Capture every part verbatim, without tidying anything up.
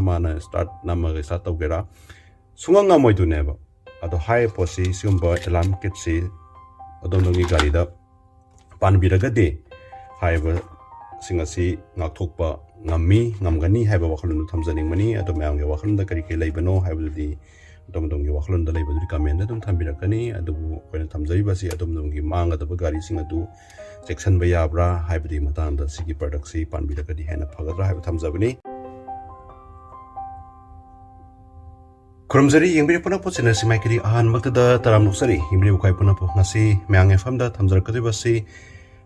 ꯃꯥꯅ start ꯅꯝꯃꯒ start ꯇꯧꯒꯦꯔꯥ, ꯁꯨꯡꯉꯝ ꯉꯝꯃꯣꯏꯗꯣꯏꯅꯦꯕ꯫ ꯑꯗꯣ ꯍꯥꯏꯔꯤꯕ ꯄꯣꯠꯁꯤ, ꯁꯤꯒꯨꯝꯕ alarm kitꯁꯤ ꯑꯗꯣꯝꯗꯣꯝꯒꯤ ꯒꯥꯔꯤꯗ ꯄꯥꯟꯕꯤꯔꯒꯗꯤ, ꯍꯥꯏꯔꯤꯕꯁꯤꯡ ꯑꯁꯤ ꯉꯥꯛꯊꯣꯛꯄ ꯉꯝꯃꯤ, ꯉꯝꯒꯅꯤ ꯍꯥꯏꯕ ꯋꯥꯈꯜꯂꯣꯟꯗꯨ ꯊꯝꯖꯅꯤꯡꯕꯅꯤ꯫ ꯑꯗꯣ ꯃꯌꯥꯝꯒꯤ ꯋꯥꯈꯜꯂꯣꯟꯗ ꯀꯔꯤ ꯀꯔꯤ ꯂꯩꯕꯅꯣ ꯍꯥꯏꯕꯗꯨꯗꯤ ꯑꯗꯣꯝ ꯑꯗꯣꯝꯒꯤ ꯋꯥꯈꯜꯂꯣꯟꯗ ꯂꯩꯕꯗꯨꯗꯤ commentꯗ ꯑꯗꯨꯝ ꯊꯝꯕꯤꯔꯛꯀꯅꯤ꯫ ꯑꯗꯨꯕꯨ ꯑꯩꯈꯣꯏꯅ ꯊꯝꯖꯔꯤꯕꯁꯤ ꯑꯗꯣꯝ ꯑꯗꯣꯝꯒꯤ ꯃꯥꯡꯒꯗꯕ ꯒꯥꯔꯤꯁꯤꯡ ꯑꯗꯨ ꯆꯦꯛꯁꯤꯟꯕ ꯌꯥꯕ꯭ꯔꯥ ꯍꯥꯏꯕꯗꯨꯒꯤ ꯃꯇꯥꯡꯗ ꯁꯤꯒꯤ productꯁꯤ ꯄꯥꯟꯕꯤꯔꯒꯗꯤ ꯍꯦꯟꯅ ꯐꯒꯗ꯭ꯔꯥ ꯍꯥꯏꯕ ꯊꯝꯖꯕꯅꯤ꯫ ꯈꯨꯔꯨꯝꯖꯔꯤ, ꯌꯦꯡꯕꯤꯔꯤꯕ ꯄꯨꯝꯅꯃꯛꯄꯨ channelꯁꯤ ꯃꯥꯏꯀꯩꯗꯒꯤ ꯑꯍꯥꯟꯕꯃꯛꯇꯗ ꯇꯔꯥꯝꯅ ꯑꯣꯛꯆꯔꯤ꯫ ꯌꯦꯡꯕꯤꯔꯤꯕ ꯈ꯭ꯋꯥꯏ ꯄꯨꯝꯅꯃꯛꯄꯨ ꯉꯁꯤ ꯃꯌꯥꯝꯒꯤ ꯃꯐꯝꯗ ꯊꯝꯖꯔꯛꯀꯗꯧꯔꯤꯕꯁꯤ,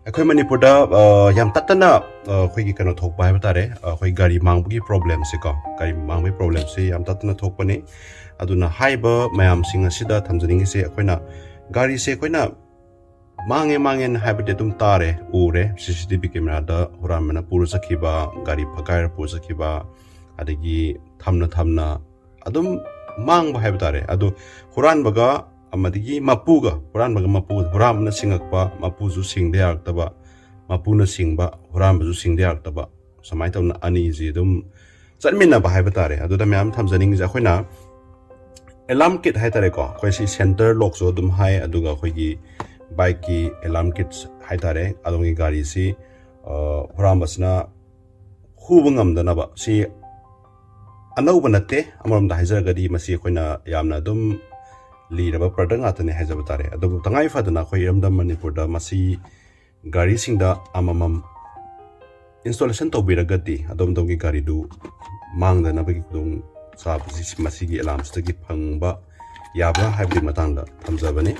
ꯑꯩꯈꯣꯏ ꯃꯅꯤꯄꯨꯔꯗ, ꯑ, ꯌꯥꯝ ꯇꯠꯇꯅ, ꯑ, ꯑꯩꯈꯣꯏꯒꯤ ꯀꯩꯅꯣ ꯊꯣꯛꯄ ꯍꯥꯏꯕ ꯇꯥꯔꯦ, ꯑ, ꯑꯩꯈꯣꯏ ꯒꯥꯔꯤ ꯃꯥꯡꯕꯒꯤ problemꯁꯦꯀꯣ, ꯒꯥꯔꯤ ꯃꯥꯡꯕꯒꯤ problemꯁꯤ ꯌꯥꯝ ꯇꯠꯇꯅ ꯊꯣꯛꯄꯅꯤ꯫ ꯑꯗꯨꯅ ꯍꯥꯏꯔꯤꯕ ꯃꯌꯥꯝꯁꯤꯡ ꯑꯁꯤꯗ ꯊꯝꯖꯅꯤꯡꯉꯤꯁꯦ, ꯑꯩꯈꯣꯏꯅ ꯒꯥꯔꯤꯁꯦ ꯑꯩꯈꯣꯏꯅ ꯃꯥꯡꯉꯦ ꯃꯥꯡꯉꯦꯅ ꯍꯥꯏꯕꯗꯤ ꯑꯗꯨꯝ ꯇꯥꯔꯦ, ꯎꯔꯦ, CCTV cameraꯗ ꯍꯨꯔꯥꯟꯕꯅ ꯄꯨꯔ ꯆꯠꯈꯤꯕ, ꯒꯥꯔꯤ ꯐꯒꯥꯏꯔ ꯄꯨꯔ ꯆꯠꯈꯤꯕ, ꯑꯗꯒꯤ ꯊꯝꯅ ꯊꯝꯅ ꯑꯗꯨꯝ ꯃꯥꯡꯕ ꯍꯥꯏꯕ ꯇꯥꯔꯦ꯫ ꯑꯗꯨ ꯍꯨꯔꯥꯟꯕꯒ ꯑꯃꯗꯒꯤ ꯃꯄꯨꯒ, ꯍꯨꯔꯥꯟꯕꯒ ꯃꯄꯨ, ꯍꯨꯔꯥꯟꯕꯅ ꯁꯤꯡꯉꯛꯄ, ꯃꯄꯨꯁꯨ ꯁꯤꯡꯗ ꯌꯥꯔꯛꯇꯕ, ꯃꯄꯨꯅ ꯁꯤꯡꯕ, ꯍꯨꯔꯥꯟꯕꯁꯨ ꯁꯤꯡꯗ ꯌꯥꯔꯛꯇꯕ, ꯁꯨꯃꯥꯏꯅ ꯇꯧꯅ ꯑꯅꯤꯁꯤ ꯑꯗꯨꯝ ꯆꯠꯃꯤꯟꯅꯕ ꯍꯥꯏꯕ ꯇꯥꯔꯦ꯫ ꯑꯗꯨꯗ ꯃꯌꯥꯝ ꯊꯝꯖꯅꯤꯡꯉꯤꯁꯦ, ꯑꯩꯈꯣꯏꯅ alarm kit ꯍꯥꯏ ꯇꯥꯔꯦꯀꯣ, ꯑꯩꯈꯣꯏ ꯁꯤ center lockꯁꯨ ꯑꯗꯨꯝ ꯍꯥꯏ, ꯑꯗꯨꯒ ꯑꯩꯈꯣꯏꯒꯤ bikeꯀꯤ alarm kits ꯍꯥꯏ ꯇꯥꯔꯦ, ꯑꯗꯣꯝꯒꯤ ꯒꯥꯔꯤꯁꯤ, ꯑ, ꯍꯨꯔꯥꯟꯕꯁꯤꯅ ꯍꯨꯕ ꯉꯝꯗꯅꯕ, ꯁꯤ ꯑꯅꯧꯕ ꯅꯠꯇꯦ꯫ ꯑꯃꯔꯣꯝꯗ ꯍꯥꯏꯖꯔꯒꯗꯤ ꯃꯁꯤ ꯑꯩꯈꯣꯏꯅ ꯌꯥꯝꯅ ꯑꯗꯨꯝ ꯂꯤꯔꯕ product ꯉꯥꯛꯇꯅꯤ ꯍꯥꯏꯖꯕ ꯇꯥꯔꯦ꯫ ꯑꯗꯨꯕꯨ ꯇꯉꯥꯏ ꯐꯗꯅ ꯑꯩꯈꯣꯏ ꯏꯔꯝꯗꯝ ꯃꯅꯤꯄꯨꯔꯗ ꯃꯁꯤ ꯒꯥꯔꯤꯁꯤꯡꯗ ꯑꯃꯃꯝ installation ꯇꯧꯕꯤꯔꯒꯗꯤ ꯑꯗꯣꯝ ꯑꯗꯣꯝꯒꯤ ꯒꯥꯔꯤꯗꯨ ꯃꯥꯡꯗꯅꯕꯒꯤ ꯈꯨꯗꯣꯡ ꯆꯥꯕꯁꯤ ꯃꯁꯤꯒꯤ alarmꯁꯤꯗꯒꯤ ꯐꯪꯕ ꯌꯥꯕ꯭ꯔꯥ ꯍꯥꯏꯕꯒꯤ ꯃꯇꯥꯡꯗ ꯊꯝꯖꯕꯅꯤ꯫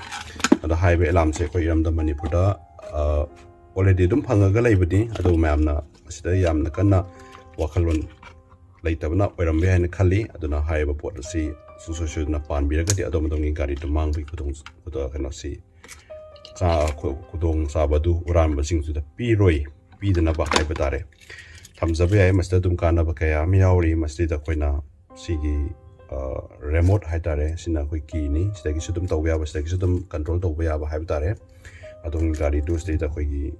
ꯑꯗꯣ ꯍꯥꯏꯔꯤꯕ alarmꯁꯦ ꯑꯩꯈꯣꯏ ꯏꯔꯝꯗꯝ ꯃꯅꯤꯄꯨꯔꯗ, ꯑ, already ꯑꯗꯨꯝ ꯐꯪꯉꯒ ꯂꯩꯕꯅꯤ꯫ ꯑꯗꯨ ꯃꯌꯥꯝꯅ ꯃꯁꯤꯗ ꯌꯥꯝꯅ ꯀꯟꯅ ꯋꯥꯈꯜꯂꯣꯟ ꯂꯩꯇꯕꯅ ꯑꯣꯏꯔꯝꯕ ꯌꯥꯏ ꯍꯥꯏꯅ ꯈꯜꯂꯤ꯫ ꯑꯗꯨꯅ ꯍꯥꯏꯔꯤꯕ ꯄꯣꯠ ꯑꯁꯤ ꯁꯨꯡꯁꯣꯏ ꯁꯣꯏꯗꯅ ꯄꯥꯟꯕꯤꯔꯒꯗꯤ ꯑꯗꯣꯝ ꯑꯗꯣꯝꯒꯤ ꯒꯥꯔꯤꯗꯨ ꯃꯥꯡꯕꯒꯤ ꯈꯨꯗꯣꯡ-, ꯈꯨꯗꯣꯡ-, ꯀꯩꯅꯣꯁꯤ, ꯆꯥ-, ꯈꯨ-, ꯈꯨꯗꯣꯡꯆꯥꯕꯗꯨ ꯍꯨꯔꯥꯟꯕꯁꯤꯡꯗꯨꯗ ꯄꯤꯔꯣꯏ, ꯄꯤꯗꯅꯕ ꯍꯥꯏꯕ ꯇꯥꯔꯦ꯫ ꯊꯝꯖꯕ ꯌꯥꯏ꯫ ꯃꯁꯤꯗ ꯑꯗꯨꯝ ꯀꯥꯟꯅꯕ ꯀꯌꯥ ꯑꯃ ꯌꯥꯎꯔꯤ꯫ ꯃꯁꯤꯗ ꯑꯩꯈꯣꯏꯅ ꯁꯤꯒꯤ, ꯑ, remote ꯍꯥꯏ ꯇꯥꯔꯦ, ꯁꯤꯅ ꯑꯩꯈꯣꯏ keyꯅꯤ꯫ ꯁꯤꯗꯒꯤꯁꯨ ꯑꯗꯨꯝ ꯇꯧꯕ ꯌꯥꯕ, ꯁꯤꯗꯒꯤꯁꯨ ꯑꯗꯨꯝ control ꯇꯧꯕ ꯌꯥꯕ ꯍꯥꯏꯕ ꯇꯥꯔꯦ꯫ ꯑꯗꯣꯝꯒꯤ ꯒꯥꯔꯤꯗꯨ ꯁꯤꯗꯩꯗ ꯑꯩꯈꯣꯏꯒꯤ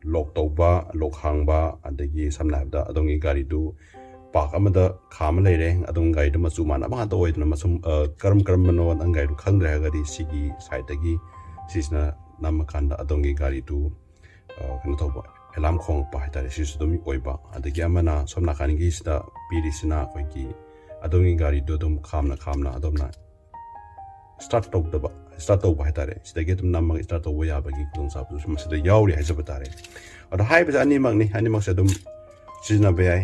lock ꯇꯧꯕ, lock ꯍꯥꯡꯕ, ꯑꯗꯒꯤ ꯁꯝꯅ ꯍꯥꯏꯔꯕꯗ ꯑꯗꯣꯝꯒꯤ ꯒꯥꯔꯤꯗꯨ ꯄꯥꯔꯛ ꯑꯃꯗ ꯈꯥꯝꯃ ꯂꯩꯔꯦ꯫ ꯑꯗꯣꯝ ꯒꯥꯔꯤꯗꯨ ꯃꯆꯨ ꯃꯥꯟꯅꯕ ꯉꯥꯛꯇ ꯑꯣꯏꯗꯅ, ꯃꯆꯨ, ꯑ, ꯀꯔꯝ ꯀꯔꯝꯕꯅꯣ ꯅꯪ ꯒꯥꯔꯤꯗꯨ ꯈꯪꯗ꯭ꯔꯦ ꯍꯥꯏꯔꯒꯗꯤ ꯁꯤꯒꯤ ꯁꯥꯏꯠꯇꯒꯤ ꯁꯤꯁꯤꯅ ꯅꯝꯃꯀꯥꯟꯗ ꯑꯗꯣꯝꯒꯤ ꯒꯥꯔꯤꯗꯨ, ꯑ, ꯀꯩꯅꯣ ꯇꯧꯕ, ꯑꯦꯂꯥꯝ ꯈꯣꯡꯉꯛꯄ ꯍꯥꯏꯇꯥꯔꯦ, ꯁꯤꯁꯨ ꯑꯗꯨꯝ ꯑꯣꯏꯕ꯫ ꯑꯗꯒꯤ ꯑꯃꯅ ꯁꯣꯝ ꯅꯥꯀꯟꯒꯤꯁꯤꯗ ꯄꯤꯔꯤꯁꯤꯅ ꯑꯩꯈꯣꯏꯒꯤ ꯑꯗꯣꯝꯒꯤ ꯒꯥꯔꯤꯗꯨ ꯑꯗꯨꯝ ꯈꯥꯝꯅ ꯈꯥꯝꯅ ꯑꯗꯣꯝꯅ ꯁ꯭ꯇꯥꯔꯠ ꯇꯧꯗꯕ, ꯁ꯭ꯇꯥꯔꯠ ꯇꯧꯕ ꯍꯥꯏꯇꯥꯔꯦ, ꯁꯤꯗꯒꯤ ꯑꯗꯨꯝ ꯅꯝꯃꯒ ꯁ꯭ꯇꯥꯔꯠ ꯇꯧꯕ ꯌꯥꯕꯒꯤ ꯈꯨꯗꯣꯡꯆꯥꯕꯗꯨꯁꯨ ꯃꯁꯤꯗ ꯌꯥꯎꯔꯤ ꯍꯥꯏꯖꯕ ꯇꯥꯔꯦ꯫ ꯑꯗꯣ ꯍꯥꯏꯔꯤꯕꯁꯦ ꯑꯅꯤꯃꯛꯅꯤ, ꯑꯅꯤꯃꯛꯁꯦ ꯑꯗꯨꯝ ꯁꯤꯖꯤꯟꯅꯕ ꯌꯥꯏ꯫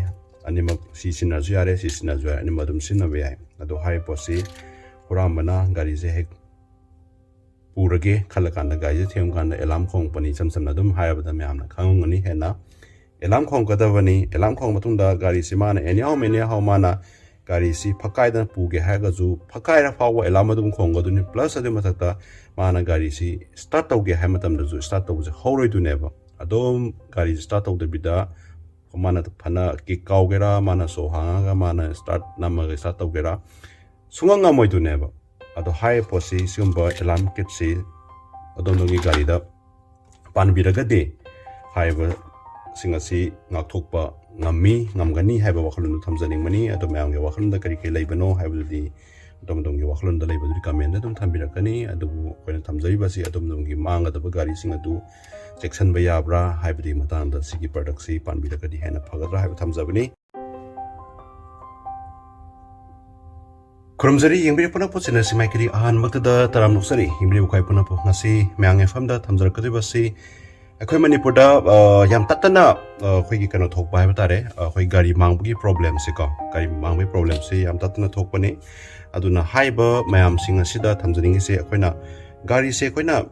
ꯑꯅꯤꯃꯛ ꯁꯤ ꯁꯤꯖꯤꯟꯅꯔꯁꯨ ꯌꯥꯔꯦ, ꯁꯤ ꯁꯤꯖꯤꯟꯅꯔꯁꯨ ꯌꯥꯔꯦ, ꯑꯅꯤꯃꯛ ꯑꯗꯨꯝ ꯁꯤꯖꯤꯟꯅꯕ ꯌꯥꯏ꯫ ꯑꯗꯣ ꯍꯥꯏꯔꯤꯕ ꯄꯣꯠꯁꯤ ꯍꯨꯔꯥꯟꯕꯅ ꯒꯥꯔꯤꯁꯦ ꯍꯦꯛ ꯄꯨꯔꯒꯦ ꯈꯜꯂꯀꯥꯟꯗ, ꯒꯥꯔꯤꯁꯦ ꯊꯦꯡꯕ ꯀꯥꯟꯗ ꯑꯦꯂꯥꯝ ꯈꯣꯡꯉꯛꯄꯅꯤ, ꯏꯆꯝ ꯆꯝꯅ ꯑꯗꯨꯝ ꯍꯥꯏꯔꯕꯗ ꯃꯌꯥꯝꯅ ꯈꯪꯉꯝꯒꯅꯤ ꯍꯦꯟꯅ꯫ ꯑꯦꯂꯥꯝ ꯈꯣꯡꯉꯛꯀꯗꯕꯅꯤ꯫ ꯑꯦꯂꯥꯝ ꯈꯣꯡꯉ ꯃꯇꯨꯡꯗ ꯒꯥꯔꯤꯁꯤ ꯃꯥꯅ anyhow anyhow ꯃꯥꯅ ꯒꯥꯔꯤꯁꯤ ꯐꯛꯀꯥꯏꯗꯅ ꯄꯨꯒꯦ ꯍꯥꯏꯔꯒꯁꯨ, ꯐꯛꯀꯥꯏꯔ ꯐꯥꯎꯕ ꯑꯦꯂꯥꯝ ꯑꯗꯨꯝ ꯈꯣꯡꯒꯗꯣꯏꯅꯤ꯫ ꯄ꯭ꯂꯁ ꯑꯗꯨꯒꯤ ꯃꯊꯛꯇ ꯃꯥꯅ ꯒꯥꯔꯤꯁꯤ ꯁ꯭ꯇꯥꯔꯠ ꯇꯧꯒꯦ ꯍꯥꯏꯕ ꯃꯇꯝꯗꯁꯨ ꯁ꯭ꯇꯥꯔꯠ ꯇꯧꯕꯁꯦ ꯍꯧꯔꯣꯏꯗꯣꯏꯅꯦꯕ꯫ ꯑꯗꯨꯝ ꯒꯥꯔꯤꯁꯤ ꯁ꯭ꯇꯥꯔꯠ ꯇꯧꯗꯕꯤꯗ ꯃꯥꯅ ꯐꯅ ꯀꯤꯛ ꯀꯥꯎꯒꯦꯔꯥ, ꯃꯥꯅ ꯁꯣ ꯍꯥꯡꯉꯒ ꯃꯥꯅ ꯁ꯭ꯇꯥꯔꯠ ꯅꯝꯃꯒ ꯁ꯭ꯇꯥꯔꯠ ꯇꯧꯒꯦꯔꯥ, ꯁꯨꯡꯉꯝ ꯉꯝꯃꯣꯏꯗꯣꯏꯅꯦꯕ꯫ ꯑꯗꯣ ꯍꯥꯏꯔꯤꯕ ꯄꯣꯠꯁꯤ, ꯁꯤꯒꯨꯝꯕ ꯑꯦꯂꯥꯔꯝ ꯀꯤꯠꯁꯤ ꯑꯗꯣꯝꯗꯣꯝꯒꯤ ꯒꯥꯔꯤꯗ ꯄꯥꯟꯕꯤꯔꯒꯗꯤ ꯍꯥꯏꯔꯤꯕꯁꯤꯡ ꯑꯁꯤ ꯉꯥꯛꯊꯣꯛꯄ ꯉꯝꯃꯤ, ꯉꯝꯒꯅꯤ ꯍꯥꯏꯕ ꯋꯥꯈꯜꯂꯣꯟꯗꯨ ꯊꯝꯖꯅꯤꯡꯕꯅꯤ꯫ ꯑꯗꯣ ꯃꯌꯥꯝꯒꯤ ꯋꯥꯈꯜꯂꯣꯟꯗ ꯀꯔꯤ ꯀꯔꯤ ꯂꯩꯕꯅꯣ ꯍꯥꯏꯕꯗꯨꯗꯤ ꯑꯗꯣꯝ ꯑꯗꯣꯝꯒꯤ ꯋꯥꯈꯜꯂꯣꯟꯗ ꯂꯩꯕꯗꯨꯗꯤ ꯀꯃꯦꯟꯗ ꯑꯗꯨꯝ ꯊꯝꯕꯤꯔꯛꯀꯅꯤ꯫ ꯑꯗꯨꯕꯨ ꯑꯩꯈꯣꯏꯅ ꯊꯝꯖꯔꯤꯕꯁꯤ ꯑꯗꯣꯝ ꯑꯗꯣꯝꯒꯤ ꯃꯥꯡꯒꯗꯕ ꯒꯥꯔꯤꯁꯤꯡ ꯑꯗꯨ ꯆꯦꯛꯁꯤꯟꯕ ꯌꯥꯕ꯭ꯔꯥ ꯍꯥꯏꯕꯗꯨꯒꯤ ꯃꯇꯥꯡꯗ ꯁꯤꯒꯤ ꯄ꯭ꯔꯗꯛꯁꯤ ꯄꯥꯟꯕꯤꯔꯒꯗꯤ ꯍꯦꯟꯅ ꯐꯒꯗ꯭ꯔꯥ ꯍꯥꯏꯕ ꯊꯝꯖꯕꯅꯤ꯫ ꯈꯨꯔꯨꯝꯖꯔꯤ, ꯌꯦꯡꯕꯤꯔꯤꯕ ꯄꯨꯝꯅꯃꯛꯄꯨ ꯆꯦꯅꯦꯜꯁꯤ ꯃꯥꯏꯀꯩꯗꯒꯤ ꯑꯍꯥꯟꯕꯃꯛꯇꯗ ꯇꯔꯥꯝꯅ ꯑꯣꯛꯆꯔꯤ꯫ ꯌꯦꯡꯕꯤꯔꯤꯕ ꯑꯩꯈꯣꯏ ꯄꯨꯝꯅꯃꯛꯄꯨ ꯉꯁꯤ ꯃꯌꯥꯝꯒꯤ ꯃꯐꯝꯗ ꯊꯝꯖꯔꯛꯀꯗꯧꯔꯤꯕꯁꯤ ꯑꯩꯈꯣꯏ ꯃꯅꯤꯄꯨꯔꯗ, ꯑ, ꯌꯥꯝ ꯇꯠꯇꯅ, ꯑ, ꯑꯩꯈꯣꯏꯒꯤ ꯀꯩꯅꯣ ꯊꯣꯛꯄ ꯍꯥꯏꯕ ꯇꯥꯔꯦ, ꯑꯩꯈꯣꯏ ꯒꯥꯔꯤ ꯃꯥꯡꯕꯒꯤ ꯄ꯭ꯔꯣꯕ꯭ꯂꯦꯝꯁꯤꯀꯣ, ꯒꯥꯔꯤ ꯃꯥꯡꯕꯒꯤ ꯄ꯭ꯔꯣꯕ꯭ꯂꯦꯝꯁꯤ ꯌꯥꯝ ꯇꯠꯇꯅ ꯊꯣꯛꯄꯅꯤ꯫ ꯑꯗꯨꯅ ꯍꯥꯏꯔꯤꯕ ꯃꯌꯥꯝꯁꯤꯡ ꯑꯁꯤꯗ ꯊꯝꯖꯅꯤꯡꯉꯤꯁꯦ, ꯑꯩꯈꯣꯏꯅ ꯒꯥꯔꯤꯁꯦ ꯑꯩꯈꯣꯏꯅ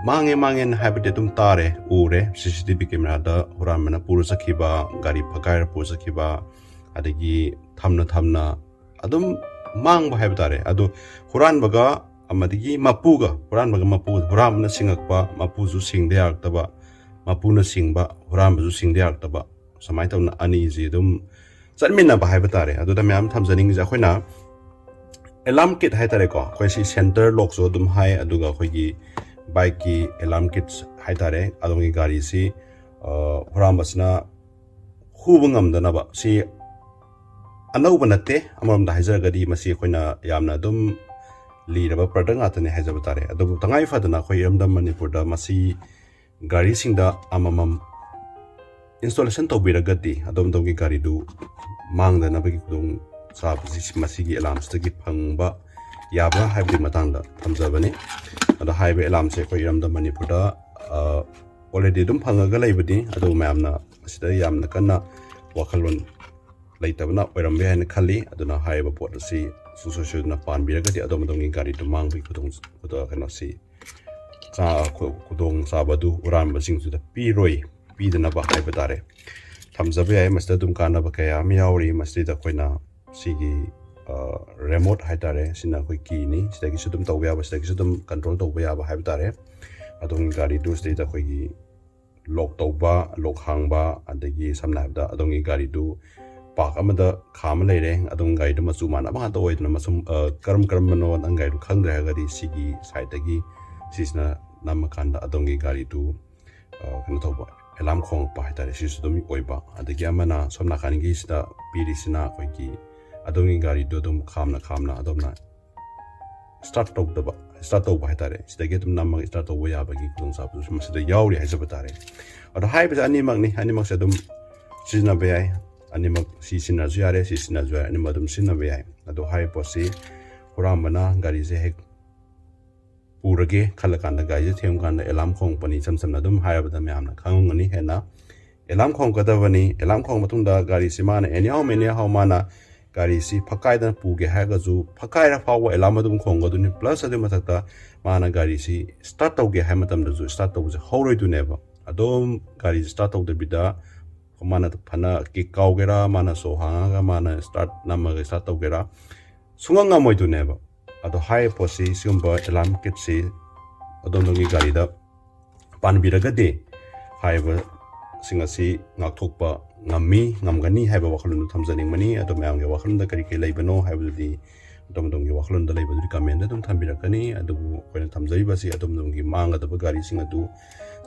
ꯃꯥꯡꯉꯦ ꯃꯥꯡꯉꯦꯅ ꯍꯥꯏꯕꯗꯤ ꯑꯗꯨꯝ ꯇꯥꯔꯦ, ꯎꯔꯦ, ꯁꯤ ꯁꯤ ꯇꯤ ꯚꯤ ꯀꯦꯃꯦꯔꯥꯗ ꯍꯨꯔꯥꯟꯕꯅ ꯄꯨꯔ ꯆꯠꯈꯤꯕ, ꯒꯥꯔꯤ ꯐꯛꯀꯥꯏꯔ ꯄꯨꯔ ꯆꯠꯈꯤꯕ, ꯑꯗꯒꯤ ꯊꯝꯅ ꯊꯝꯅ ꯑꯗꯨꯝ ꯃꯥꯡꯕ ꯍꯥꯏꯕ ꯇꯥꯔꯦ꯫ ꯑꯗꯣ ꯍꯨꯔꯥꯟꯕꯒ ꯑꯃꯗꯒꯤ ꯃꯄꯨꯒ, ꯍꯨꯔꯥꯟꯕꯒ ꯃꯄꯨ, ꯍꯨꯔꯥꯟꯕꯅ ꯁꯤꯡꯉꯛꯄ, ꯃꯄꯨꯁꯨ ꯁꯤꯡꯗ ꯌꯥꯔꯛꯇꯕ, ꯃꯄꯨꯅ ꯁꯤꯡꯕ, ꯍꯨꯔꯥꯟꯕꯁꯨ ꯁꯤꯡꯗ ꯌꯥꯔꯛꯇꯕ, ꯁꯨꯃꯥꯏꯅ ꯇꯧꯅ ꯑꯅꯤꯁꯤ ꯑꯗꯨꯝ ꯆꯠꯃꯤꯟꯅꯕ ꯍꯥꯏꯕ ꯇꯥꯔꯦ꯫ ꯑꯗꯨꯗ ꯃꯌꯥꯝ ꯊꯝꯖꯅꯤꯡꯉꯤꯁꯦ, ꯑꯩꯈꯣꯏꯅ ꯑꯦꯂꯥꯔꯝ ꯀꯤꯠ ꯍꯥꯏ ꯇꯥꯔꯦꯀꯣ, ꯑꯩꯈꯣꯏ ꯁꯤ ꯁꯦꯟꯇꯔ ꯂꯣꯛꯁꯨ ꯑꯗꯨꯝ ꯍꯥꯏ, ꯑꯗꯨꯒ ꯑꯩꯈꯣꯏꯒꯤ ꯕꯥꯏꯛꯀꯤ ꯑꯦꯂꯥꯔꯝ ꯀꯤꯠꯁ ꯍꯥꯏ ꯇꯥꯔꯦ, ꯑꯗꯣꯝꯒꯤ ꯒꯥꯔꯤꯁꯤ, ꯑ, ꯍꯨꯔꯥꯟꯕꯁꯤꯅ ꯍꯨꯕ ꯉꯝꯗꯅꯕ, ꯁꯤ ꯑꯅꯧꯕ ꯅꯠꯇꯦ꯫ ꯑꯃꯔꯣꯝꯗ ꯍꯥꯏꯖꯔꯒꯗꯤ ꯃꯁꯤ ꯑꯩꯈꯣꯏꯅ ꯌꯥꯝꯅ ꯑꯗꯨꯝ ꯂꯤꯔꯕ product ꯉꯥꯛꯇꯅꯤ ꯍꯥꯏꯖꯕ ꯇꯥꯔꯦ꯫ ꯑꯗꯨꯕꯨ ꯇꯉꯥꯏ ꯐꯗꯅ ꯑꯩꯈꯣꯏ ꯏꯔꯝꯗꯝ ꯃꯅꯤꯄꯨꯔꯗ ꯃꯁꯤ ꯒꯥꯔꯤꯁꯤꯡꯗ ꯑꯃꯃꯝ installation ꯇꯧꯕꯤꯔꯒꯗꯤ ꯑꯗꯣꯝ ꯑꯗꯣꯝꯒꯤ ꯒꯥꯔꯤꯗꯨ ꯃꯥꯡꯗꯅꯕꯒꯤ ꯈꯨꯗꯣꯡ ꯆꯥꯕꯁꯤ ꯃꯁꯤꯒꯤ alarmꯁꯤꯗꯒꯤ ꯐꯪꯕ ꯌꯥꯕ꯭ꯔꯥ ꯍꯥꯏꯕꯒꯤ ꯃꯇꯥꯡꯗ ꯊꯝꯖꯕꯅꯤ꯫ ꯑꯗꯣ ꯍꯥꯏꯔꯤꯕ alarmꯁꯦ ꯑꯩꯈꯣꯏ ꯏꯔꯝꯗꯝ ꯃꯅꯤꯄꯨꯔꯗ already ꯑꯗꯨꯝ ꯐꯪꯉꯒ ꯂꯩꯕꯅꯤ꯫ ꯑꯗꯨ ꯃꯌꯥꯝꯅ ꯃꯁꯤꯗ ꯌꯥꯝꯅ ꯀꯟꯅ ꯋꯥꯈꯜꯂꯣꯟ ꯂꯩꯇꯕꯅ ꯑꯣꯏꯔꯝꯕ ꯌꯥꯏ ꯍꯥꯏꯅ ꯈꯜꯂꯤ꯫ ꯑꯗꯨꯅ ꯍꯥꯏꯔꯤꯕ ꯄꯣꯠ ꯑꯁꯤ ꯁꯨꯡꯁꯣꯏ ꯁꯣꯏꯗꯅ ꯄꯥꯟꯕꯤꯔꯒꯗꯤ ꯑꯗꯣꯝ ꯑꯗꯣꯝꯒꯤ ꯒꯥꯔꯤꯗꯨ ꯃꯥꯡꯕꯒꯤ ꯈꯨꯗꯣꯡ-, ꯈꯨꯗꯣꯡ-, ꯀꯩꯅꯣꯁꯤ, ꯆꯥ-, ꯈꯨ-, ꯈꯨꯗꯣꯡꯆꯥꯕ ꯑꯗꯨ ꯍꯨꯔꯥꯟꯕꯁꯤꯡꯗꯨꯗ ꯄꯤꯔꯣꯏ, ꯄꯤꯗꯅꯕ ꯍꯥꯏꯕ ꯇꯥꯔꯦ꯫ ꯊꯝꯖꯕ ꯌꯥꯏ꯫ ꯃꯁꯤꯗ ꯑꯗꯨꯝ ꯀꯥꯟꯅꯕ ꯀꯌꯥ ꯑꯃ ꯌꯥꯎꯔꯤ꯫ ꯃꯁꯤꯗꯩꯗ ꯑꯩꯈꯣꯏꯅ ꯁꯤꯒꯤ, ꯑ, remote ꯍꯥꯏ ꯇꯥꯔꯦ, ꯁꯤꯅ ꯑꯩꯈꯣꯏ keyꯅꯤ꯫ ꯁꯤꯗꯒꯤꯁꯨ ꯑꯗꯨꯝ ꯇꯧꯕ ꯌꯥꯕ, ꯁꯤꯗꯒꯤꯁꯨ ꯑꯗꯨꯝ control ꯇꯧꯕ ꯌꯥꯕ ꯍꯥꯏꯕ ꯇꯥꯔꯦ꯫ ꯑꯗꯣꯝꯒꯤ ꯒꯥꯔꯤꯗꯨ ꯁꯤꯗꯩꯗ ꯑꯩꯈꯣꯏꯒꯤ lock ꯇꯧꯕ, lock ꯍꯥꯡꯕ, ꯑꯗꯒꯤ ꯁꯝꯅ ꯍꯥꯏꯔꯕꯗ ꯑꯗꯣꯝꯒꯤ ꯒꯥꯔꯤꯗꯨ park ꯑꯃꯗ ꯈꯥꯝꯃ ꯂꯩꯔꯦ, ꯑꯗꯣꯝꯒꯤ ꯒꯥꯔꯤꯗꯨ ꯃꯆꯨ ꯃꯥꯟꯅꯕ ꯉꯥꯛꯇ ꯑꯣꯏꯗꯅ ꯃꯆꯨ, ꯑ, ꯀꯔꯝ ꯀꯔꯝꯕꯅꯣ ꯅꯪ ꯒꯥꯔꯤꯗꯨ ꯈꯪꯗ꯭ꯔꯦ ꯍꯥꯏꯔꯒꯗꯤ ꯁꯤꯒꯤ sideꯇꯒꯤ ꯁꯤꯁꯤꯅ ꯅꯝꯃꯀꯥꯟꯗ ꯑꯗꯣꯝꯒꯤ ꯒꯥꯔꯤꯗꯨ, ꯑ, ꯀꯩꯅꯣ ꯇꯧꯕ, alarm ꯈꯣꯡꯉꯛꯄ ꯍꯥꯏ ꯇꯥꯔꯦ, ꯁꯤꯁꯨ ꯑꯗꯨꯝ ꯑꯣꯏꯕ꯫ ꯑꯗꯒꯤ ꯑꯃꯅ ꯁꯣꯝ ꯅꯥꯀꯟꯒꯤꯁꯤꯗ ꯄꯤꯔꯤꯁꯤꯅ ꯑꯩꯈꯣꯏꯒꯤ ꯑꯗꯣꯝꯒꯤ ꯒꯥꯔꯤꯗꯨ ꯑꯗꯨꯝ ꯈꯥꯝꯅ ꯈꯥꯝꯅ ꯑꯗꯣꯝꯅ start ꯇꯧꯗꯕ, start ꯇꯧꯕ ꯍꯥꯏ ꯇꯥꯔꯦ, ꯁꯤꯗꯒꯤ ꯑꯗꯨꯝ ꯅꯝꯃꯒ start ꯇꯧꯕ ꯌꯥꯕꯒꯤ ꯈꯨꯗꯣꯡꯆꯥꯕꯗꯨꯁꯨ ꯃꯁꯤꯗ ꯌꯥꯎꯔꯤ ꯍꯥꯏꯖꯕ ꯇꯥꯔꯦ꯫ ꯑꯗꯣ ꯍꯥꯏꯔꯤꯕꯁꯦ ꯑꯅꯤꯃꯛꯅꯤ, ꯑꯅꯤꯃꯛꯁꯦ ꯑꯗꯨꯝ ꯁꯤꯖꯤꯟꯅꯕ ꯌꯥꯏ꯫ ꯑꯅꯤꯃꯛ ꯁꯤ ꯁꯤꯖꯤꯟꯅꯔꯁꯨ ꯌꯥꯔꯦ, ꯁꯤ ꯁꯤꯖꯤꯟꯅꯔꯁꯨ ꯌꯥꯔꯦ, ꯑꯅꯤꯃꯛ ꯑꯗꯨꯝ ꯁꯤꯖꯤꯟꯅꯕ ꯌꯥꯏ꯫ ꯑꯗꯣ ꯍꯥꯏꯔꯤꯕ ꯄꯣꯠꯁꯤ ꯍꯨꯔꯥꯟꯕꯅ ꯒꯥꯔꯤꯁꯦ ꯍꯦꯛ ꯄꯨꯔꯒꯦ ꯈꯜꯂ ꯀꯥꯟꯗ ꯒꯥꯔꯤꯁꯦ ꯊꯦꯡꯕ ꯀꯥꯟꯗ alarm ꯈꯣꯡꯉꯛꯄꯅꯤ꯫ ꯏꯁꯝ ꯁꯝꯅ ꯑꯗꯨꯝ ꯍꯥꯏꯔꯕꯗ ꯃꯌꯥꯝꯅ ꯈꯪꯉꯝꯒꯅꯤ ꯍꯦꯟꯅ꯫ Alarm ꯈꯣꯡꯉꯛꯀꯗꯕꯅꯤ꯫ Alarm ꯈꯣꯡꯉ ꯃꯇꯨꯡꯗ ꯒꯥꯔꯤꯁꯤ ꯃꯥꯅ anyhow anyhow ꯃꯥꯅ ꯒꯥꯔꯤꯁꯤ ꯐꯛꯀꯥꯏꯗꯅ ꯄꯨꯒꯦ ꯍꯥꯏꯔꯒꯁꯨ ꯐꯛꯀꯥꯏꯔ ꯐꯥꯎꯕ alarm ꯑꯗꯨꯝ ꯈꯣꯡꯒꯗꯣꯏꯅꯤ꯫ Plus ꯑꯗꯨꯒꯤ ꯃꯊꯛꯇ ꯃꯥꯅ ꯒꯥꯔꯤꯁꯤ start ꯇꯧꯒꯦ ꯍꯥꯏ ꯃꯇꯝꯗꯁꯨ start ꯇꯧꯕꯁꯦ ꯍꯧꯔꯣꯏꯗꯣꯏꯅꯦꯕ꯫ ꯑꯗꯨꯝ ꯒꯥꯔꯤꯁꯤ start ꯇꯧꯗꯕꯤꯗ ꯃꯥꯅ ꯐꯅ kick ꯀꯥꯎꯒꯦꯔꯥ, ꯃꯥꯅ ꯁꯣ ꯍꯥꯡꯉꯒ ꯃꯥꯅ start ꯅꯝꯃꯒ start ꯇꯧꯒꯦꯔꯥ, ꯁꯨꯡꯉꯝ ꯉꯝꯃꯣꯏꯗꯣꯏꯅꯦꯕ꯫ ꯑꯗꯣ ꯍꯥꯏꯔꯤꯕ ꯄꯣꯠꯁꯤ, ꯁꯤꯒꯨꯝꯕ alarm kitꯁꯤ ꯑꯗꯣꯝꯗꯣꯝꯒꯤ ꯒꯥꯔꯤꯗ ꯄꯥꯟꯕꯤꯔꯒꯗꯤ ꯍꯥꯏꯔꯤꯕꯁꯤꯡ ꯑꯁꯤ ꯉꯥꯛꯊꯣꯛꯄ ꯉꯝꯃꯤ, ꯉꯝꯒꯅꯤ ꯍꯥꯏꯕ ꯋꯥꯈꯜꯂꯣꯟꯗꯨ ꯊꯝꯖꯅꯤꯡꯕꯅꯤ꯫ ꯑꯗꯣ ꯃꯌꯥꯝꯒꯤ ꯋꯥꯈꯜꯂꯣꯟꯗ ꯀꯔꯤ ꯀꯔꯤ ꯂꯩꯕꯅꯣ ꯍꯥꯏꯕꯗꯨꯗꯤ ꯑꯗꯣꯝ ꯑꯗꯣꯝꯒꯤ ꯋꯥꯈꯜꯂꯣꯟꯗ ꯂꯩꯕꯗꯨꯗꯤ commentꯗ ꯑꯗꯨꯝ ꯊꯝꯕꯤꯔꯛꯀꯅꯤ꯫ ꯑꯗꯨꯕꯨ ꯑꯩꯈꯣꯏꯅ ꯊꯝꯖꯔꯤꯕꯁꯤ ꯑꯗꯣꯝ ꯑꯗꯣꯝꯒꯤ ꯃꯥꯡꯒꯗꯕ ꯒꯥꯔꯤꯁꯤꯡ ꯑꯗꯨ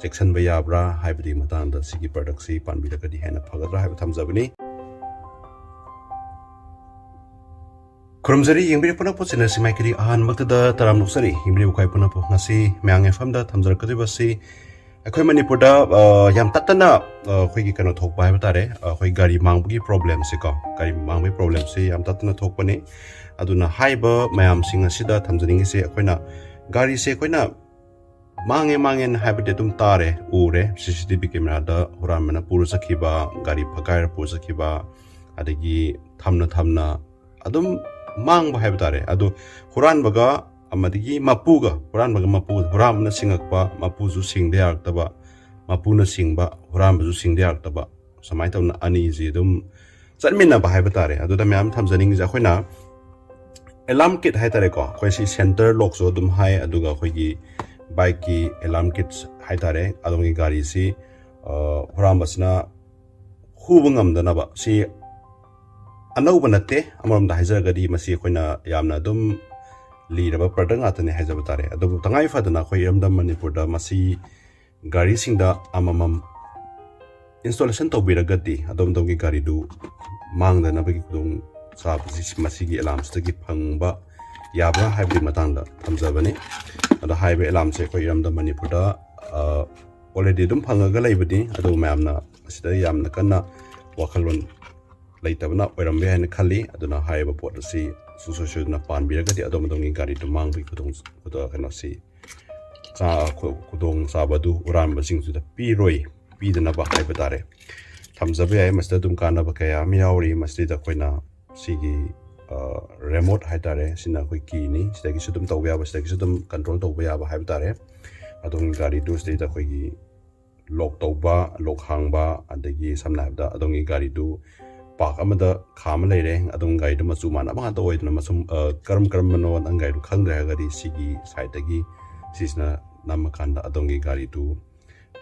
ꯆꯦꯛꯁꯤꯟꯕ ꯌꯥꯕ꯭ꯔꯥ ꯍꯥꯏꯕꯗꯨꯒꯤ ꯃꯇꯥꯡꯗ ꯁꯤꯒꯤ productꯁꯤ ꯄꯥꯟꯕꯤꯔꯒꯗꯤ ꯍꯦꯟꯅ ꯐꯒꯗ꯭ꯔꯥ ꯍꯥꯏꯕ ꯊꯝꯖꯕꯅꯤ꯫ ꯈꯨꯔꯨꯝꯖꯔꯤ, ꯌꯦꯡꯕꯤꯔꯤꯕ ꯄꯨꯝꯅꯃꯛꯄꯨ ꯆꯦꯅꯦꯜꯁꯤ ꯃꯥꯏꯀꯩꯗꯒꯤ ꯑꯍꯥꯟꯕꯃꯛꯇꯗ ꯇꯔꯥꯝꯅ ꯑꯣꯛꯆꯔꯤ꯫ ꯌꯦꯡꯕꯤꯔꯤꯕ ꯈ꯭ꯋꯥꯏ ꯄꯨꯝꯅꯃꯛꯄꯨ꯫ ꯉꯁꯤ ꯃꯌꯥꯡ ꯑꯦꯐ ꯑꯦꯝꯗ ꯊꯝꯖꯔꯛꯀꯗꯧꯔꯤꯕꯁꯤ ꯑꯩꯈꯣꯏ ꯃꯅꯤꯄꯨꯔꯗ, ꯑ, ꯌꯥꯝ ꯇꯠꯇꯅ, ꯑ, ꯑꯩꯈꯣꯏꯒꯤ ꯀꯩꯅꯣ ꯊꯣꯛꯄ ꯍꯥꯏꯕ ꯇꯥꯔꯦ, ꯑꯩꯈꯣꯏ ꯒꯥꯔꯤ ꯃꯥꯡꯕꯒꯤ ꯄ꯭ꯔꯣꯕ꯭ꯂꯦꯝꯁꯤꯀꯣ, ꯒꯥꯔꯤ ꯃꯥꯡꯕꯒꯤ ꯄ꯭ꯔꯣꯕ꯭ꯂꯦꯝꯁꯤ ꯌꯥꯝ ꯇꯠꯇꯅ ꯊꯣꯛꯄꯅꯤ꯫ ꯑꯗꯨꯅ ꯍꯥꯏꯔꯤꯕ ꯃꯌꯥꯝꯁꯤꯡ ꯑꯁꯤꯗ ꯊꯝꯖꯅꯤꯡꯉꯤꯁꯦ, ꯑꯩꯈꯣꯏꯅ ꯒꯥꯔꯤꯁꯦ ꯑꯩꯈꯣꯏꯅ ꯃꯥꯡꯉꯦ ꯃꯥꯡꯉꯦꯅ ꯍꯥꯏꯕꯗꯤ ꯑꯗꯨꯝ ꯇꯥꯔꯦ, ꯎꯔꯦ, ꯁꯤ ꯁꯤ ꯇꯤ ꯚꯤ ꯀꯦꯃꯦꯔꯥꯗ ꯍꯨꯔꯥꯟꯕꯅ ꯄꯨꯔ ꯆꯠꯈꯤꯕ, ꯒꯥꯔꯤ ꯐꯒꯥꯏꯔ ꯄꯨꯔ ꯆꯠꯈꯤꯕ, ꯑꯗꯒꯤ ꯊꯝꯅ ꯊꯝꯅ ꯑꯗꯨꯝ ꯃꯥꯡꯕ ꯍꯥꯏꯕ ꯇꯥꯔꯦ꯫ ꯑꯗꯣ ꯍꯨꯔꯥꯟꯕꯒ ꯑꯃꯗꯒꯤ ꯃꯄꯨꯒ, ꯍꯨꯔꯥꯟꯕꯒ ꯃꯄꯨ, ꯍꯨꯔꯥꯟꯕꯅ ꯁꯤꯡꯉꯛꯄ, ꯃꯄꯨꯁꯨ ꯁꯤꯡꯗ ꯌꯥꯔꯛꯇꯕ, ꯃꯄꯨꯅ ꯁꯤꯡꯕ, ꯍꯨꯔꯥꯟꯕꯁꯨ ꯁꯤꯡꯗ ꯌꯥꯔꯛꯇꯕ, ꯁꯨꯃꯥꯏꯅ ꯇꯧꯅ ꯑꯅꯤꯁꯤ ꯑꯗꯨꯝ ꯆꯠꯃꯤꯟꯅꯕ ꯍꯥꯏꯕ ꯇꯥꯔꯦ꯫ ꯑꯗꯨꯗ ꯃꯌꯥꯝ ꯊꯝꯖꯅꯤꯡꯉꯤꯁꯦ, ꯑꯩꯈꯣꯏꯅ ꯑꯦꯂꯥꯔꯝ ꯀꯤꯠ ꯍꯥꯏ ꯇꯥꯔꯦꯀꯣ, ꯑꯩꯈꯣꯏ ꯁꯤ ꯁꯦꯟꯇꯔ ꯂꯣꯛꯁꯨ ꯑꯗꯨꯝ ꯍꯥꯏ, ꯑꯗꯨꯒ ꯑꯩꯈꯣꯏꯒꯤ ꯕꯥꯏꯛꯀꯤ ꯑꯦꯂꯥꯔꯝ ꯀꯤꯠꯁ ꯍꯥꯏ ꯇꯥꯔꯦ, ꯑꯗꯣꯝꯒꯤ ꯒꯥꯔꯤꯁꯤ, ꯑ, ꯍꯨꯔꯥꯟꯕꯁꯤꯅ ꯍꯨꯕ ꯉꯝꯗꯅꯕ꯫ ꯁꯤ ꯑꯅꯧꯕ ꯅꯠꯇꯦ, ꯑꯃꯔꯣꯝꯗ ꯍꯥꯏꯖꯔꯒꯗꯤ ꯃꯁꯤ ꯑꯩꯈꯣꯏꯅ ꯌꯥꯝꯅ ꯑꯗꯨꯝ ꯂꯤꯔꯕ ꯄ꯭ꯔꯗꯛ ꯉꯥꯛꯇꯅꯤ ꯍꯥꯏꯖꯕ ꯇꯥꯔꯦ꯫ ꯑꯗꯨꯕꯨ ꯇꯉꯥꯏ ꯐꯗꯅ ꯑꯩꯈꯣꯏ ꯏꯔꯝꯗꯝ ꯃꯅꯤꯄꯨꯔꯗ ꯃꯁꯤ ꯒꯥꯔꯤꯁꯤꯡꯗ ꯑꯃꯃꯝ ꯏꯟꯁꯇꯣꯂꯦꯁꯟ ꯇꯧꯕꯤꯔꯒꯗꯤ ꯑꯗꯣꯝ ꯑꯗꯣꯝꯒꯤ ꯒꯥꯔꯤꯗꯨ ꯃꯥꯡꯗꯅꯕꯒꯤ ꯈꯨꯗꯣꯡ ꯆꯥꯕꯁꯤ ꯃꯁꯤꯒꯤ ꯑꯦꯂꯥꯔꯝꯁꯤꯗꯒꯤ ꯐꯪꯕ ꯌꯥꯕ꯭ꯔꯥ ꯍꯥꯏꯕꯒꯤ ꯃꯇꯥꯡꯗ ꯊꯝꯖꯕꯅꯤ꯫ ꯑꯗꯣ ꯍꯥꯏꯔꯤꯕ ꯑꯦꯂꯥꯔꯝꯁꯦ ꯑꯩꯈꯣꯏ ꯏꯔꯝꯗꯝ ꯃꯅꯤꯄꯨꯔꯗ, ꯑ, already ꯑꯗꯨꯝ ꯐꯪꯉꯒ ꯂꯩꯕꯅꯤ꯫ ꯑꯗꯨ ꯃꯌꯥꯝꯅ ꯃꯁꯤꯗ ꯌꯥꯝꯅ ꯀꯟꯅ ꯋꯥꯈꯜꯂꯣꯟ ꯂꯩꯇꯕꯅ ꯑꯣꯏꯔꯝꯕ ꯌꯥꯏ ꯍꯥꯏꯅ ꯈꯜꯂꯤ꯫ ꯑꯗꯨꯅ ꯍꯥꯏꯔꯤꯕ ꯄꯣꯠ ꯑꯁꯤ ꯁꯨꯡꯁꯣꯏ ꯁꯣꯏꯗꯅ ꯄꯥꯟꯕꯤꯔꯒꯗꯤ ꯑꯗꯣꯝ ꯑꯗꯣꯝꯒꯤ ꯒꯥꯔꯤꯗꯨ ꯃꯥꯡꯕꯒꯤ ꯈꯨꯗꯣꯡ, ꯈꯨꯗꯣꯡ, ꯀꯩꯅꯣꯁꯤ, ꯆꯥ-, ꯈꯨ-, ꯈꯨꯗꯣꯡꯆꯥꯕꯗꯨ ꯍꯨꯔꯥꯟꯕꯁꯤꯡꯗꯨꯗ ꯄꯤꯔꯣꯏ, ꯄꯤꯗꯅꯕ ꯍꯥꯏꯕ ꯇꯥꯔꯦ꯫ ꯊꯝꯖꯕ ꯌꯥꯏ꯫ ꯃꯁꯤꯗ ꯑꯗꯨꯝ ꯀꯥꯟꯅꯕ ꯀꯌꯥ ꯑꯃ ꯌꯥꯎꯔꯤ꯫ ꯃꯁꯤꯗ ꯑꯩꯈꯣꯏꯅ ꯁꯤꯒꯤ, ꯑ, ꯔꯤꯃꯣꯠ ꯍꯥꯏ ꯇꯥꯔꯦ, ꯁꯤꯅ ꯑꯩꯈꯣꯏ ꯀꯤꯅꯤ꯫ ꯁꯤꯗꯒꯤꯁꯨ ꯑꯗꯨꯝ ꯇꯧꯕ ꯌꯥꯕ, ꯁꯤꯗꯒꯤꯁꯨ ꯑꯗꯨꯝ ꯀꯟꯇ꯭ꯔꯣꯜ ꯇꯧꯕ ꯌꯥꯕ ꯍꯥꯏꯕ ꯇꯥꯔꯦ꯫ ꯑꯗꯣꯝꯒꯤ ꯒꯥꯔꯤꯗꯨ ꯁꯤꯗꯩꯗ ꯑꯩꯈꯣꯏꯒꯤ ꯂꯣꯛ ꯇꯧꯕ, ꯂꯣꯛ ꯍꯥꯡꯕ, ꯑꯗꯒꯤ ꯁꯝꯅ ꯍꯥꯏꯔꯕꯗ ꯑꯗꯣꯝꯒꯤ ꯒꯥꯔꯤꯗꯨ ꯄꯥꯔꯛ ꯑꯃꯗ ꯈꯥꯝꯃ ꯂꯩꯔꯦ, ꯑꯗꯣꯝꯒꯤ ꯒꯥꯔꯤꯗꯨ ꯃꯆꯨ ꯃꯥꯟꯅꯕ ꯉꯥꯛꯇ ꯑꯣꯏꯗꯅ ꯃꯆꯨ, ꯑ, ꯀꯔꯝ ꯀꯔꯝꯕꯅꯣ ꯅꯪ ꯒꯥꯔꯤꯗꯨ ꯈꯪꯗ꯭ꯔꯦ ꯍꯥꯏꯔꯒꯗꯤ ꯁꯤꯒꯤ ꯁꯥꯏꯠꯇꯒꯤ ꯁꯤꯁꯤꯅ ꯅꯝꯃꯀꯥꯟꯗ ꯑꯗꯣꯝꯒꯤ ꯒꯥꯔꯤꯗꯨ,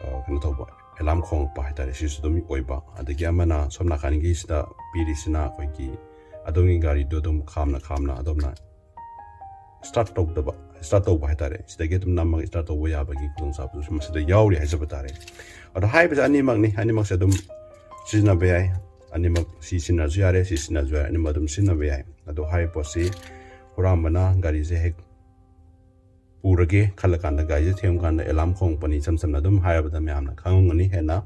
ꯑ, ꯀꯩꯅꯣ ꯇꯧꯕ, ꯑꯦꯂꯥꯔꯝ ꯈꯣꯡꯉꯛꯄ ꯍꯥꯏ ꯇꯥꯔꯦ, ꯁꯤꯁꯨ ꯑꯗꯨꯝ ꯑꯣꯏꯕ꯫ ꯑꯗꯒꯤ ꯑꯃꯅ ꯁꯣꯝ ꯅꯥꯀꯟꯒꯤꯁꯤꯗ ꯄꯤꯔꯤꯁꯤꯅ ꯑꯩꯈꯣꯏꯒꯤ ꯑꯗꯣꯝꯒꯤ ꯒꯥꯔꯤꯗꯨ ꯑꯗꯨꯝ ꯈꯥꯝꯅ ꯈꯥꯝꯅ ꯑꯗꯣꯝꯅ ꯁ꯭ꯇꯥꯔꯠ ꯇꯧꯗꯕ, ꯁ꯭ꯇꯥꯔꯠ ꯇꯧꯕ ꯍꯥꯏ ꯇꯥꯔꯦ, ꯁꯤꯗꯒꯤ ꯑꯗꯨꯝ ꯅꯝꯃꯒ ꯁ꯭ꯇꯥꯔꯠ ꯇꯧꯕ ꯌꯥꯕꯒꯤ ꯈꯨꯗꯣꯡꯆꯥꯕꯗꯨꯁꯨ ꯃꯁꯤꯗ ꯌꯥꯎꯔꯤ ꯍꯥꯏꯖꯕ ꯇꯥꯔꯦ꯫ ꯑꯗꯣ ꯍꯥꯏꯔꯤꯕꯁꯦ ꯑꯅꯤꯃꯛꯅꯤ, ꯑꯅꯤꯃꯛꯁꯦ ꯑꯗꯨꯝ ꯁꯤꯖꯤꯟꯅꯕ ꯌꯥꯏ꯫ ꯑꯅꯤꯃꯛ ꯁꯤ ꯁꯤꯖꯤꯟꯅꯔꯁꯨ ꯌꯥꯔꯦ, ꯁꯤ ꯁꯤꯖꯤꯟꯅꯔꯁꯨ ꯌꯥꯔꯦ, ꯑꯅꯤꯃꯛ ꯑꯗꯨꯝ ꯁꯤꯖꯤꯟꯅꯕ ꯌꯥꯏ꯫ ꯑꯗꯣ ꯍꯥꯏꯔꯤꯕ ꯄꯣꯠꯁꯤ ꯍꯨꯔꯥꯟꯕꯅ ꯒꯥꯔꯤꯁꯦ ꯍꯦꯛ ꯄꯨꯔꯒꯦ ꯈꯜꯂꯀꯥꯟꯗ, ꯒꯥꯔꯤꯁꯦ ꯊꯦꯡꯕ ꯀꯥꯟꯗ ꯑꯦꯂꯥꯝ ꯈꯣꯡꯉꯛꯄꯅꯤ, ꯏꯆꯝ ꯆꯝꯅ ꯑꯗꯨꯝ ꯍꯥꯏꯔꯕꯗ ꯃꯌꯥꯝꯅ ꯈꯪꯉꯝꯒꯅꯤ ꯍꯦꯟꯅ꯫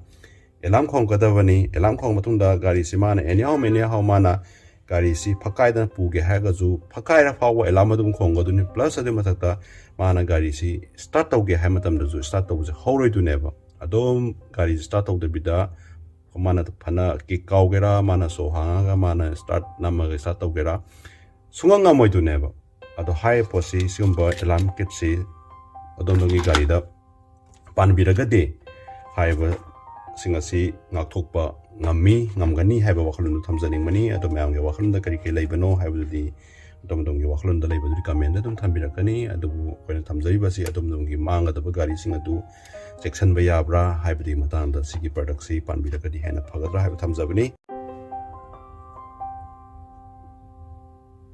ꯑꯦꯂꯥꯝ ꯈꯣꯡꯉꯛꯀꯗꯕꯅꯤ꯫ ꯑꯦꯂꯥꯝ ꯈꯣꯡꯉ ꯃꯇꯨꯡꯗ ꯒꯥꯔꯤꯁꯤ ꯃꯥꯅ anyhow anyhow ꯃꯥꯅ ꯒꯥꯔꯤꯁꯤ ꯐꯛꯀꯥꯏꯗꯅ ꯄꯨꯒꯦ ꯍꯥꯏꯔꯒꯁꯨ, ꯐꯛꯀꯥꯏꯔ ꯐꯥꯎꯕ ꯑꯦꯂꯥꯝ ꯑꯗꯨꯝ ꯈꯣꯡꯒꯗꯣꯏꯅꯤ꯫ Plus ꯑꯗꯨꯒꯤ ꯃꯊꯛꯇ ꯃꯥꯅ ꯒꯥꯔꯤꯁꯤ start ꯇꯧꯒꯦ ꯍꯥꯏꯕ ꯃꯇꯝꯗꯁꯨ start ꯇꯧꯕꯁꯦ ꯍꯧꯔꯣꯏꯗꯣꯏꯅꯦꯕ꯫ ꯑꯗꯨꯝ ꯒꯥꯔꯤꯁꯤ start ꯇꯧꯗꯕꯤꯗ ꯃꯥꯅ ꯐꯅ kick ꯀꯥꯎꯒꯦꯔꯥ, ꯃꯥꯅ ꯁꯣ ꯍꯥꯡꯉꯒ ꯃꯥꯅ start ꯅꯝꯃꯒ start ꯇꯧꯒꯦꯔꯥ, ꯁꯨꯡꯉꯝ ꯉꯝꯃꯣꯏꯗꯣꯏꯅꯦꯕ꯫ ꯑꯗꯣ ꯍꯥꯏꯔꯤꯕ ꯄꯣꯠꯁꯤ, ꯁꯤꯒꯨꯝꯕ alarm kitꯁꯤ ꯑꯗꯣꯝꯗꯣꯝꯒꯤ ꯒꯥꯔꯤꯗ ꯄꯥꯟꯕꯤꯔꯒꯗꯤ ꯍꯥꯏꯔꯤꯕꯁꯤꯡ ꯑꯁꯤ ꯉꯥꯛꯊꯣꯛꯄ ꯉꯝꯃꯤ, ꯉꯝꯒꯅꯤ ꯍꯥꯏꯕ ꯋꯥꯈꯜꯂꯣꯟꯗꯨ ꯊꯝꯖꯅꯤꯡꯕꯅꯤ꯫ ꯑꯗꯣ ꯃꯌꯥꯝꯒꯤ ꯋꯥꯈꯜꯂꯣꯟꯗ ꯀꯔꯤ ꯀꯔꯤ ꯂꯩꯕꯅꯣ ꯍꯥꯏꯕꯗꯨꯗꯤ ꯑꯗꯣꯝ ꯑꯗꯣꯝꯒꯤ ꯋꯥꯈꯜꯂꯣꯟꯗ ꯂꯩꯕꯗꯨꯗꯤ commentꯗ ꯑꯗꯨꯝ ꯊꯝꯕꯤꯔꯛꯀꯅꯤ꯫ ꯑꯗꯨꯕꯨ ꯑꯩꯈꯣꯏꯅ ꯊꯝꯖꯔꯤꯕꯁꯤ ꯑꯗꯣꯝ ꯑꯗꯣꯝꯒꯤ ꯃꯥꯡꯒꯗꯕ ꯒꯥꯔꯤꯁꯤꯡ ꯑꯗꯨ ꯆꯦꯛꯁꯤꯟꯕ ꯌꯥꯕ꯭ꯔꯥ ꯍꯥꯏꯕꯗꯨꯒꯤ ꯃꯇꯥꯡꯗ ꯁꯤꯒꯤ productꯁꯤ ꯄꯥꯟꯕꯤꯔꯒꯗꯤ ꯍꯦꯟꯅ ꯐꯒꯗ꯭ꯔꯥ ꯍꯥꯏꯕ ꯊꯝꯖꯕꯅꯤ꯫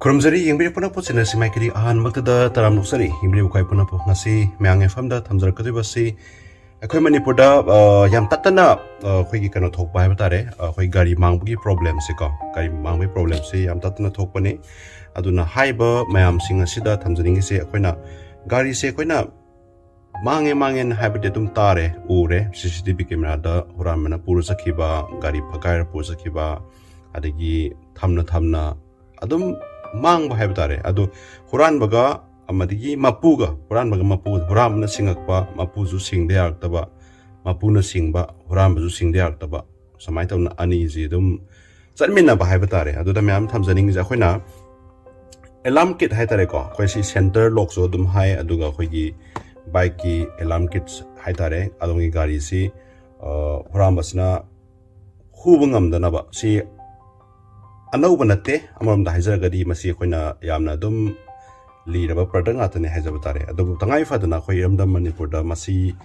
ꯈꯨꯔꯨꯝꯖꯔꯤ, ꯌꯦꯡꯕꯤꯔꯤꯕ ꯄꯨꯝꯅꯃꯛꯄꯨ channelꯁꯤ ꯃꯥꯏꯀꯩꯗꯒꯤ ꯑꯍꯥꯟꯕꯃꯛꯇꯗ ꯇꯔꯥꯝꯅ ꯑꯣꯛꯆꯔꯤ꯫ ꯌꯦꯡꯕꯤꯔꯤꯕ ꯑꯩꯈꯣꯏ ꯄꯨꯝꯅꯃꯛꯄꯨ ꯉꯁꯤ ꯃꯌꯥꯝꯒꯤ ꯃꯐꯝꯗ ꯊꯝꯖꯔꯛꯀꯗꯧꯔꯤꯕꯁꯤ, ꯑꯩꯈꯣꯏ ꯃꯅꯤꯄꯨꯔꯗ, ꯑ, ꯌꯥꯝ ꯇꯠꯇꯅ, ꯑ, ꯑꯩꯈꯣꯏꯒꯤ ꯀꯩꯅꯣ ꯊꯣꯛꯄ ꯍꯥꯏꯕ ꯇꯥꯔꯦ, ꯑ, ꯑꯩꯈꯣꯏ ꯒꯥꯔꯤ ꯃꯥꯡꯕꯒꯤ problemꯁꯦꯀꯣ, ꯒꯥꯔꯤ ꯃꯥꯡꯕꯒꯤ problemꯁꯦ ꯌꯥꯝ ꯇꯠꯇꯅ ꯊꯣꯛꯄꯅꯤ꯫ ꯑꯗꯨꯅ ꯍꯥꯏꯔꯤꯕ ꯃꯌꯥꯝꯁꯤꯡ ꯑꯁꯤꯗ ꯊꯝꯖꯅꯤꯡꯉꯤꯁꯦ, ꯑꯩꯈꯣꯏꯅ ꯒꯥꯔꯤꯁꯦ ꯑꯩꯈꯣꯏꯅ ꯃꯥꯡꯉꯦ ꯃꯥꯡꯉꯦꯅ ꯍꯥꯏꯕꯗꯤ ꯑꯗꯨꯝ ꯇꯥꯔꯦ, ꯎꯔꯦ, CCTV cameraꯗ ꯍꯨꯔꯥꯟꯕꯅ ꯄꯨꯔ ꯆꯠꯈꯤꯕ, ꯒꯥꯔꯤ ꯐꯛꯀꯥꯏꯔ ꯄꯨꯔ ꯆꯠꯈꯤꯕ, ꯑꯗꯒꯤ ꯊꯝꯅ ꯊꯝꯅ ꯑꯗꯨꯝ ꯃꯥꯡꯕ ꯍꯥꯏꯕ ꯇꯥꯔꯦ꯫ ꯑꯗꯨ ꯍꯨꯔꯥꯟꯕꯒ ꯑꯃꯗꯒꯤ ꯃꯄꯨꯒ, ꯍꯨꯔꯥꯟꯕꯒ ꯃꯄꯨ, ꯍꯨꯔꯥꯟꯕꯅ ꯁꯤꯡꯉꯛꯄ, ꯃꯄꯨꯁꯨ ꯁꯤꯡꯗ ꯌꯥꯔꯛꯇꯕ, ꯃꯄꯨꯅ ꯁꯤꯡꯕ, ꯍꯨꯔꯥꯟꯕꯁꯨ ꯁꯤꯡꯗ ꯌꯥꯔꯛꯇꯕ, ꯁꯨꯃꯥꯏꯅ ꯇꯧꯅ ꯑꯅꯤꯁꯤ ꯑꯗꯨꯝ ꯆꯠꯃꯤꯟꯅꯕ ꯍꯥꯏꯕ ꯇꯥꯔꯦ꯫ ꯑꯗꯨꯗ ꯃꯌꯥꯝ ꯊꯝꯖꯅꯤꯡꯉꯤꯁꯦ, ꯑꯩꯈꯣꯏꯅ alarm kit ꯍꯥꯏ ꯇꯥꯔꯦꯀꯣ, ꯑꯩꯈꯣꯏ ꯁꯤ center lockꯁꯨ ꯑꯗꯨꯝ ꯍꯥꯏ, ꯑꯗꯨꯒ ꯑꯩꯈꯣꯏꯒꯤ bikeꯀꯤ alarm kits ꯍꯥꯏ ꯇꯥꯔꯦ, ꯑꯗꯣꯝꯒꯤ ꯒꯥꯔꯤꯁꯤ, ꯑ, ꯍꯨꯔꯥꯟꯕꯁꯤꯅ ꯍꯨꯕ ꯉꯝꯗꯅꯕ꯫ ꯁꯤ ꯑꯅꯧꯕ ꯅꯠꯇꯦ, ꯑꯃꯔꯣꯝꯗ ꯍꯥꯏꯖꯔꯒꯗꯤ ꯃꯁꯤ ꯑꯩꯈꯣꯏꯅ ꯌꯥꯝꯅ ꯑꯗꯨꯝ ꯂꯤꯔꯕ product ꯉꯥꯛꯇꯅꯤ ꯍꯥꯏꯖꯕ ꯇꯥꯔꯦ꯫ ꯑꯗꯨꯕꯨ ꯇꯉꯥꯏ ꯐꯗꯅ ꯑꯩꯈꯣꯏ ꯏꯔꯝꯗꯝ ꯃꯅꯤꯄꯨꯔꯗ ꯃꯁꯤ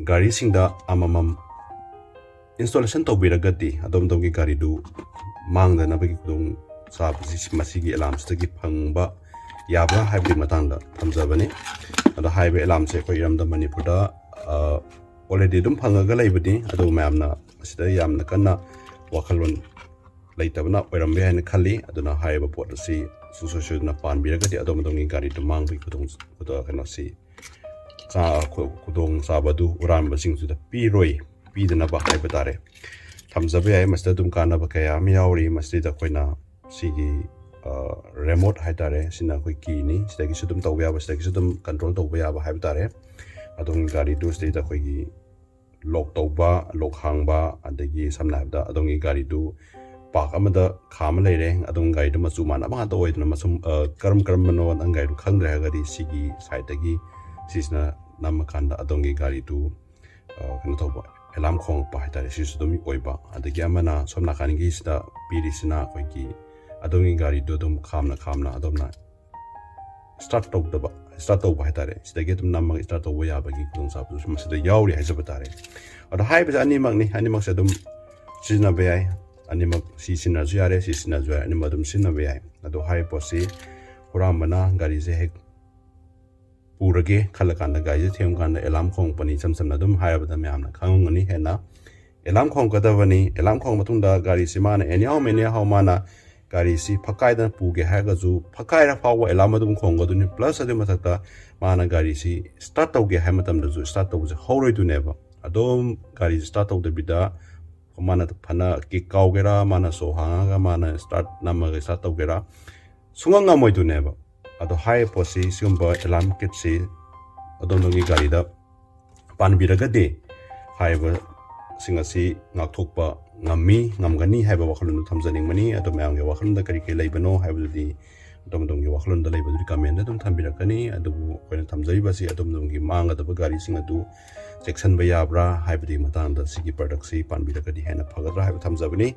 ꯒꯥꯔꯤꯁꯤꯡꯗ ꯑꯃꯃꯝ installation ꯇꯧꯕꯤꯔꯒꯗꯤ ꯑꯗꯣꯝ ꯑꯗꯣꯝꯒꯤ ꯒꯥꯔꯤꯗꯨ ꯃꯥꯡꯗꯅꯕꯒꯤ ꯈꯨꯗꯣꯡ ꯆꯥꯕꯁꯤ ꯃꯁꯤꯒꯤ alarmꯁꯤꯗꯒꯤ ꯐꯪꯕ ꯌꯥꯕ꯭ꯔꯥ ꯍꯥꯏꯕꯒꯤ ꯃꯇꯥꯡꯗ ꯊꯝꯖꯕꯅꯤ꯫ ꯑꯗꯣ ꯍꯥꯏꯔꯤꯕ alarmꯁꯦ ꯑꯩꯈꯣꯏ ꯏꯔꯝꯗꯝ ꯃꯅꯤꯄꯨꯔꯗ, ꯑ, already ꯑꯗꯨꯝ ꯐꯪꯉꯒ ꯂꯩꯕꯅꯤ, ꯑꯗꯨꯕꯨ ꯃꯌꯥꯝꯅ ꯃꯁꯤꯗ ꯌꯥꯝꯅ ꯀꯟꯅ ꯋꯥꯈꯜꯂꯣꯟ ꯂꯩꯇꯕꯅ ꯑꯣꯏꯔꯝꯕ ꯌꯥꯏ ꯍꯥꯏꯅ ꯈꯜꯂꯤ꯫ ꯑꯗꯨꯅ ꯍꯥꯏꯔꯤꯕ ꯄꯣꯠ ꯑꯁꯤ ꯁꯨꯡꯁꯣꯏ ꯁꯣꯏꯗꯅ ꯄꯥꯟꯕꯤꯔꯒꯗꯤ ꯑꯗꯣꯝ ꯑꯗꯣꯝꯒꯤ ꯒꯥꯔꯤꯗꯨ ꯃꯥꯡꯕꯒꯤ ꯈꯨꯗꯣꯡ ꯈꯨꯗꯣꯡ- ꯀꯩꯅꯣꯁꯤ ꯆꯥ- ꯈꯨ- ꯈꯨꯗꯣꯡꯆꯥꯕꯗꯨ ꯍꯨꯔꯥꯟꯕꯁꯤꯡꯗꯨꯗ ꯄꯤꯔꯣꯏ, ꯄꯤꯗꯅꯕ ꯍꯥꯏꯕ ꯇꯥꯔꯦ꯫ ꯊꯝꯖꯕ ꯌꯥꯏ꯫ ꯃꯁꯤꯗ ꯑꯗꯨꯝ ꯀꯥꯟꯅꯕ ꯀꯌꯥ ꯑꯃ ꯌꯥꯎꯔꯤ꯫ ꯃꯁꯤꯗ ꯑꯩꯈꯣꯏꯅ ꯁꯤꯒꯤ ꯔꯦꯃꯣꯠ ꯍꯥꯏꯇꯥꯔꯦ, ꯁꯤꯅ ꯑꯩꯈꯣꯏ ꯀꯤꯅꯤ꯫ ꯁꯤꯗꯒꯤꯁꯨ ꯑꯗꯨꯝ ꯇꯧꯕ ꯌꯥꯕ, ꯁꯤꯗꯒꯤꯁꯨ ꯑꯗꯨꯝ ꯀꯟꯇ꯭ꯔꯣꯜ ꯇꯧꯕ ꯌꯥꯕ ꯍꯥꯏꯕ ꯇꯥꯔꯦ꯫ ꯑꯗꯣꯝꯒꯤ ꯒꯥꯔꯤꯗꯨ ꯁꯤꯗꯩꯗ ꯑꯩꯈꯣꯏꯒꯤ ꯂꯣꯛ ꯇꯧꯕ, ꯂꯣꯛ ꯍꯥꯡꯕ, ꯑꯗꯒꯤ ꯁꯝꯅ ꯍꯥꯏꯔꯕꯗ ꯑꯗꯣꯝꯒꯤ ꯒꯥꯔꯤꯗꯨ ꯄꯥꯔꯛ ꯑꯃꯗ ꯈꯥꯝꯃ ꯂꯩꯔꯦ, ꯑꯗꯣꯝꯒꯤ ꯒꯥꯔꯤꯗꯨ ꯃꯆꯨ ꯃꯥꯟꯅꯕ ꯉꯥꯛꯇ ꯑꯣꯏꯗꯅ ꯃꯆꯨ ꯑ, ꯀꯔꯝ ꯀꯔꯝꯕꯅꯣ ꯅꯪ ꯒꯥꯔꯤꯗꯨ ꯈꯪꯗ꯭ꯔꯦ ꯍꯥꯏꯔꯒꯗꯤ ꯁꯤꯒꯤ ꯁꯥꯏꯠꯇꯒꯤ ꯁꯤꯁꯤꯅ ꯅꯝꯃꯀꯥꯟꯗ ꯑꯗꯣꯝꯒꯤ ꯒꯥꯔꯤꯗꯨ ꯑ, ꯀꯩꯅꯣ ꯇꯧꯕ, ꯑꯦꯂꯥꯝ ꯈꯣꯡꯉꯛꯄ ꯍꯥꯏꯇꯥꯔꯦ, ꯁꯤꯁꯨ ꯑꯗꯨꯝ ꯑꯣꯏꯕ꯫ ꯑꯗꯒꯤ ꯑꯃꯅ ꯁꯣꯝ ꯅꯥꯀꯟꯒꯤꯁꯤꯗ ꯄꯤꯔꯤꯁꯤꯅ ꯑꯩꯈꯣꯏꯒꯤ ꯑꯗꯣꯝꯒꯤ ꯒꯥꯔꯤꯗꯨ ꯑꯗꯨꯝ ꯈꯥꯝꯅ ꯈꯥꯝꯅ ꯑꯗꯣꯝꯅ ꯁ꯭ꯇꯥꯔꯠ ꯇꯧꯗꯕ, ꯁ꯭ꯇꯥꯔꯠ ꯇꯧꯕ ꯍꯥꯏꯇꯥꯔꯦ, ꯁꯤꯗꯒꯤ ꯑꯗꯨꯝ ꯅꯝꯃꯒ ꯁ꯭ꯇꯥꯔꯠ ꯇꯧꯕ ꯌꯥꯕꯒꯤ ꯈꯨꯗꯣꯡꯆꯥꯕꯗꯨꯁꯨ ꯃꯁꯤꯗ ꯌꯥꯎꯔꯤ ꯍꯥꯏꯖꯕ ꯇꯥꯔꯦ꯫ ꯑꯗꯣ ꯍꯥꯏꯔꯤꯕꯁꯦ ꯑꯅꯤꯃꯛꯅꯤ, ꯑꯅꯤꯃꯛꯁꯦ ꯑꯗꯨꯝ ꯁꯤꯖꯤꯟꯅꯕ ꯌꯥꯏ꯫ ꯑꯅꯤꯃꯛ ꯁꯤ ꯁꯤꯖꯤꯟꯅꯔꯁꯨ ꯌꯥꯔꯦ, ꯁꯤ ꯁꯤꯖꯤꯟꯅꯔꯁꯨ ꯌꯥꯔꯦ, ꯑꯅꯤꯃꯛ ꯑꯗꯨꯝ ꯁꯤꯖꯤꯟꯅꯕ ꯌꯥꯏ꯫ ꯑꯗꯣ ꯍꯥꯏꯔꯤꯕ ꯄꯣꯠꯁꯤ ꯍꯨꯔꯥꯟꯕꯅ ꯒꯥꯔꯤꯁꯦ ꯍꯦꯛ ꯄꯨꯔꯒꯦ ꯈꯜꯂꯀꯥꯟꯗ ꯒꯥꯔꯤꯁꯦ ꯊꯦꯡꯕ ꯀꯥꯟꯗ ꯑꯦꯂꯥꯝ ꯈꯣꯡꯉꯛꯄꯅꯤ꯫ ꯏꯆꯝ ꯆꯝꯅ ꯑꯗꯨꯝ ꯍꯥꯏꯔꯕꯗ ꯃꯌꯥꯝꯅ ꯈꯪꯉꯝꯒꯅꯤ ꯍꯦꯟꯅ꯫ ꯑꯦꯂꯥꯝ ꯈꯣꯡꯉꯛꯀꯗꯕꯅꯤ꯫ ꯑꯦꯂꯥꯝ ꯈꯣꯡꯉ ꯃꯇꯨꯡꯗ ꯒꯥꯔꯤꯁꯤ ꯃꯥꯅ anyhow anyhow ꯃꯥꯅ ꯒꯥꯔꯤꯁꯤ ꯐꯛꯀꯥꯏꯗꯅ ꯄꯨꯒꯦ ꯍꯥꯏꯔꯒꯁꯨ ꯐꯛꯀꯥꯏꯔ ꯐꯥꯎꯕ ꯑꯦꯂꯥꯝ ꯑꯗꯨꯝ ꯈꯣꯡꯒꯗꯣꯏꯅꯤ꯫ ꯄ꯭ꯂꯁ ꯑꯗꯨꯒꯤ ꯃꯊꯛꯇ ꯃꯥꯅ ꯒꯥꯔꯤꯁꯤ ꯁ꯭ꯇꯥꯔꯠ ꯇꯧꯒꯦ ꯍꯥꯏꯕ ꯃꯇꯝꯗꯁꯨ ꯁ꯭ꯇꯥꯔꯠ ꯇꯧꯕꯁꯦ ꯍꯧꯔꯣꯏꯗꯣꯏꯅꯦꯕ꯫ ꯑꯗꯨꯝ ꯒꯥꯔꯤꯁꯤ ꯁ꯭ꯇꯥꯔꯠ ꯇꯧꯗꯕꯤꯗ ꯃꯥꯅ ꯐꯅ ꯀꯤꯛ ꯀꯥꯎꯒꯦꯔꯥ, ꯃꯥꯅ ꯁꯣ ꯍꯥꯡꯉꯒ ꯃꯥꯅ ꯁ꯭ꯇꯥꯔꯠ ꯅꯝꯃꯒ ꯁ꯭ꯇꯥꯔꯠ ꯇꯧꯒꯦꯔꯥ, ꯁꯨꯡꯉꯝ ꯉꯝꯃꯣꯏꯗꯣꯏꯅꯦꯕ꯫ ꯑꯗꯣ ꯍꯥꯏꯔꯤꯕ ꯄꯣꯠꯁꯤ, ꯁꯤꯒꯨꯝꯕ ꯑꯦꯂꯥꯔꯝ ꯀꯤꯠꯁꯤ ꯑꯗꯣꯝꯗꯣꯝꯒꯤ ꯒꯥꯔꯤꯗ ꯄꯥꯟꯕꯤꯔꯒꯗꯤ ꯍꯥꯏꯔꯤꯕꯁꯤꯡ ꯑꯁꯤ ꯉꯥꯛꯊꯣꯛꯄ ꯉꯝꯃꯤ, ꯉꯝꯒꯅꯤ ꯍꯥꯏꯕ ꯋꯥꯈꯜꯂꯣꯟꯗꯨ ꯊꯝꯖꯅꯤꯡꯕꯅꯤ꯫ ꯑꯗꯣ ꯃꯌꯥꯝꯒꯤ ꯋꯥꯈꯜꯂꯣꯟꯗ ꯀꯔꯤ ꯀꯔꯤ ꯂꯩꯕꯅꯣ ꯍꯥꯏꯕꯗꯨꯗꯤ ꯑꯗꯣꯝ ꯑꯗꯣꯝꯒꯤ ꯋꯥꯈꯜꯂꯣꯟꯗ ꯂꯩꯕꯗꯨꯗꯤ ꯀꯃꯦꯟꯗ ꯑꯗꯨꯝ ꯊꯝꯕꯤꯔꯛꯀꯅꯤ꯫ ꯑꯗꯨꯕꯨ ꯑꯩꯈꯣꯏꯅ ꯊꯝꯖꯔꯤꯕꯁꯤ ꯑꯗꯣꯝ ꯑꯗꯣꯝꯒꯤ ꯃꯥꯡꯒꯗꯕ ꯒꯥꯔꯤꯁꯤꯡ ꯑꯗꯨ ꯆꯦꯛꯁꯤꯟꯕ ꯌꯥꯕ꯭ꯔꯥ ꯍꯥꯏꯕꯗꯨꯒꯤ ꯃꯇꯥꯡꯗ ꯁꯤꯒꯤ ꯄ꯭ꯔꯗꯛꯁꯤ ꯄꯥꯟꯕꯤꯔꯒꯗꯤ ꯍꯦꯟꯅ ꯐꯒꯗ꯭ꯔꯥ ꯍꯥꯏꯕ ꯊꯝꯖꯕꯅꯤ꯫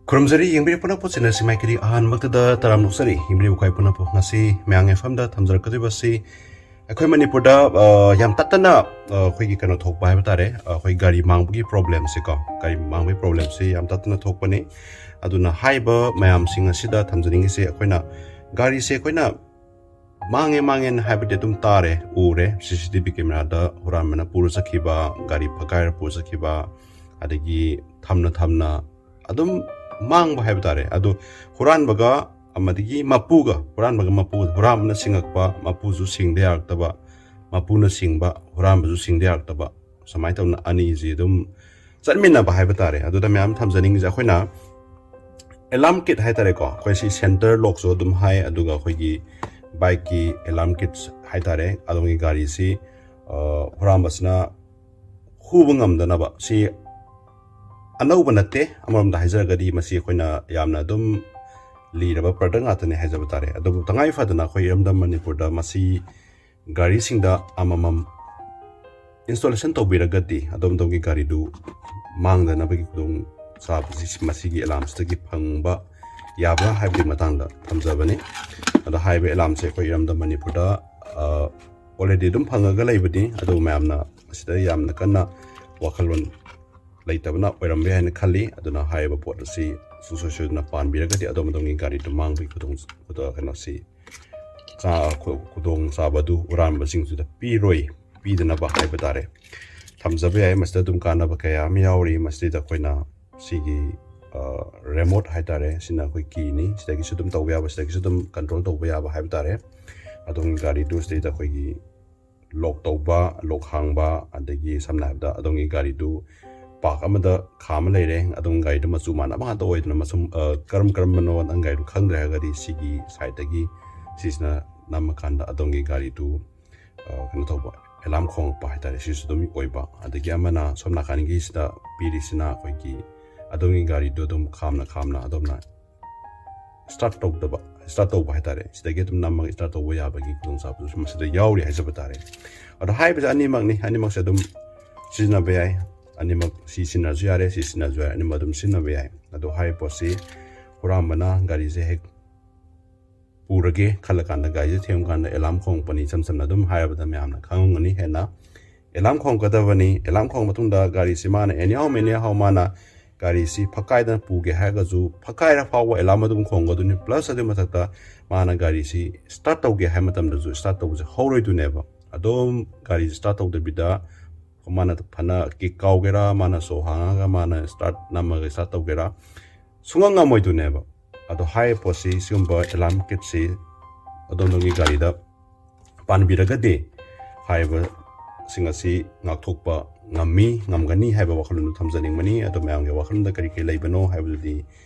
ꯈꯨꯔꯨꯝꯖꯔꯤ, ꯌꯦꯡꯕꯤꯔꯤꯕ ꯄꯨꯝꯅꯃꯛꯄꯨ ꯆꯦꯅꯦꯜꯁꯤ ꯃꯥꯏꯀꯩꯗꯒꯤ ꯑꯍꯥꯟꯕꯃꯛꯇꯗ ꯇꯔꯥꯝꯅ ꯑꯣꯛꯆꯔꯤ꯫ ꯌꯦꯡꯕꯤꯔꯤꯕ ꯈ꯭ꯋꯥꯏ ꯄꯨꯝꯅꯃꯛꯄꯨ ꯉꯁꯤ ꯃꯌꯥꯝꯒꯤ ꯃꯐꯝꯗ ꯊꯝꯖꯔꯛꯀꯗꯧꯔꯤꯕꯁꯤ ꯑꯩꯈꯣꯏ ꯃꯅꯤꯄꯨꯔꯗ, ꯑ, ꯌꯥꯝ ꯇꯠꯇꯅ, ꯑ, ꯑꯩꯈꯣꯏꯒꯤ ꯀꯩꯅꯣ ꯊꯣꯛꯄ ꯍꯥꯏꯕ ꯇꯥꯔꯦ, ꯑ, ꯑꯩꯈꯣꯏ ꯒꯥꯔꯤ ꯃꯥꯡꯕꯒꯤ ꯄ꯭ꯔꯣꯕ꯭ꯂꯦꯝꯁꯦꯀꯣ, ꯒꯥꯔꯤ ꯃꯥꯡꯕꯒꯤ ꯄ꯭ꯔꯣꯕ꯭ꯂꯦꯝꯁꯦ ꯌꯥꯝ ꯇꯠꯇꯅ ꯊꯣꯛꯄꯅꯤ꯫ ꯑꯗꯨꯅ ꯍꯥꯏꯔꯤꯕ ꯃꯌꯥꯝꯁꯤꯡ ꯑꯁꯤꯗ ꯊꯝꯖꯅꯤꯡꯉꯤꯁꯦ, ꯑꯩꯈꯣꯏꯅ ꯒꯥꯔꯤꯁꯦ ꯑꯩꯈꯣꯏꯅ ꯃꯥꯡꯉꯦ ꯃꯥꯡꯉꯦꯅ ꯍꯥꯏꯕꯗꯤ ꯑꯗꯨꯝ ꯇꯥꯔꯦ, ꯎꯔꯦ, ꯁꯤ ꯁꯤ ꯇꯤ ꯚꯤ ꯀꯦꯃꯦꯔꯥꯗ ꯍꯨꯔꯥꯟꯕꯅ ꯄꯨꯔ ꯆꯠꯈꯤꯕ, ꯒꯥꯔꯤ ꯐꯛꯀꯥꯏꯔ ꯄꯨꯔ ꯆꯠꯈꯤꯕ, ꯑꯗꯒꯤ ꯊꯝꯅ ꯊꯝꯅ ꯑꯗꯨꯝ ꯃꯥꯡꯕ ꯍꯥꯏꯕ ꯇꯥꯔꯦ꯫ ꯑꯗꯨ ꯍꯨꯔꯥꯟꯕꯒ ꯑꯃꯗꯒꯤ ꯃꯄꯨꯒ, ꯍꯨꯔꯥꯟꯕꯒ ꯃꯄꯨ, ꯍꯨꯔꯥꯟꯕꯅ ꯁꯤꯡꯉꯛꯄ, ꯃꯄꯨꯁꯨ ꯁꯤꯡꯗ ꯌꯥꯔꯛꯇꯕ, ꯃꯄꯨꯅ ꯁꯤꯡꯕ, ꯍꯨꯔꯥꯟꯕꯁꯨ ꯁꯤꯡꯗ ꯌꯥꯔꯛꯇꯕ, ꯁꯨꯃꯥꯏꯅ ꯇꯧꯅ ꯑꯅꯤꯁꯤ ꯑꯗꯨꯝ ꯆꯠꯃꯤꯟꯅꯕ ꯍꯥꯏꯕ ꯇꯥꯔꯦ꯫ ꯑꯗꯨꯗ ꯃꯌꯥꯝ ꯊꯝꯖꯅꯤꯡꯉꯤꯁꯦ, ꯑꯩꯈꯣꯏꯅ ꯑꯦꯂꯥꯝ ꯀꯤꯠ ꯍꯥꯏ ꯇꯥꯔꯦꯀꯣ, ꯑꯩꯈꯣꯏ ꯁꯤ ꯁꯦꯟꯇꯔ ꯂꯣꯛꯁꯨ ꯑꯗꯨꯝ ꯍꯥꯏ, ꯑꯗꯨꯒ ꯑꯩꯈꯣꯏꯒꯤ ꯕꯥꯏꯛꯀꯤ ꯑꯦꯂꯥꯝ ꯀꯤꯠꯁ ꯍꯥꯏ ꯇꯥꯔꯦ, ꯑꯗꯣꯝꯒꯤ ꯒꯥꯔꯤꯁꯤ ꯍꯨꯔꯥꯟꯕꯁꯤꯅ ꯍꯨꯕ ꯉꯝꯗꯅꯕ, ꯁꯤ ꯑꯅꯧꯕ ꯅꯠꯇꯦ꯫ ꯑꯃꯔꯣꯝꯗ ꯍꯥꯏꯖꯔꯒꯗꯤ ꯃꯁꯤ ꯑꯩꯈꯣꯏꯅ ꯌꯥꯝꯅ ꯑꯗꯨꯝ ꯂꯤꯔꯕ ꯄ꯭ꯔꯗꯛ ꯉꯥꯛꯇꯅꯤ ꯍꯥꯏꯖꯕ ꯇꯥꯔꯦ꯫ ꯑꯗꯨꯕꯨ ꯇꯉꯥꯏ ꯐꯗꯅ ꯑꯩꯈꯣꯏ ꯏꯔꯝꯗꯝ ꯃꯅꯤꯄꯨꯔꯗ ꯃꯁꯤ ꯒꯥꯔꯤꯁꯤꯡꯗ ꯑꯃꯃꯝ ꯏꯟꯁꯇꯣꯂꯦꯁꯟ ꯇꯧꯕꯤꯔꯒꯗꯤ ꯑꯗꯣꯝ ꯑꯗꯣꯝꯒꯤ ꯒꯥꯔꯤꯗꯨ ꯃꯥꯡꯗꯅꯕꯒꯤ ꯈꯨꯗꯣꯡ ꯆꯥꯕꯁꯤ ꯃꯁꯤꯒꯤ ꯑꯦꯂꯥꯝꯁꯤꯗꯒꯤ ꯐꯪꯕ ꯌꯥꯕ꯭ꯔꯥ ꯍꯥꯏꯕꯒꯤ ꯃꯇꯥꯡꯗ ꯊꯝꯖꯕꯅꯤ꯫ ꯑꯗꯣ ꯍꯥꯏꯔꯤꯕ ꯑꯦꯂꯥꯝꯁꯦ ꯑꯩꯈꯣꯏ ꯏꯔꯝꯗꯝ ꯃꯅꯤꯄꯨꯔꯗ ꯑꯣꯜꯔꯦꯗꯤ ꯑꯗꯨꯝ ꯐꯪꯉꯒ ꯂꯩꯕꯅꯤ, ꯑꯗꯨꯕꯨ ꯃꯌꯥꯝꯅ ꯃꯁꯤꯗ ꯌꯥꯝꯅ ꯀꯟꯅ ꯋꯥꯈꯜꯂꯣꯟ ꯂꯩꯇꯕꯅ ꯑꯣꯏꯔꯝꯕ ꯌꯥꯏ ꯍꯥꯏꯅ ꯈꯜꯂꯤ꯫ ꯑꯗꯨꯅ ꯍꯥꯏꯔꯤꯕ ꯄꯣꯠ ꯑꯁꯤ ꯁꯨꯡꯁꯣꯏ ꯁꯣꯏꯗꯅ ꯄꯥꯟꯕꯤꯔꯒꯗꯤ ꯑꯗꯣꯝ ꯑꯗꯣꯝꯒꯤ ꯒꯥꯔꯤꯗꯨ ꯃꯥꯡꯕꯒꯤ ꯈꯨꯗꯣꯡ ꯈꯨꯗꯣꯡ- ꯀꯩꯅꯣꯁꯤ ꯆꯥ- ꯈꯨ- ꯈꯨꯗꯣꯡꯆꯥꯕ ꯑꯗꯨ ꯍꯨꯔꯥꯟꯕꯁꯤꯡꯁꯤꯗ ꯄꯤꯔꯣꯏ, ꯄꯤꯗꯅꯕ ꯍꯥꯏꯕ ꯇꯥꯔꯦ꯫ ꯊꯝꯖꯕ ꯌꯥꯏ꯫ ꯃꯁꯤꯗ ꯑꯗꯨꯝ ꯀꯥꯟꯅꯕ ꯀꯌꯥ ꯑꯃ ꯌꯥꯎꯔꯤ꯫ ꯃꯁꯤꯗ ꯑꯩꯈꯣꯏꯅ ꯁꯤꯒꯤ ꯔꯦꯃꯣꯠ ꯍꯥꯏ ꯇꯥꯔꯦ, ꯁꯤꯅ ꯑꯩꯈꯣꯏ ꯀꯤꯅꯤ꯫ ꯁꯤꯗꯒꯤꯁꯨ ꯑꯗꯨꯝ ꯇꯧꯕ ꯌꯥꯕ, ꯁꯤꯗꯒꯤꯁꯨ ꯑꯗꯨꯝ ꯀꯟꯇ꯭ꯔꯣꯜ ꯇꯧꯕ ꯌꯥꯕ ꯍꯥꯏꯕ ꯇꯥꯔꯦ꯫ ꯑꯗꯣꯝꯒꯤ ꯒꯥꯔꯤꯗꯨ ꯁꯤꯗꯩꯗ ꯑꯩꯈꯣꯏꯒꯤ ꯂꯣꯛ ꯇꯧꯕ, ꯂꯣꯛ ꯍꯥꯡꯕ, ꯑꯗꯒꯤ ꯁꯝꯅ ꯍꯥꯏꯔꯕꯗ ꯑꯗꯣꯝꯒꯤ ꯒꯥꯔꯤꯗꯨ ꯄꯥꯔꯛ ꯑꯃꯗ ꯈꯥꯝꯃ ꯂꯩꯔꯦ, ꯑꯗꯣꯝꯒꯤ ꯒꯥꯔꯤꯗꯨ ꯃꯆꯨ ꯃꯥꯟꯅꯕ ꯉꯥꯛꯇ ꯑꯣꯏꯗꯅ ꯃꯁꯨꯝ, ꯑ, ꯀꯔꯝ ꯀꯔꯝꯕꯅꯣ ꯅꯪ ꯒꯥꯔꯤꯗꯨ ꯈꯪꯗ꯭ꯔꯦ ꯍꯥꯏꯔꯒꯗꯤ ꯁꯤꯒꯤ ꯁꯥꯏꯠꯇꯒꯤ ꯁꯤꯁꯤꯅ ꯅꯝꯃꯀꯥꯟꯗ ꯑꯗꯣꯝꯒꯤ ꯒꯥꯔꯤꯗꯨ, ꯑ, ꯀꯩꯅꯣ ꯇꯧꯕ, ꯑꯦꯂꯥꯝ ꯈꯣꯡꯉꯛꯄ ꯍꯥꯏꯇꯥꯔꯦ, ꯁꯤꯁꯨ ꯑꯗꯨꯝ ꯑꯣꯏꯕ꯫ ꯑꯗꯒꯤ ꯑꯃꯅ ꯁꯣꯝ ꯅꯥꯀꯟꯒꯤꯁꯤꯗ ꯄꯤꯔꯤꯁꯤꯅ ꯑꯩꯈꯣꯏꯒꯤ ꯑꯗꯣꯝꯒꯤ ꯒꯥꯔꯤꯗꯨ ꯑꯗꯨꯝ ꯈꯥꯝꯅ ꯈꯥꯝꯅ ꯑꯗꯣꯝꯅ ꯁ꯭ꯇꯥꯔꯠ ꯇꯧꯗꯕ, ꯁ꯭ꯇꯥꯔꯠ ꯇꯧꯕ ꯍꯥꯏꯇꯥꯔꯦ, ꯁꯤꯗꯒꯤ ꯑꯗꯨꯝ ꯅꯝꯃꯒ ꯁ꯭ꯇꯥꯔꯠ ꯇꯧꯕ ꯌꯥꯕꯒꯤ ꯈꯨꯗꯣꯡꯆꯥꯕꯗꯨꯁꯨ ꯃꯁꯤꯗ ꯌꯥꯎꯔꯤ ꯍꯥꯏꯖꯕ ꯇꯥꯔꯦ꯫ ꯑꯗꯣ ꯍꯥꯏꯔꯤꯕꯁꯦ ꯑꯅꯤꯃꯛꯅꯤ, ꯑꯅꯤꯃꯛꯁꯦ ꯑꯗꯨꯝ ꯁꯤꯖꯤꯟꯅꯕ ꯌꯥꯏ꯫ ꯑꯅꯤꯃꯛ ꯁꯤ ꯁꯤꯖꯤꯟꯅꯔꯁꯨ ꯌꯥꯔꯦ, ꯁꯤ ꯁꯤꯖꯤꯟꯅꯔꯁꯨ ꯌꯥꯔꯦ, ꯑꯅꯤꯃꯛ ꯑꯗꯨꯝ ꯁꯤꯖꯤꯟꯅꯕ ꯌꯥꯏ꯫ ꯑꯗꯣ ꯍꯥꯏꯔꯤꯕ ꯄꯣꯠꯁꯤ ꯍꯨꯔꯥꯟꯕꯅ ꯒꯥꯔꯤꯁꯦ ꯍꯦꯛ ꯄꯨꯔꯒꯦ ꯈꯜꯂꯀꯥꯟꯗ, ꯒꯥꯔꯤꯁꯦ ꯊꯦꯡꯕ ꯀꯥꯟꯗ ꯑꯦꯂꯥꯝ ꯈꯣꯡꯉꯛꯄꯅꯤ, ꯏꯁꯝ ꯁꯝꯅ ꯑꯗꯨꯝ ꯍꯥꯏꯔꯕꯗ ꯃꯌꯥꯝꯅ ꯈꯪꯉꯝꯒꯅꯤ ꯍꯦꯟꯅ꯫ ꯑꯦꯂꯥꯝ ꯈꯣꯡꯉꯛꯀꯗꯕꯅꯤ꯫ ꯑꯦꯂꯥꯝ ꯈꯣꯡꯕ ꯃꯇꯨꯡꯗ ꯒꯥꯔꯤꯁꯤ ꯃꯥꯅ anyhow anyhow ꯃꯥꯅ ꯒꯥꯔꯤꯁꯤ ꯐꯛꯀꯥꯏꯗꯅ ꯄꯨꯒꯦ ꯍꯥꯏꯔꯒꯁꯨ, ꯐꯛꯀꯥꯏꯔ ꯐꯥꯎꯕ ꯑꯦꯂꯥꯝ ꯑꯗꯨꯝ ꯈꯣꯡꯒꯗꯣꯏꯅꯤ꯫ ꯄ꯭ꯂꯁ ꯑꯗꯨꯒꯤ ꯃꯊꯛꯇ ꯃꯥꯅ ꯒꯥꯔꯤꯁꯤ ꯁ꯭ꯇꯥꯔꯠ ꯇꯧꯒꯦ ꯍꯥꯏꯕ ꯃꯇꯝꯗꯁꯨ ꯁ꯭ꯇꯥꯔꯠ ꯇꯧꯕꯁꯦ ꯍꯧꯔꯣꯏꯗꯣꯏꯅꯦꯕ꯫ ꯑꯗꯨꯝ ꯒꯥꯔꯤꯁꯤ ꯁ꯭ꯇꯥꯔꯠ ꯇꯧꯗꯕꯤꯗ ꯃꯥꯅ ꯐꯅ ꯀꯤꯛ ꯀꯥꯎꯒꯦꯔꯥ, ꯃꯥꯅ ꯁꯣ ꯍꯥꯡꯉꯒ ꯃꯥꯅ ꯁ꯭ꯇꯥꯔꯠ ꯅꯝꯃꯒ ꯁ꯭ꯇꯥꯔꯠ ꯇꯧꯒꯦꯔꯥ, ꯁꯨꯡꯉꯝ ꯉꯝꯃꯣꯏꯗꯣꯏꯅꯦꯕ꯫ ꯑꯗꯣ ꯍꯥꯏꯔꯤꯕ ꯄꯣꯠꯁꯤ, ꯁꯤꯒꯨꯝꯕ ꯑꯦꯂꯥꯔꯝ ꯀꯤꯠꯁꯤ ꯑꯗꯣꯝꯗꯣꯝꯒꯤ ꯒꯥꯔꯤꯗ ꯄꯥꯟꯕꯤꯔꯒꯗꯤ ꯍꯥꯏꯔꯤꯕꯁꯤꯡ ꯑꯁꯤ ꯉꯥꯛꯊꯣꯛꯄ ꯉꯝꯃꯤ, ꯉꯝꯒꯅꯤ ꯍꯥꯏꯕ ꯋꯥꯈꯜꯂꯣꯟꯗꯨ ꯊꯝꯖꯅꯤꯡꯕꯅꯤ꯫ ꯑꯗꯣ ꯃꯌꯥꯝꯒꯤ ꯋꯥꯈꯜꯂꯣꯟꯗ ꯀꯔꯤ ꯀꯔꯤ ꯂꯩꯕꯅꯣ ꯍꯥꯏꯕꯗꯨꯗꯤ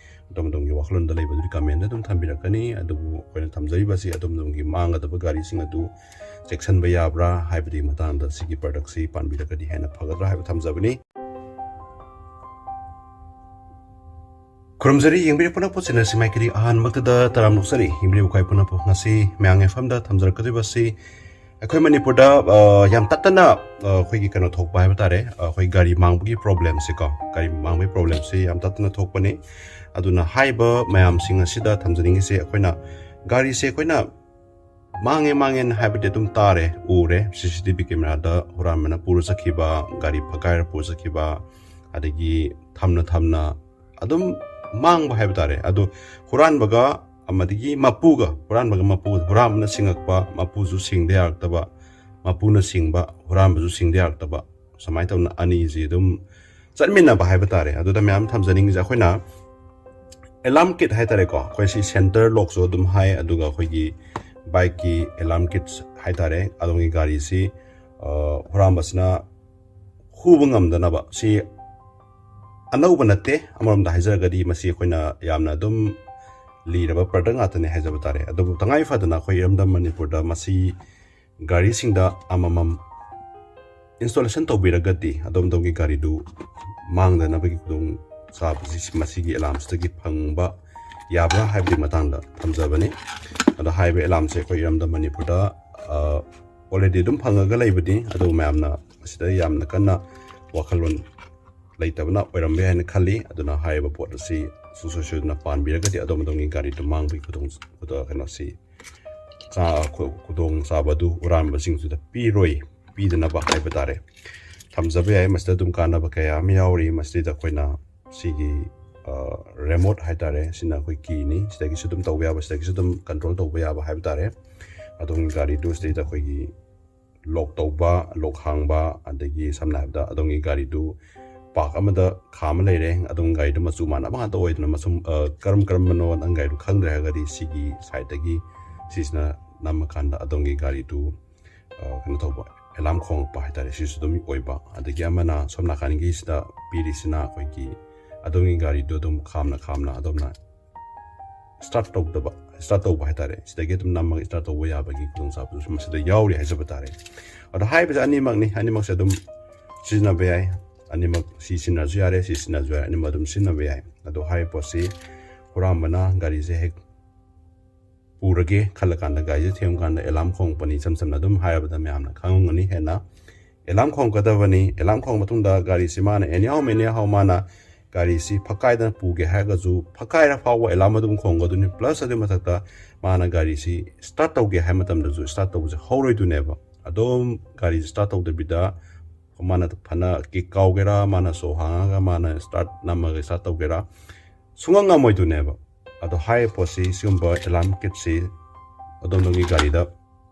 ꯑꯗꯣꯝ ꯑꯗꯣꯝꯒꯤ ꯋꯥꯈꯜꯂꯣꯟꯗ ꯂꯩꯕꯗꯨꯗꯤ ꯀꯃꯦꯟꯗ ꯑꯗꯨꯝ ꯊꯝꯕꯤꯔꯛꯀꯅꯤ꯫ ꯑꯗꯨꯕꯨ ꯑꯩꯈꯣꯏꯅ ꯊꯝꯖꯔꯤꯕꯁꯤ ꯑꯗꯣꯝ ꯑꯗꯣꯝꯒꯤ ꯃꯥꯡꯒꯗꯕ ꯒꯥꯔꯤꯁꯤꯡ ꯑꯗꯨ ꯆꯦꯛꯁꯤꯟꯕ ꯌꯥꯕ꯭ꯔꯥ ꯍꯥꯏꯕꯗꯨꯒꯤ ꯃꯇꯥꯡꯗ ꯁꯤꯒꯤ ꯄ꯭ꯔꯗꯛꯁꯤ ꯄꯥꯟꯕꯤꯔꯒꯗꯤ ꯍꯦꯟꯅ ꯐꯒꯗ꯭ꯔꯥ ꯍꯥꯏꯕ ꯊꯝꯖꯕꯅꯤ꯫ ꯈꯨꯔꯨꯝꯖꯔꯤ, ꯌꯦꯡꯕꯤꯔꯤꯕ ꯄꯨꯝꯅꯃꯛꯄꯨ ꯆꯦꯅꯦꯜꯁꯤ ꯃꯥꯏꯀꯩꯗꯒꯤ ꯑꯍꯥꯟꯕꯃꯛꯇꯗ ꯇꯔꯥꯝꯅ ꯑꯣꯛꯆꯔꯤ꯫ ꯌꯦꯡꯕꯤꯔꯤꯕ ꯈ꯭ꯋꯥꯏ ꯄꯨꯝꯅꯃꯛꯄꯨ ꯉꯁꯤ ꯃꯌꯥꯝꯒꯤ ꯃꯐꯝꯗ ꯊꯝꯖꯔꯛꯀꯗꯧꯔꯤꯕꯁꯤ ꯑꯩꯈꯣꯏ ꯃꯅꯤꯄꯨꯔꯗ, ꯑ, ꯌꯥꯝ ꯇꯠꯇꯅ, ꯑ, ꯑꯩꯈꯣꯏꯒꯤ ꯀꯩꯅꯣ ꯊꯣꯛꯄ ꯍꯥꯏꯕ ꯇꯥꯔꯦ, ꯑꯩꯈꯣꯏ ꯒꯥꯔꯤ ꯃꯥꯡꯕꯒꯤ ꯄ꯭ꯔꯣꯕ꯭ꯂꯦꯝꯁꯤꯀꯣ, ꯒꯥꯔꯤ ꯃꯥꯡꯕꯒꯤ ꯄ꯭ꯔꯣꯕ꯭ꯂꯦꯝꯁꯤ ꯌꯥꯝ ꯇꯠꯇꯅ ꯊꯣꯛꯄꯅꯤ꯫ ꯑꯗꯨꯅ ꯍꯥꯏꯔꯤꯕ ꯃꯌꯥꯝꯁꯤꯡ ꯑꯁꯤꯗ ꯊꯝꯖꯅꯤꯡꯉꯤꯁꯦ, ꯑꯩꯈꯣꯏꯅ ꯒꯥꯔꯤꯁꯦ ꯑꯩꯈꯣꯏꯅ ꯃꯥꯡꯉꯦ ꯃꯥꯡꯉꯦꯅ ꯍꯥꯏꯕꯗꯤ ꯑꯗꯨꯝ ꯇꯥꯔꯦ, ꯎꯔꯦ, ꯁꯤ ꯁꯤ ꯇꯤ ꯚꯤ ꯀꯦꯃꯦꯔꯥꯗ ꯍꯨꯔꯥꯟꯕꯅ ꯄꯨꯔ ꯆꯠꯈꯤꯕ, ꯒꯥꯔꯤ ꯐꯛꯀꯥꯏꯔ ꯄꯨꯔ ꯆꯠꯈꯤꯕ, ꯑꯗꯒꯤ ꯊꯝꯅ ꯊꯝꯅ ꯑꯗꯨꯝ ꯃꯥꯡꯕ ꯍꯥꯏꯕ ꯇꯥꯔꯦ꯫ ꯑꯗꯣ ꯍꯨꯔꯥꯟꯕꯒ ꯑꯃꯗꯒꯤ ꯃꯄꯨꯒ, ꯍꯨꯔꯥꯟꯕꯒ ꯃꯄꯨ, ꯍꯨꯔꯥꯟꯕꯅ ꯁꯤꯡꯉꯛꯄ, ꯃꯄꯨꯁꯨ ꯁꯤꯡꯗ ꯌꯥꯔꯛꯇꯕ, ꯃꯄꯨꯅ ꯁꯤꯡꯕ, ꯍꯨꯔꯥꯟꯕꯁꯨ ꯁꯤꯡꯗ ꯌꯥꯔꯛꯇꯕ, ꯁꯨꯃꯥꯏꯅ ꯇꯧꯅ ꯑꯅꯤꯁꯤ ꯑꯗꯨꯝ ꯆꯠꯃꯤꯟꯅꯕ ꯍꯥꯏꯕ ꯇꯥꯔꯦ꯫ ꯑꯗꯨꯗ ꯃꯌꯥꯝ ꯊꯝꯖꯅꯤꯡꯉꯤꯁꯦ, ꯑꯩꯈꯣꯏꯅ ꯑꯦꯂꯥꯔꯝ ꯀꯤꯠ ꯍꯥꯏ ꯇꯥꯔꯦꯀꯣ, ꯑꯩꯈꯣꯏ ꯁꯤ ꯁꯦꯟꯇꯔ ꯂꯣꯛꯁꯨ ꯑꯗꯨꯝ ꯍꯥꯏ, ꯑꯗꯨꯒ ꯑꯩꯈꯣꯏꯒꯤ ꯕꯥꯏꯛꯀꯤ ꯑꯦꯂꯥꯔꯝ ꯀꯤꯠꯁ ꯍꯥꯏ ꯇꯥꯔꯦ, ꯑꯗꯣꯝꯒꯤ ꯒꯥꯔꯤꯁꯤ, ꯑ, ꯍꯨꯔꯥꯟꯕꯁꯤꯅ ꯍꯨꯕ ꯉꯝꯗꯅꯕ꯫ ꯁꯤ ꯑꯅꯧꯕ ꯅꯠꯇꯦ, ꯑꯃꯔꯣꯝꯗ ꯍꯥꯏꯖꯔꯒꯗꯤ ꯃꯁꯤ ꯑꯩꯈꯣꯏꯅ ꯌꯥꯝꯅ ꯑꯗꯨꯝ ꯂꯤꯔꯕ ꯄ꯭ꯔꯗꯛ ꯉꯥꯛꯇꯅꯦ ꯍꯥꯏꯖꯕ ꯇꯥꯔꯦ꯫ ꯑꯗꯨꯕꯨ ꯇꯉꯥꯏ ꯐꯗꯅ ꯑꯩꯈꯣꯏ ꯏꯔꯝꯗꯝ ꯃꯅꯤꯄꯨꯔꯗ ꯃꯁꯤ ꯒꯥꯔꯤꯁꯤꯡꯗ ꯑꯃꯃꯝ ꯏꯟꯁꯇꯣꯂꯦꯁꯟ ꯇꯧꯕꯤꯔꯒꯗꯤ ꯑꯗꯣꯝ ꯑꯗꯣꯝꯒꯤ ꯒꯥꯔꯤꯗꯨ ꯃꯥꯡꯗꯅꯕꯒꯤ ꯈꯨꯗꯣꯡ ꯆꯥꯕꯁꯤ ꯃꯁꯤꯒꯤ ꯑꯦꯂꯥꯔꯝꯁꯤꯗꯒꯤ ꯐꯪꯕ ꯌꯥꯕ꯭ꯔꯥ ꯍꯥꯏꯕꯒꯤ ꯃꯇꯥꯡꯗ ꯊꯝꯖꯕꯅꯤ꯫ ꯑꯗꯣ ꯍꯥꯏꯔꯤꯕ ꯑꯦꯂꯥꯔꯝꯁꯦ ꯑꯩꯈꯣꯏ ꯏꯔꯝꯗꯝ ꯃꯅꯤꯄꯨꯔꯗ, ꯑ, already ꯑꯗꯨꯝ ꯐꯪꯉꯒ ꯂꯩꯕꯅꯤ꯫ ꯑꯗꯨ ꯃꯌꯥꯝꯅ ꯃꯁꯤꯗ ꯌꯥꯝꯅ ꯀꯟꯅ ꯋꯥꯈꯜꯂꯣꯟ ꯂꯩꯇꯕꯅ ꯑꯣꯏꯔꯝꯕ ꯌꯥꯏ ꯍꯥꯏꯅ ꯈꯜꯂꯤ꯫ ꯑꯗꯨꯅ ꯍꯥꯏꯔꯤꯕ ꯄꯣꯠ ꯑꯁꯤ ꯁꯨꯡꯁꯣꯏ ꯁꯣꯏꯗꯅ ꯄꯥꯟꯕꯤꯔꯒꯗꯤ ꯑꯗꯣꯝ ꯑꯗꯣꯝꯒꯤ ꯒꯥꯔꯤꯗꯨ ꯃꯥꯡꯕꯒꯤ ꯈꯨꯗꯣꯡ, ꯈꯨꯗꯣꯡ, ꯀꯩꯅꯣꯁꯤ, ꯆꯥ-, ꯈꯨ-, ꯈꯨꯗꯣꯡ ꯆꯥꯕ ꯑꯗꯨ ꯍꯨꯔꯥꯟꯕꯁꯤꯡꯗꯨꯗ ꯄꯤꯔꯣꯏ, ꯄꯤꯗꯅꯕ ꯍꯥꯏꯕ ꯇꯥꯔꯦ꯫ ꯊꯝꯖꯕ ꯌꯥꯏ꯫ ꯃꯁꯤꯗ ꯑꯗꯨꯝ ꯀꯥꯟꯅꯕ ꯀꯌꯥ ꯑꯃ ꯌꯥꯎꯔꯤ꯫ ꯃꯁꯤꯗ ꯑꯩꯈꯣꯏꯅ ꯁꯤꯒꯤ, ꯑ, ꯔꯦꯃꯣꯠ ꯍꯥꯏ ꯇꯥꯔꯦ, ꯁꯤꯅ ꯑꯩꯈꯣꯏ ꯀꯤꯅꯤ꯫ ꯁꯤꯗꯒꯤꯁꯨ ꯑꯗꯨꯝ ꯇꯧꯕ ꯌꯥꯕ, ꯁꯤꯗꯒꯤꯁꯨ ꯑꯗꯨꯝ ꯀꯟꯇ꯭ꯔꯣꯜ ꯇꯧꯕ ꯌꯥꯕ ꯍꯥꯏꯕ ꯇꯥꯔꯦ꯫ ꯑꯗꯣꯝꯒꯤ ꯒꯥꯔꯤꯗꯨ ꯁꯤꯗꯩꯗ ꯑꯩꯈꯣꯏꯒꯤ ꯂꯣꯛ ꯇꯧꯕ, ꯂꯣꯛ ꯍꯥꯡꯕ, ꯑꯗꯒꯤ ꯁꯝꯅ ꯍꯥꯏꯔꯕꯗ ꯑꯗꯣꯝꯒꯤ ꯒꯥꯔꯤꯗꯨ ꯄꯥꯔꯛ ꯑꯃꯗ ꯈꯥꯝꯃ ꯂꯩꯔꯦ, ꯑꯗꯣꯝꯒꯤ ꯒꯥꯔꯤꯗꯨ ꯃꯆꯨ ꯃꯥꯟꯅꯕ ꯉꯥꯛꯇ ꯑꯣꯏꯗꯅ, ꯃꯆꯨ, ꯑ, ꯀꯔꯝ ꯀꯔꯝꯕꯅꯣ ꯅꯪ ꯒꯥꯔꯤꯗꯨ ꯈꯪꯗ꯭ꯔꯦ ꯍꯥꯏꯔꯒꯗꯤ ꯁꯤꯒꯤ ꯁꯥꯏꯠꯇꯒꯤ ꯁꯤꯁꯤꯅ ꯅꯝꯃꯀꯥꯟꯗ ꯑꯗꯣꯝꯒꯤ ꯒꯥꯔꯤꯗꯨ, ꯑ, ꯀꯩꯅꯣ ꯇꯧꯕ, ꯑꯦꯂꯥꯝ ꯈꯣꯡꯉꯛꯄ ꯍꯥꯏꯇꯥꯔꯦ, ꯁꯤꯁꯨ ꯑꯗꯨꯝ ꯑꯣꯏꯕ꯫ ꯑꯗꯒꯤ ꯑꯃꯅ ꯁꯣꯝ ꯅꯥꯀꯟꯒꯤꯁꯤꯗ ꯄꯤꯔꯤꯁꯤꯅ ꯑꯩꯈꯣꯏꯒꯤ ꯑꯗꯣꯝꯒꯤ ꯒꯥꯔꯤꯗꯨ ꯑꯗꯨꯝ ꯈꯥꯝꯅ ꯈꯥꯝꯅ ꯑꯗꯣꯝꯅ ꯁ꯭ꯇꯥꯔꯠ ꯇꯧꯗꯕ, ꯁ꯭ꯇꯥꯔꯠ ꯇꯧꯕ ꯍꯥꯏꯇꯥꯔꯦ, ꯁꯤꯗꯒꯤ ꯑꯗꯨꯝ ꯅꯝꯃꯒ ꯁ꯭ꯇꯥꯔꯠ ꯇꯧꯕ ꯌꯥꯕꯒꯤ ꯈꯨꯗꯣꯡꯆꯥꯕꯗꯨꯁꯨ ꯃꯁꯤꯗ ꯌꯥꯎꯔꯤ ꯍꯥꯏꯖꯕ ꯇꯥꯔꯦ꯫ ꯑꯗꯣ ꯍꯥꯏꯔꯤꯕꯁꯦ ꯑꯅꯤꯃꯛꯅꯤ, ꯑꯅꯤꯃꯛꯁꯦ ꯑꯗꯨꯝ ꯁꯤꯖꯤꯟꯅꯕ ꯌꯥꯏ꯫ ꯑꯅꯤꯃꯛ ꯁꯤ ꯁꯤꯖꯤꯟꯅꯔꯁꯨ ꯌꯥꯔꯦ, ꯁꯤ ꯁꯤꯖꯤꯟꯅꯔꯁꯨ ꯌꯥꯔꯦ, ꯑꯅꯤꯃꯛ ꯑꯗꯨꯝ ꯁꯤꯖꯤꯟꯅꯕ ꯌꯥꯏ꯫ ꯑꯗꯣ ꯍꯥꯏꯔꯤꯕ ꯄꯣꯠꯁꯤ ꯍꯨꯔꯥꯟꯕꯅ ꯒꯥꯔꯤꯁꯦ ꯍꯦꯛ ꯄꯨꯔꯒꯦ ꯈꯜꯂꯀꯥꯟꯗ, ꯒꯥꯔꯤꯁꯦ ꯊꯦꯡꯕ ꯀꯥꯟꯗ ꯑꯦꯂꯥꯝ ꯈꯣꯡꯉꯛꯄꯅꯤ꯫ ꯏꯆꯝ ꯆꯝꯅ ꯑꯗꯨꯝ ꯍꯥꯏꯔꯕꯗ ꯃꯌꯥꯝꯅ ꯈꯪꯉꯝꯒꯅꯤ ꯍꯦꯟꯅ꯫ ꯑꯦꯂꯥꯝ ꯈꯣꯡꯒꯗꯕꯅꯤ꯫ ꯑꯦꯂꯥꯝ ꯈꯣꯡꯕ ꯃꯇꯨꯡꯗ ꯒꯥꯔꯤꯁꯤ ꯃꯥꯅ anyhow anyhow ꯃꯥꯅ ꯒꯥꯔꯤꯁꯤ ꯐꯛꯀꯥꯏꯗꯅ ꯄꯨꯒꯦ ꯍꯥꯏꯔꯒꯁꯨ ꯐꯛꯀꯥꯏꯔ ꯐꯥꯎꯕ ꯑꯦꯂꯥꯝ ꯑꯗꯨꯝ ꯈꯣꯡꯒꯗꯣꯏꯅꯤ꯫ ꯄ꯭ꯂꯁ ꯑꯗꯨꯒꯤ ꯃꯊꯛꯇ ꯃꯥꯅ ꯒꯥꯔꯤꯁꯤ ꯁ꯭ꯇꯥꯔꯠ ꯇꯧꯒꯦ ꯍꯥꯏꯕ ꯃꯇꯝꯗꯁꯨ ꯁ꯭ꯇꯥꯔꯠ ꯇꯧꯕꯁꯦ ꯍꯧꯔꯣꯏꯗꯣꯏꯅꯦꯕ꯫ ꯑꯗꯨꯝ ꯒꯥꯔꯤꯁꯤ ꯁ꯭ꯇꯥꯔꯠ ꯇꯧꯗꯕꯤꯗ ꯃꯥꯅ ꯐꯅ ꯀꯤꯛ ꯀꯥꯎꯒꯦꯔꯥ, ꯃꯥꯅ ꯁꯣ ꯍꯥꯡꯉꯒ ꯃꯥꯅ ꯁ꯭ꯇꯥꯔꯠ ꯅꯝꯃꯒ ꯁ꯭ꯇꯥꯔꯠ ꯇꯧꯒꯦꯔꯥ, ꯁꯨꯡꯉꯝ ꯉꯝꯃꯣꯏꯗꯣꯏꯅꯦꯕ꯫ ꯑꯗꯣ ꯍꯥꯏꯔꯤꯕ ꯄꯣꯠꯁꯤ, ꯁꯤꯒꯨꯝꯕ ꯑꯦꯂꯥꯔꯝ ꯀꯤꯠꯁꯤ ꯑꯗꯣꯝ ꯑꯗꯣꯝꯒꯤ ꯒꯥꯔꯤꯗ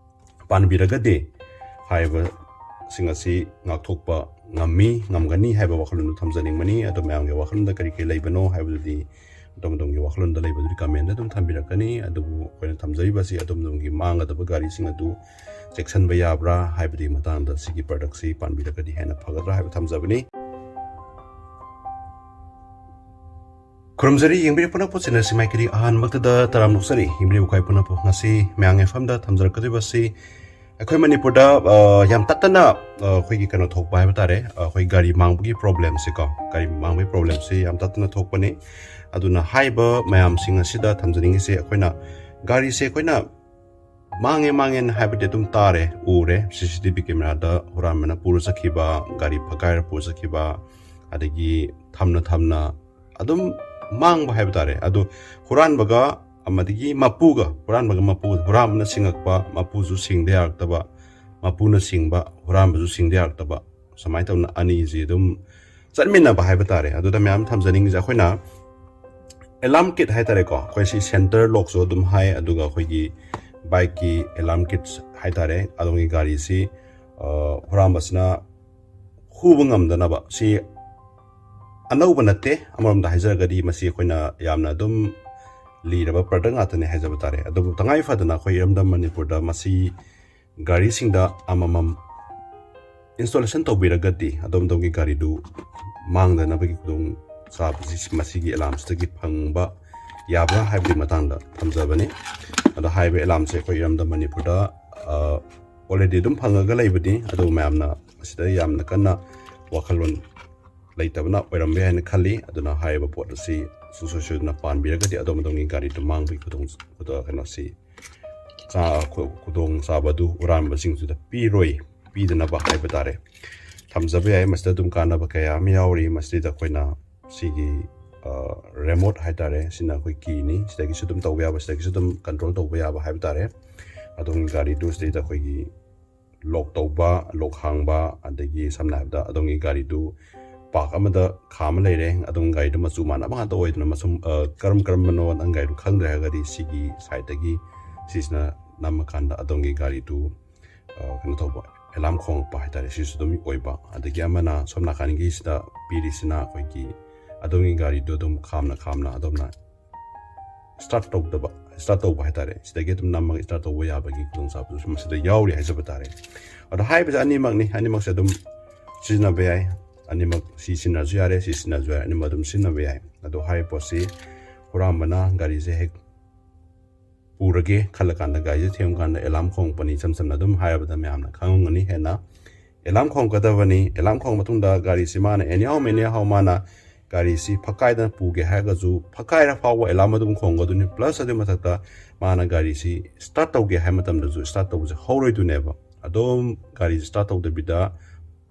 ꯄꯥꯟꯕꯤꯔꯒꯗꯤ ꯍꯥꯏꯔꯤꯕꯁꯤꯡ ꯑꯁꯤ ꯉꯥꯛꯊꯣꯛꯄ ꯉꯝꯃꯤ, ꯉꯝꯒꯅꯤ ꯍꯥꯏꯕ ꯋꯥꯈꯜꯂꯣꯟꯗꯨ ꯊꯝꯖꯅꯤꯡꯕꯅꯤ꯫ ꯑꯗꯣ ꯃꯌꯥꯝꯒꯤ ꯋꯥꯈꯜꯂꯣꯟꯗ ꯀꯔꯤ ꯀꯔꯤ ꯂꯩꯕꯅꯣ ꯍꯥꯏꯕꯗꯨꯗꯤ ꯑꯗꯣꯝ ꯑꯗꯣꯝꯒꯤ ꯋꯥꯈꯜꯂꯣꯟꯗ ꯂꯩꯕꯗꯨꯗꯤ ꯀꯃꯦꯟꯗ ꯑꯗꯨꯝ ꯊꯝꯕꯤꯔꯛꯀꯅꯤ꯫ ꯑꯗꯨꯕꯨ ꯑꯩꯈꯣꯏꯅ ꯊꯝꯖꯔꯤꯕꯁꯤ ꯑꯗꯣꯝ ꯑꯗꯣꯝꯒꯤ ꯃꯥꯡꯒꯗꯕ ꯒꯥꯔꯤꯁꯤꯡ ꯑꯗꯨ ꯆꯦꯛꯁꯤꯟꯕ ꯌꯥꯕ꯭ꯔꯥ ꯍꯥꯏꯕꯗꯨꯒꯤ ꯃꯇꯥꯡꯗ ꯁꯤꯒꯤ ꯄ꯭ꯔꯗꯛꯁꯤ ꯄꯥꯟꯕꯤꯔꯒꯗꯤ ꯍꯦꯟꯅ ꯐꯒꯗ꯭ꯔꯥ ꯍꯥꯏꯕ ꯊꯝꯖꯕꯅꯤ꯫ ꯈꯨꯔꯨꯝꯖꯔꯤ, ꯌꯦꯡꯕꯤꯔꯛꯄ ꯅꯄꯨꯟꯁꯤꯅ ꯁꯤꯃꯥꯏ ꯀꯔꯤ ꯑꯍꯥꯟꯕꯃꯛꯇꯗ ꯇꯔꯥꯝ ꯑꯣꯛꯆꯔꯤ꯫ ꯌꯦꯡꯕꯤꯔꯤꯕ ꯈ꯭ꯋꯥꯏ ꯄꯨꯝꯅꯃꯛꯄꯨ ꯉꯁꯤ ꯃꯌꯥꯝꯒꯤ ꯃꯐꯝꯗ ꯊꯝꯖꯔꯛꯀꯗꯣꯔꯤꯕꯁꯤ ꯑꯩꯈꯣꯏ ꯃꯅꯤꯄꯨꯔꯗ, ꯑ, ꯌꯥꯝ ꯇꯠꯇꯅ, ꯑ, ꯑꯩꯈꯣꯏꯒꯤ ꯀꯩꯅꯣ ꯊꯣꯛꯄ ꯍꯥꯏꯕ ꯇꯥꯔꯦ, ꯑ, ꯑꯩꯈꯣꯏ ꯒꯥꯔꯤ ꯃꯥꯡꯕꯒꯤ ꯄ꯭ꯔꯣꯕ꯭ꯂꯦꯝꯁꯤꯀꯣ, ꯒꯥꯔꯤ ꯃꯥꯡꯕꯒꯤ ꯄ꯭ꯔꯣꯕ꯭ꯂꯦꯝꯁꯤ ꯌꯥꯝ ꯇꯠꯇꯅ ꯊꯣꯛꯄꯅꯤ꯫ ꯑꯗꯨꯅ ꯍꯥꯏꯔꯤꯕ ꯃꯌꯥꯝꯁꯤꯡ ꯑꯁꯤꯗ ꯊꯝꯖꯅꯤꯡꯉꯤꯁꯦ, ꯑꯩꯈꯣꯏꯅ ꯒꯥꯔꯤꯁꯦ ꯑꯩꯈꯣꯏꯅ ꯃꯥꯡꯉꯦ ꯃꯥꯡꯉꯦꯅ ꯍꯥꯏꯕꯗꯤ ꯑꯗꯨꯝ ꯇꯥꯔꯦ, ꯎꯔꯦ, ꯁꯤ ꯁꯤ ꯇꯤ ꯚꯤ ꯀꯦꯃꯦꯔꯥꯗ ꯍꯨꯔꯥꯟꯕꯅ ꯄꯨꯔ ꯆꯠꯈꯤꯕ, ꯒꯥꯔꯤ ꯐꯛꯀꯥꯏꯔ ꯄꯨꯔ ꯆꯠꯈꯤꯕ, ꯑꯗꯒꯤ ꯊꯝꯅ ꯊꯝꯅ ꯑꯗꯨꯝ ꯃꯥꯡꯕ ꯍꯥꯏꯕ ꯇꯥꯔꯦ꯫ ꯑꯗꯨ ꯍꯨꯔꯥꯟꯕꯒ ꯑꯃꯗꯒꯤ ꯃꯄꯨꯒ, ꯍꯨꯔꯥꯟꯕꯒ ꯃꯄꯨ, ꯍꯨꯔꯥꯟꯕꯅ ꯁꯤꯡꯉꯛꯄ, ꯃꯄꯨꯁꯨ ꯁꯤꯡꯗ ꯌꯥꯔꯛꯇꯕ, ꯃꯄꯨꯅ ꯁꯤꯡꯕ, ꯍꯨꯔꯥꯟꯕꯁꯨ ꯁꯤꯡꯗ ꯌꯥꯔꯛꯇꯕ, ꯁꯨꯃꯥꯏꯅ ꯇꯧꯅ ꯑꯅꯤꯁꯤ ꯑꯗꯨꯝ ꯆꯠꯃꯤꯟꯅꯕ ꯍꯥꯏꯕ ꯇꯥꯔꯦ꯫ ꯑꯗꯨꯗ ꯃꯌꯥꯝ ꯊꯝꯖꯅꯤꯡꯉꯤꯁꯦ, ꯑꯩꯈꯣꯏꯅ ꯑꯦꯂꯥꯔꯝ ꯀꯤꯠ ꯍꯥꯏ ꯇꯥꯔꯦꯀꯣ, ꯑꯩꯈꯣꯏ ꯁꯤ ꯁꯦꯟꯇꯔ ꯂꯣꯛꯁꯨ ꯑꯗꯨꯝ ꯍꯥꯏ, ꯑꯗꯨꯒ ꯑꯩꯈꯣꯏꯒꯤ ꯕꯥꯏꯛꯀꯤ ꯑꯦꯂꯥꯔꯝ ꯀꯤꯠꯁ ꯍꯥꯏ ꯇꯥꯔꯦ, ꯑꯗꯣꯝꯒꯤ ꯒꯥꯔꯤꯁꯤ ꯍꯨꯔꯥꯟꯕꯁꯤꯅ ꯍꯨꯕ ꯉꯝꯗꯅꯕ꯫ ꯁꯤ ꯑꯅꯧꯕ ꯅꯠꯇꯦ꯫ ꯑꯃꯔꯣꯝꯗ ꯍꯥꯏꯖꯔꯒꯗꯤ ꯃꯁꯤ ꯑꯩꯈꯣꯏꯅ ꯌꯥꯝꯅ ꯑꯗꯨꯝ ꯂꯤꯔꯕ ꯄ꯭ꯔꯗꯛ ꯉꯥꯛꯇꯅꯦ ꯍꯥꯏꯖꯕ ꯇꯥꯔꯦ꯫ ꯑꯗꯨꯕꯨ ꯇꯉꯥꯏ ꯐꯗꯅ ꯑꯩꯈꯣꯏ ꯏꯔꯝꯗꯝ ꯃꯅꯤꯄꯨꯔꯗ ꯃꯁꯤ ꯒꯥꯔꯤꯁꯤꯡꯗ ꯑꯃꯃꯝ ꯏꯟꯁꯇꯣꯂꯦꯁꯟ ꯇꯧꯕꯤꯔꯒꯗꯤ ꯑꯗꯣꯝ ꯑꯗꯣꯝꯒꯤ ꯒꯥꯔꯤꯗꯨ ꯃꯥꯡꯗꯅꯕꯒꯤ ꯈꯨꯗꯣꯡ ꯆꯥꯕꯁꯤ ꯃꯁꯤꯒꯤ ꯑꯦꯂꯥꯝꯁꯤꯗꯒꯤ ꯐꯪꯕ ꯌꯥꯕ꯭ꯔꯥ ꯍꯥꯏꯕꯒꯤ ꯃꯇꯥꯡꯗ ꯊꯝꯖꯕꯅꯤ꯫ ꯑꯗꯣ ꯍꯥꯏꯔꯤꯕ ꯑꯦꯂꯥꯝꯁꯦ ꯑꯩꯈꯣꯏ ꯏꯔꯝꯗꯝ ꯃꯅꯤꯄꯨꯔꯗ ꯑꯣꯜꯔꯦꯗꯤ ꯑꯗꯨꯝ ꯐꯪꯉꯒ ꯂꯩꯕꯅꯤ꯫ ꯑꯗꯨ ꯃꯌꯥꯝꯅ ꯃꯁꯤꯗ ꯌꯥꯝꯅ ꯀꯟꯅ ꯋꯥꯈꯜꯂꯣꯟ ꯂꯩꯇꯕꯅ ꯑꯣꯏꯔꯝꯕ ꯌꯥꯏ ꯍꯥꯏꯅ ꯈꯜꯂꯤ꯫ ꯑꯗꯨꯅ ꯍꯥꯏꯔꯤꯕ ꯄꯣꯠ ꯑꯁꯤ ꯁꯨꯡꯁꯣꯏ ꯁꯣꯏꯗꯅ ꯄꯥꯟꯕꯤꯔꯒꯗꯤ ꯑꯗꯣꯝ ꯑꯗꯣꯝꯒꯤ ꯒꯥꯔꯤꯗꯨ ꯃꯥꯡꯕꯒꯤ ꯈꯨꯗꯣꯡ ꯈꯨꯗꯣꯡ ꯀꯩꯅꯣꯁꯤ ꯆꯥ-, ꯈꯨ-, ꯈꯨꯗꯣꯡꯆꯥꯕ ꯑꯗꯨ ꯍꯨꯔꯥꯟꯕꯁꯤꯡꯗꯨꯗ ꯄꯤꯔꯣꯏ, ꯄꯤꯗꯅꯕ ꯍꯥꯏꯕ ꯇꯥꯔꯦ꯫ ꯊꯝꯖꯕ ꯌꯥꯏ꯫ ꯃꯁꯤꯗ ꯑꯗꯨꯝ ꯀꯥꯟꯅꯕ ꯀꯌꯥ ꯑꯃ ꯌꯥꯎꯔꯤ꯫ ꯃꯁꯤꯗ ꯑꯩꯈꯣꯏꯅ ꯁꯤꯒꯤ, ꯑ, ꯔꯦꯃꯣꯠ ꯍꯥꯏ ꯇꯥꯔꯦ, ꯁꯤꯅ ꯑꯩꯈꯣꯏ ꯀꯤꯅꯤ꯫ ꯁꯤꯗꯒꯤꯁꯨ ꯑꯗꯨꯝ ꯇꯧꯕ ꯌꯥꯕ, ꯁꯤꯗꯒꯤꯁꯨ ꯑꯗꯨꯝ ꯀꯟꯇ꯭ꯔꯣꯜ ꯇꯧꯕ ꯌꯥꯕ ꯍꯥꯏꯕ ꯇꯥꯔꯦ꯫ ꯑꯗꯣꯝꯒꯤ ꯒꯥꯔꯤꯗꯨ ꯁꯤꯗꯩꯗ ꯑꯩꯈꯣꯏꯒꯤ ꯂꯣꯛ ꯇꯧꯕ, ꯂꯣꯛ ꯍꯥꯡꯕ, ꯑꯗꯒꯤ ꯁꯝꯅ ꯍꯥꯏꯔꯕꯗ ꯑꯗꯣꯝꯒꯤ ꯒꯥꯔꯤꯗꯨ ꯄꯥꯔꯛ ꯑꯃꯗ ꯈꯥꯝꯃ ꯂꯩꯔꯦ, ꯑꯗꯣꯝꯒꯤ ꯒꯥꯔꯤꯗꯨ ꯃꯆꯨ ꯃꯥꯟꯅꯕ ꯉꯥꯛꯇ ꯑꯣꯏꯗꯅ ꯃꯆꯨ, ꯑ, ꯀꯔꯝ ꯀꯔꯝꯕꯅꯣ ꯅꯪ ꯒꯥꯔꯤꯗꯨ ꯈꯪꯗ꯭ꯔꯦ ꯍꯥꯏꯔꯒꯗꯤ ꯁꯤꯒꯤ ꯁꯥꯏꯠꯇꯒꯤ ꯁꯤꯁꯤꯅ ꯅꯝꯃꯀꯥꯟꯗ ꯑꯗꯣꯝꯒꯤ ꯒꯥꯔꯤꯗꯨ, ꯑ, ꯀꯩꯅꯣ ꯇꯧꯕ, ꯑꯦꯂꯥꯝ ꯈꯣꯡꯉꯛꯄ ꯍꯥꯏꯇꯥꯔꯦ, ꯁꯤꯁꯨ ꯑꯗꯨꯝ ꯑꯣꯏꯕ꯫ ꯑꯗꯒꯤ ꯑꯃꯅ ꯁꯣꯝ ꯅꯥꯀꯟꯒꯤꯁꯤꯗ ꯄꯤꯔꯤꯁꯤꯅ ꯑꯩꯈꯣꯏꯒꯤ ꯑꯗꯣꯝꯒꯤ ꯒꯥꯔꯤꯗꯨ ꯑꯗꯨꯝ ꯈꯥꯝꯅ ꯈꯥꯝꯅ ꯑꯗꯣꯝꯅ ꯁ꯭ꯇꯥꯔꯠ ꯇꯧꯗꯕ, ꯁ꯭ꯇꯥꯔꯠ ꯇꯧꯕ ꯍꯥꯏꯇꯥꯔꯦ, ꯁꯤꯗꯒꯤ ꯑꯗꯨꯝ ꯅꯝꯃꯒ ꯁ꯭ꯇꯥꯔꯠ ꯇꯧꯕ ꯌꯥꯕꯒꯤ ꯈꯨꯗꯣꯡꯆꯥꯕꯗꯨꯁꯨ ꯃꯁꯤꯗ ꯌꯥꯎꯔꯤ ꯍꯥꯏꯖꯕ ꯇꯥꯔꯦ꯫ ꯑꯗꯣ ꯍꯥꯏꯔꯤꯕꯁꯦ ꯑꯅꯤꯃꯛꯅꯤ, ꯑꯅꯤꯃꯛꯁꯦ ꯑꯗꯨꯝ ꯁꯤꯖꯤꯟꯅꯕ ꯌꯥꯏ꯫ ꯑꯅꯤꯃꯛ ꯁꯤ ꯁꯤꯖꯤꯟꯅꯔꯁꯨ ꯌꯥꯔꯦ, ꯁꯤ ꯁꯤꯖꯤꯟꯅꯔꯁꯨ ꯌꯥꯔꯦ, ꯑꯅꯤꯃꯛ ꯑꯗꯨꯝ ꯁꯤꯖꯤꯟꯅꯕ ꯌꯥꯏ꯫ ꯑꯗꯣ ꯍꯥꯏꯔꯤꯕ ꯄꯣꯠꯁꯤ ꯍꯨꯔꯥꯟꯕꯅ ꯒꯥꯔꯤꯁꯦ ꯍꯦꯛ ꯄꯨꯔꯒꯦ ꯈꯜꯂꯀꯥꯟꯗ ꯒꯥꯔꯤꯁꯦ ꯊꯦꯡꯕ ꯀꯥꯟꯗ ꯑꯦꯂꯥꯝ ꯈꯣꯡꯉꯛꯄꯅꯤ꯫ ꯏꯆꯝ ꯆꯝꯅ ꯑꯗꯨꯝ ꯍꯥꯏꯔꯕꯗ ꯃꯌꯥꯝꯅ ꯈꯪꯉꯝꯒꯅꯤ ꯍꯦꯟꯅ꯫ ꯑꯦꯂꯥꯝ ꯈꯣꯡꯉꯛꯀꯗꯕꯅꯤ꯫ ꯑꯦꯂꯥꯝ ꯈꯣꯡꯉ ꯃꯇꯨꯡꯗ ꯒꯥꯔꯤꯁꯤ ꯃꯥꯅ anyhow anyhow ꯃꯥꯅ ꯒꯥꯔꯤꯁꯤ ꯐꯛꯀꯥꯏꯗꯅ ꯄꯨꯒꯦ ꯍꯥꯏꯔꯒꯁꯨ ꯐꯛꯀꯥꯏꯔ ꯐꯥꯎꯕ ꯑꯦꯂꯥꯝ ꯑꯗꯨꯝ ꯈꯣꯡꯒꯗꯣꯏꯅꯤ꯫ ꯄ꯭ꯂꯁ ꯑꯗꯨꯒꯤ ꯃꯊꯛꯇ ꯃꯥꯅ ꯒꯥꯔꯤꯁꯤ ꯁ꯭ꯇꯥꯔꯠ ꯇꯧꯒꯦ ꯍꯥꯏꯕ ꯃꯇꯝꯗꯁꯨ ꯁ꯭ꯇꯥꯔꯠ ꯇꯧꯕꯁꯦ ꯍꯧꯔꯣꯏꯗꯣꯏꯅꯦꯕ꯫ ꯑꯗꯨꯝ ꯒꯥꯔꯤꯁꯤ ꯁ꯭ꯇꯥꯔꯠ ꯇꯧꯗꯕꯤꯗ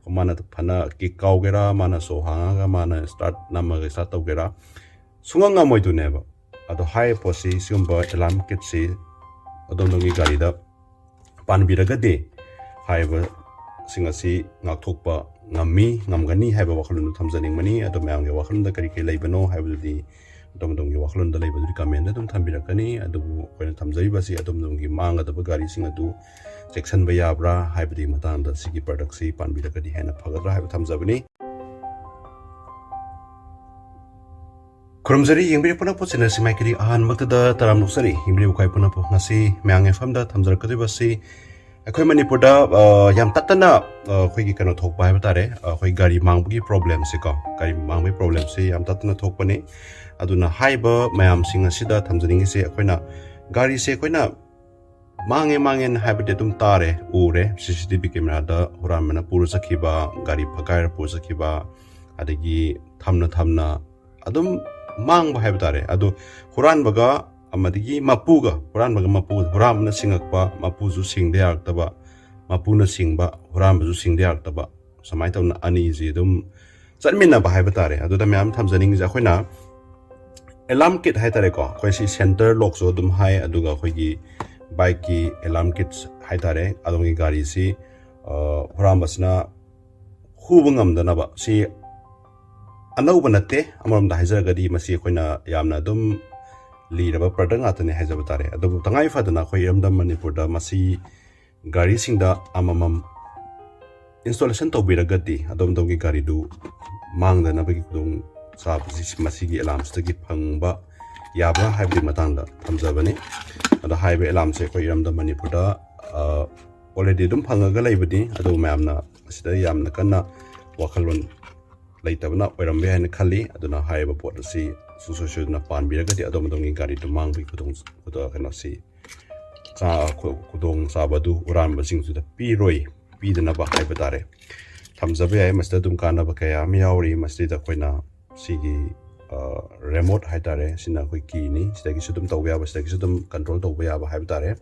ꯃꯥꯅ ꯐꯅ ꯀꯤꯛ ꯀꯥꯎꯒꯦꯔꯥ, ꯃꯥꯅ ꯁꯣ ꯍꯥꯡꯉꯒ ꯃꯥꯅ ꯁ꯭ꯇꯥꯔꯠ ꯅꯝꯃꯒ ꯁ꯭ꯇꯥꯔꯠ ꯇꯧꯒꯦꯔꯥ, ꯁꯨꯡꯉꯝ ꯉꯝꯃꯣꯏꯗꯣꯏꯅꯦꯕ꯫ ꯑꯗꯣ ꯍꯥꯏꯔꯤꯕ ꯄꯣꯠꯁꯤ ꯁꯤꯒꯨꯝꯕ ꯑꯦꯂꯥꯔꯝ ꯀꯤꯠꯁꯤ ꯑꯗꯣꯝ ꯑꯗꯣꯝꯒꯤ ꯒꯥꯔꯤꯗ ꯄꯥꯟꯕꯤꯔꯒꯗꯤ ꯍꯥꯏꯔꯤꯕꯁꯤꯡ ꯑꯁꯤ ꯉꯥꯛꯊꯣꯛꯄ ꯉꯝꯃꯤ, ꯉꯝꯒꯅꯤ ꯍꯥꯏꯕ ꯋꯥꯈꯜꯂꯣꯟꯗꯨ ꯊꯝꯖꯅꯤꯡꯕꯅꯤ꯫ ꯑꯗꯣ ꯃꯌꯥꯝꯒꯤ ꯋꯥꯈꯜꯂꯣꯟꯗ ꯀꯔꯤ ꯀꯔꯤ ꯂꯩꯕꯅꯣ ꯍꯥꯏꯕꯗꯨꯗꯤ ꯑꯗꯣꯝ ꯑꯗꯣꯝꯒꯤ ꯋꯥꯈꯜꯂꯣꯟꯗ ꯂꯩꯕꯗꯨꯗꯤ comment ꯑꯗꯨꯝ ꯊꯝꯕꯤꯔꯛꯀꯅꯤ꯫ ꯑꯗꯨꯕꯨ ꯑꯩꯈꯣꯏꯅ ꯊꯝꯖꯔꯤꯕꯁꯤ ꯑꯗꯣꯝ ꯑꯗꯣꯝꯒꯤ ꯃꯥꯡꯒꯗꯕ ꯒꯥꯔꯤꯁꯤꯡ ꯑꯗꯨ ꯆꯦꯛꯁꯤꯟꯕ ꯌꯥꯕ꯭ꯔꯥ ꯍꯥꯏꯕꯗꯨꯒꯤ ꯃꯇꯥꯡꯗ ꯁꯤꯒꯤ productꯁꯤ ꯄꯥꯟꯕꯤꯔꯒꯗꯤ ꯍꯦꯟꯅ ꯐꯒꯗ꯭ꯔꯥ ꯍꯥꯏꯕ ꯊꯝꯖꯕꯅꯤ꯫ ꯈꯨꯔꯨꯝꯖꯔꯤ, ꯌꯦꯡꯕꯤꯔꯤꯕ ꯄꯨꯝꯅꯃꯛꯄꯨ channelꯁꯤ ꯃꯥꯏꯀꯩꯗꯒꯤ ꯑꯍꯥꯟꯕꯃꯛꯇꯗ ꯇꯔꯥꯝꯅ ꯑꯣꯛꯆꯔꯤ꯫ ꯌꯦꯡꯕꯤꯔꯤꯕ ꯑꯩꯈꯣꯏ ꯄꯨꯝꯅꯃꯛꯄꯨ ꯉꯁꯤ ꯃꯌꯥꯝꯒꯤ ꯃꯐꯝꯗ ꯊꯝꯖꯔꯛꯀꯗꯧꯔꯤꯕꯁꯤ ꯑꯩꯈꯣꯏ ꯃꯅꯤꯄꯨꯔꯗ, ꯑ, ꯌꯥꯝ ꯇꯠꯇꯅ, ꯑ, ꯑꯩꯈꯣꯏꯒꯤ ꯀꯩꯅꯣ ꯊꯣꯛꯄ ꯍꯥꯏꯕ ꯇꯥꯔꯦ, ꯑꯩꯈꯣꯏ ꯒꯥꯔꯤ ꯃꯥꯡꯕꯒꯤ problemꯁꯦꯀꯣ, ꯒꯥꯔꯤ ꯃꯥꯡꯕꯒꯤ problemꯁꯦ ꯌꯥꯝ ꯇꯠꯇꯅ ꯊꯣꯛꯄꯅꯤ꯫ ꯑꯗꯨꯅ ꯍꯥꯏꯔꯤꯕ ꯃꯌꯥꯝꯁꯤꯡ ꯑꯁꯤꯗ ꯊꯝꯖꯅꯤꯡꯉꯤꯁꯦ, ꯑꯩꯈꯣꯏꯅ ꯒꯥꯔꯤꯁꯦ ꯑꯩꯈꯣꯏꯅ ꯃꯥꯡꯉꯦ ꯃꯥꯡꯉꯦꯅ ꯍꯥꯏꯕꯗꯤ ꯑꯗꯨꯝ ꯇꯥꯔꯦ, ꯎꯔꯦ, C C T V cameraꯗ ꯍꯨꯔꯥꯟꯕꯅ ꯄꯨꯔ ꯆꯠꯈꯤꯕ, ꯒꯥꯔꯤ ꯐꯒꯥꯏꯔ ꯄꯨꯔ ꯆꯠꯈꯤꯕ, ꯑꯗꯒꯤ ꯊꯝꯅ ꯊꯝꯅ ꯑꯗꯨꯝ ꯃꯥꯡꯕ ꯍꯥꯏꯕ ꯇꯥꯔꯦ꯫ ꯑꯗꯣ ꯍꯨꯔꯥꯟꯕꯒ ꯑꯃꯗꯒꯤ ꯃꯄꯨꯒ, ꯍꯨꯔꯥꯟꯕꯒ ꯃꯄꯨ, ꯍꯨꯔꯥꯟꯕꯅ ꯁꯤꯡꯉꯛꯄ, ꯃꯄꯨꯁꯨ ꯁꯤꯡꯗ ꯌꯥꯔꯛꯇꯕ, ꯃꯄꯨꯅ ꯁꯤꯡꯕ, ꯍꯨꯔꯥꯟꯕꯁꯨ ꯁꯤꯡꯗ ꯌꯥꯔꯛꯇꯕ, ꯁꯨꯃꯥꯏꯅ ꯇꯧꯅ ꯑꯅꯤꯁꯤ ꯑꯗꯨꯝ ꯆꯠꯃꯤꯟꯅꯕ ꯍꯥꯏꯕ ꯇꯥꯔꯦ꯫ ꯑꯗꯨꯗ ꯃꯌꯥꯝ ꯊꯝꯖꯅꯤꯡꯉꯤꯁꯦ, ꯑꯩꯈꯣꯏꯅ alarm kit ꯍꯥꯏ ꯇꯥꯔꯦꯀꯣ, ꯑꯩꯈꯣꯏ ꯁꯤ center lockꯁꯨ ꯑꯗꯨꯝ ꯍꯥꯏ, ꯑꯗꯨꯒ ꯑꯩꯈꯣꯏꯒꯤ bikeꯀꯤ alarm kits ꯍꯥꯏ ꯇꯥꯔꯦ, ꯑꯗꯣꯝꯒꯤ ꯒꯥꯔꯤꯁꯤ, ꯑ, ꯍꯨꯔꯥꯟꯕꯁꯤꯅ ꯍꯨꯕ ꯉꯝꯗꯅꯕ, ꯁꯤ ꯑꯅꯧꯕ ꯅꯠꯇꯦ꯫ ꯑꯃꯔꯣꯝꯗ ꯍꯥꯏꯖꯔꯒꯗꯤ ꯃꯁꯤ ꯑꯩꯈꯣꯏꯅ ꯌꯥꯝꯅ ꯑꯗꯨꯝ ꯂꯤꯔꯕ product ꯉꯥꯛꯇꯅꯤ ꯍꯥꯏꯖꯕ ꯇꯥꯔꯦ꯫ ꯑꯗꯨꯕꯨ ꯇꯉꯥꯏ ꯐꯗꯅ ꯑꯩꯈꯣꯏ ꯏꯔꯝꯗꯝ ꯃꯅꯤꯄꯨꯔꯗ ꯃꯁꯤ ꯒꯥꯔꯤꯁꯤꯡꯗ ꯑꯃꯃꯝ installation ꯇꯧꯕꯤꯔꯒꯗꯤ ꯑꯗꯣꯝ ꯑꯗꯣꯝꯒꯤ ꯒꯥꯔꯤꯗꯨ ꯃꯥꯡꯗꯅꯕꯒꯤ ꯈꯨꯗꯣꯡ ꯆꯥꯕꯁꯤ ꯃꯁꯤꯒꯤ alarmꯁꯤꯗꯒꯤ ꯐꯪꯕ ꯌꯥꯕ꯭ꯔꯥ ꯍꯥꯏꯕꯒꯤ ꯃꯇꯥꯡꯗ ꯊꯝꯖꯕꯅꯤ꯫ ꯑꯗꯣ ꯍꯥꯏꯔꯤꯕ alarmꯁꯦ ꯑꯩꯈꯣꯏ ꯏꯔꯝꯗꯝ ꯃꯅꯤꯄꯨꯔꯗ, ꯑ, already ꯑꯗꯨꯝ ꯐꯪꯉꯒ ꯂꯩꯕꯅꯤ꯫ ꯑꯗꯨꯕꯨ ꯃꯌꯥꯝꯅ ꯃꯁꯤꯗ ꯌꯥꯝꯅ ꯀꯟꯅ ꯋꯥꯈꯜꯂꯣꯟ ꯂꯩꯇꯕꯅ ꯑꯣꯏꯔꯝꯕ ꯌꯥꯏ ꯍꯥꯏꯅ ꯈꯜꯂꯤ꯫ ꯑꯗꯨꯅ ꯍꯥꯏꯔꯤꯕ ꯄꯣꯠ ꯑꯁꯤ ꯁꯨꯡꯁꯣꯏ ꯁꯣꯏꯗꯅ ꯄꯥꯟꯕꯤꯔꯒꯗꯤ ꯑꯗꯣꯝ ꯑꯗꯣꯝꯒꯤ ꯒꯥꯔꯤꯗꯨ ꯃꯥꯡꯕꯒꯤ ꯈꯨꯗꯣꯡ, ꯈꯨꯗꯣꯡ, ꯀꯩꯅꯣꯁꯤ, ꯆꯥ-, ꯈꯨ-, ꯈꯨꯗꯣꯡ ꯆꯥꯕ ꯑꯗꯨ ꯍꯨꯔꯥꯟꯕꯁꯤꯡꯗꯨꯗ ꯄꯤꯔꯣꯏ, ꯄꯤꯗꯅꯕ ꯍꯥꯏꯕ ꯇꯥꯔꯦ꯫ ꯊꯝꯖꯕ ꯌꯥꯏ꯫ ꯃꯁꯤꯗ ꯑꯗꯨꯝ ꯀꯥꯟꯅꯕ ꯀꯌꯥ ꯑꯃ ꯌꯥꯎꯔꯤ꯫ ꯃꯁꯤꯗ ꯑꯩꯈꯣꯏꯅ ꯁꯤꯒꯤ, ꯑ, remote ꯍꯥꯏ ꯇꯥꯔꯦ, ꯁꯤꯅ ꯑꯩꯈꯣꯏ keyꯅꯤ꯫ ꯁꯤꯗꯒꯤꯁꯨ ꯑꯗꯨꯝ ꯇꯧꯕ ꯌꯥꯕ, ꯁꯤꯗꯒꯤꯁꯨ ꯑꯗꯨꯝ control ꯇꯧꯕ ꯌꯥꯕ ꯍꯥꯏꯕ ꯇꯥꯔꯦ꯫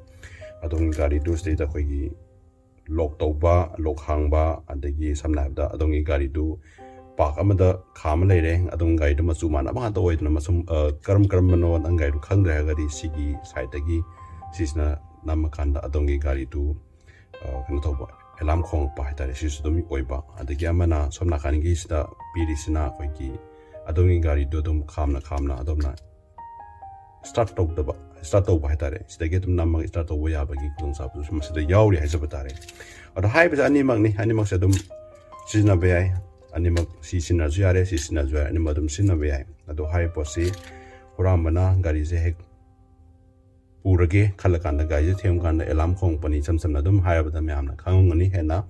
ꯑꯗꯣꯝꯒꯤ ꯒꯥꯔꯤꯗꯨ ꯁꯤꯗꯩꯗ ꯑꯩꯈꯣꯏꯒꯤ lock ꯇꯧꯕ, lock ꯍꯥꯡꯕ, ꯑꯗꯒꯤ ꯁꯝꯅ ꯍꯥꯏꯔꯕꯗ ꯑꯗꯣꯝꯒꯤ ꯒꯥꯔꯤꯗꯨ park ꯑꯃꯗ ꯈꯥꯝꯃ ꯂꯩꯔꯦ, ꯑꯗꯣꯝꯒꯤ ꯒꯥꯔꯤꯗꯨ ꯃꯆꯨ ꯃꯥꯟꯅꯕ ꯉꯥꯛꯇ ꯑꯣꯏꯗꯅ ꯃꯆꯨ, ꯑ, ꯀꯔꯝ ꯀꯔꯝꯕꯅꯣ ꯅꯪ ꯒꯥꯔꯤꯗꯨ ꯈꯪꯗ꯭ꯔꯦ ꯍꯥꯏꯔꯒꯗꯤ ꯁꯤꯒꯤ sideꯇꯒꯤ ꯁꯤꯁꯤꯅ ꯅꯝꯃꯀꯥꯟꯗ ꯑꯗꯣꯝꯒꯤ ꯒꯥꯔꯤꯗꯨ, ꯑ, ꯀꯩꯅꯣ ꯇꯧꯕ, alarm ꯈꯣꯡꯉꯛꯄ ꯍꯥꯏ ꯇꯥꯔꯦ, ꯁꯤꯁꯨ ꯑꯗꯨꯝ ꯑꯣꯏꯕ꯫ ꯑꯗꯒꯤ ꯑꯃꯅ ꯁꯣꯝ ꯅꯥꯀꯟꯒꯤꯁꯤꯗ ꯄꯤꯔꯤꯁꯤꯅ ꯑꯩꯈꯣꯏꯒꯤ ꯑꯗꯣꯝꯒꯤ ꯒꯥꯔꯤꯗꯣ ꯑꯗꯨꯝ ꯈꯥꯝꯅ ꯈꯥꯝꯅ ꯑꯗꯣꯝꯅ start ꯇꯧꯗꯕ, start ꯇꯧꯕ ꯍꯥꯏꯇꯥꯔꯦ, ꯁꯤꯗꯒꯤ ꯑꯗꯨꯝ ꯅꯝꯃꯒ start ꯇꯧꯕ ꯌꯥꯕꯒꯤ ꯈꯨꯗꯣꯡꯆꯥꯕꯗꯨꯁꯨ ꯃꯁꯤꯗ ꯌꯥꯎꯔꯤ ꯍꯥꯏꯖꯕ ꯇꯥꯔꯦ꯫ ꯑꯗꯣ ꯍꯥꯏꯔꯤꯕꯁꯦ ꯑꯅꯤꯃꯛꯅꯤ, ꯑꯅꯤꯃꯛꯁꯦ ꯑꯗꯨꯝ ꯁꯤꯖꯤꯟꯅꯕ ꯌꯥꯏ꯫ ꯑꯅꯤꯃꯛ ꯁꯤ ꯁꯤꯖꯤꯟꯅꯔꯁꯨ ꯌꯥꯔꯦ, ꯁꯤ ꯁꯤꯖꯤꯟꯅꯔꯁꯨ ꯌꯥꯔꯦ, ꯑꯅꯤꯃꯛ ꯑꯗꯨꯝ ꯁꯤꯖꯤꯟꯅꯕ ꯌꯥꯏ꯫ ꯑꯗꯣ ꯍꯥꯏꯔꯤꯕ ꯄꯣꯠꯁꯤ ꯍꯨꯔꯥꯟꯕꯅ ꯒꯥꯔꯤꯁꯦ ꯍꯦꯛ ꯄꯨꯔꯒꯦ ꯈꯜꯂꯀꯥꯟꯗ, ꯒꯥꯔꯤꯁꯦ ꯊꯦꯡꯕ ꯀꯥꯟꯗ alarm ꯈꯣꯡꯉꯛꯄꯅꯤ꯫ ꯏꯆꯝ ꯆꯝꯅ ꯑꯗꯨꯝ ꯍꯥꯏꯔꯕꯗ ꯃꯌꯥꯝꯅ ꯈꯪꯉꯝꯒꯅꯤ ꯍꯦꯟꯅ꯫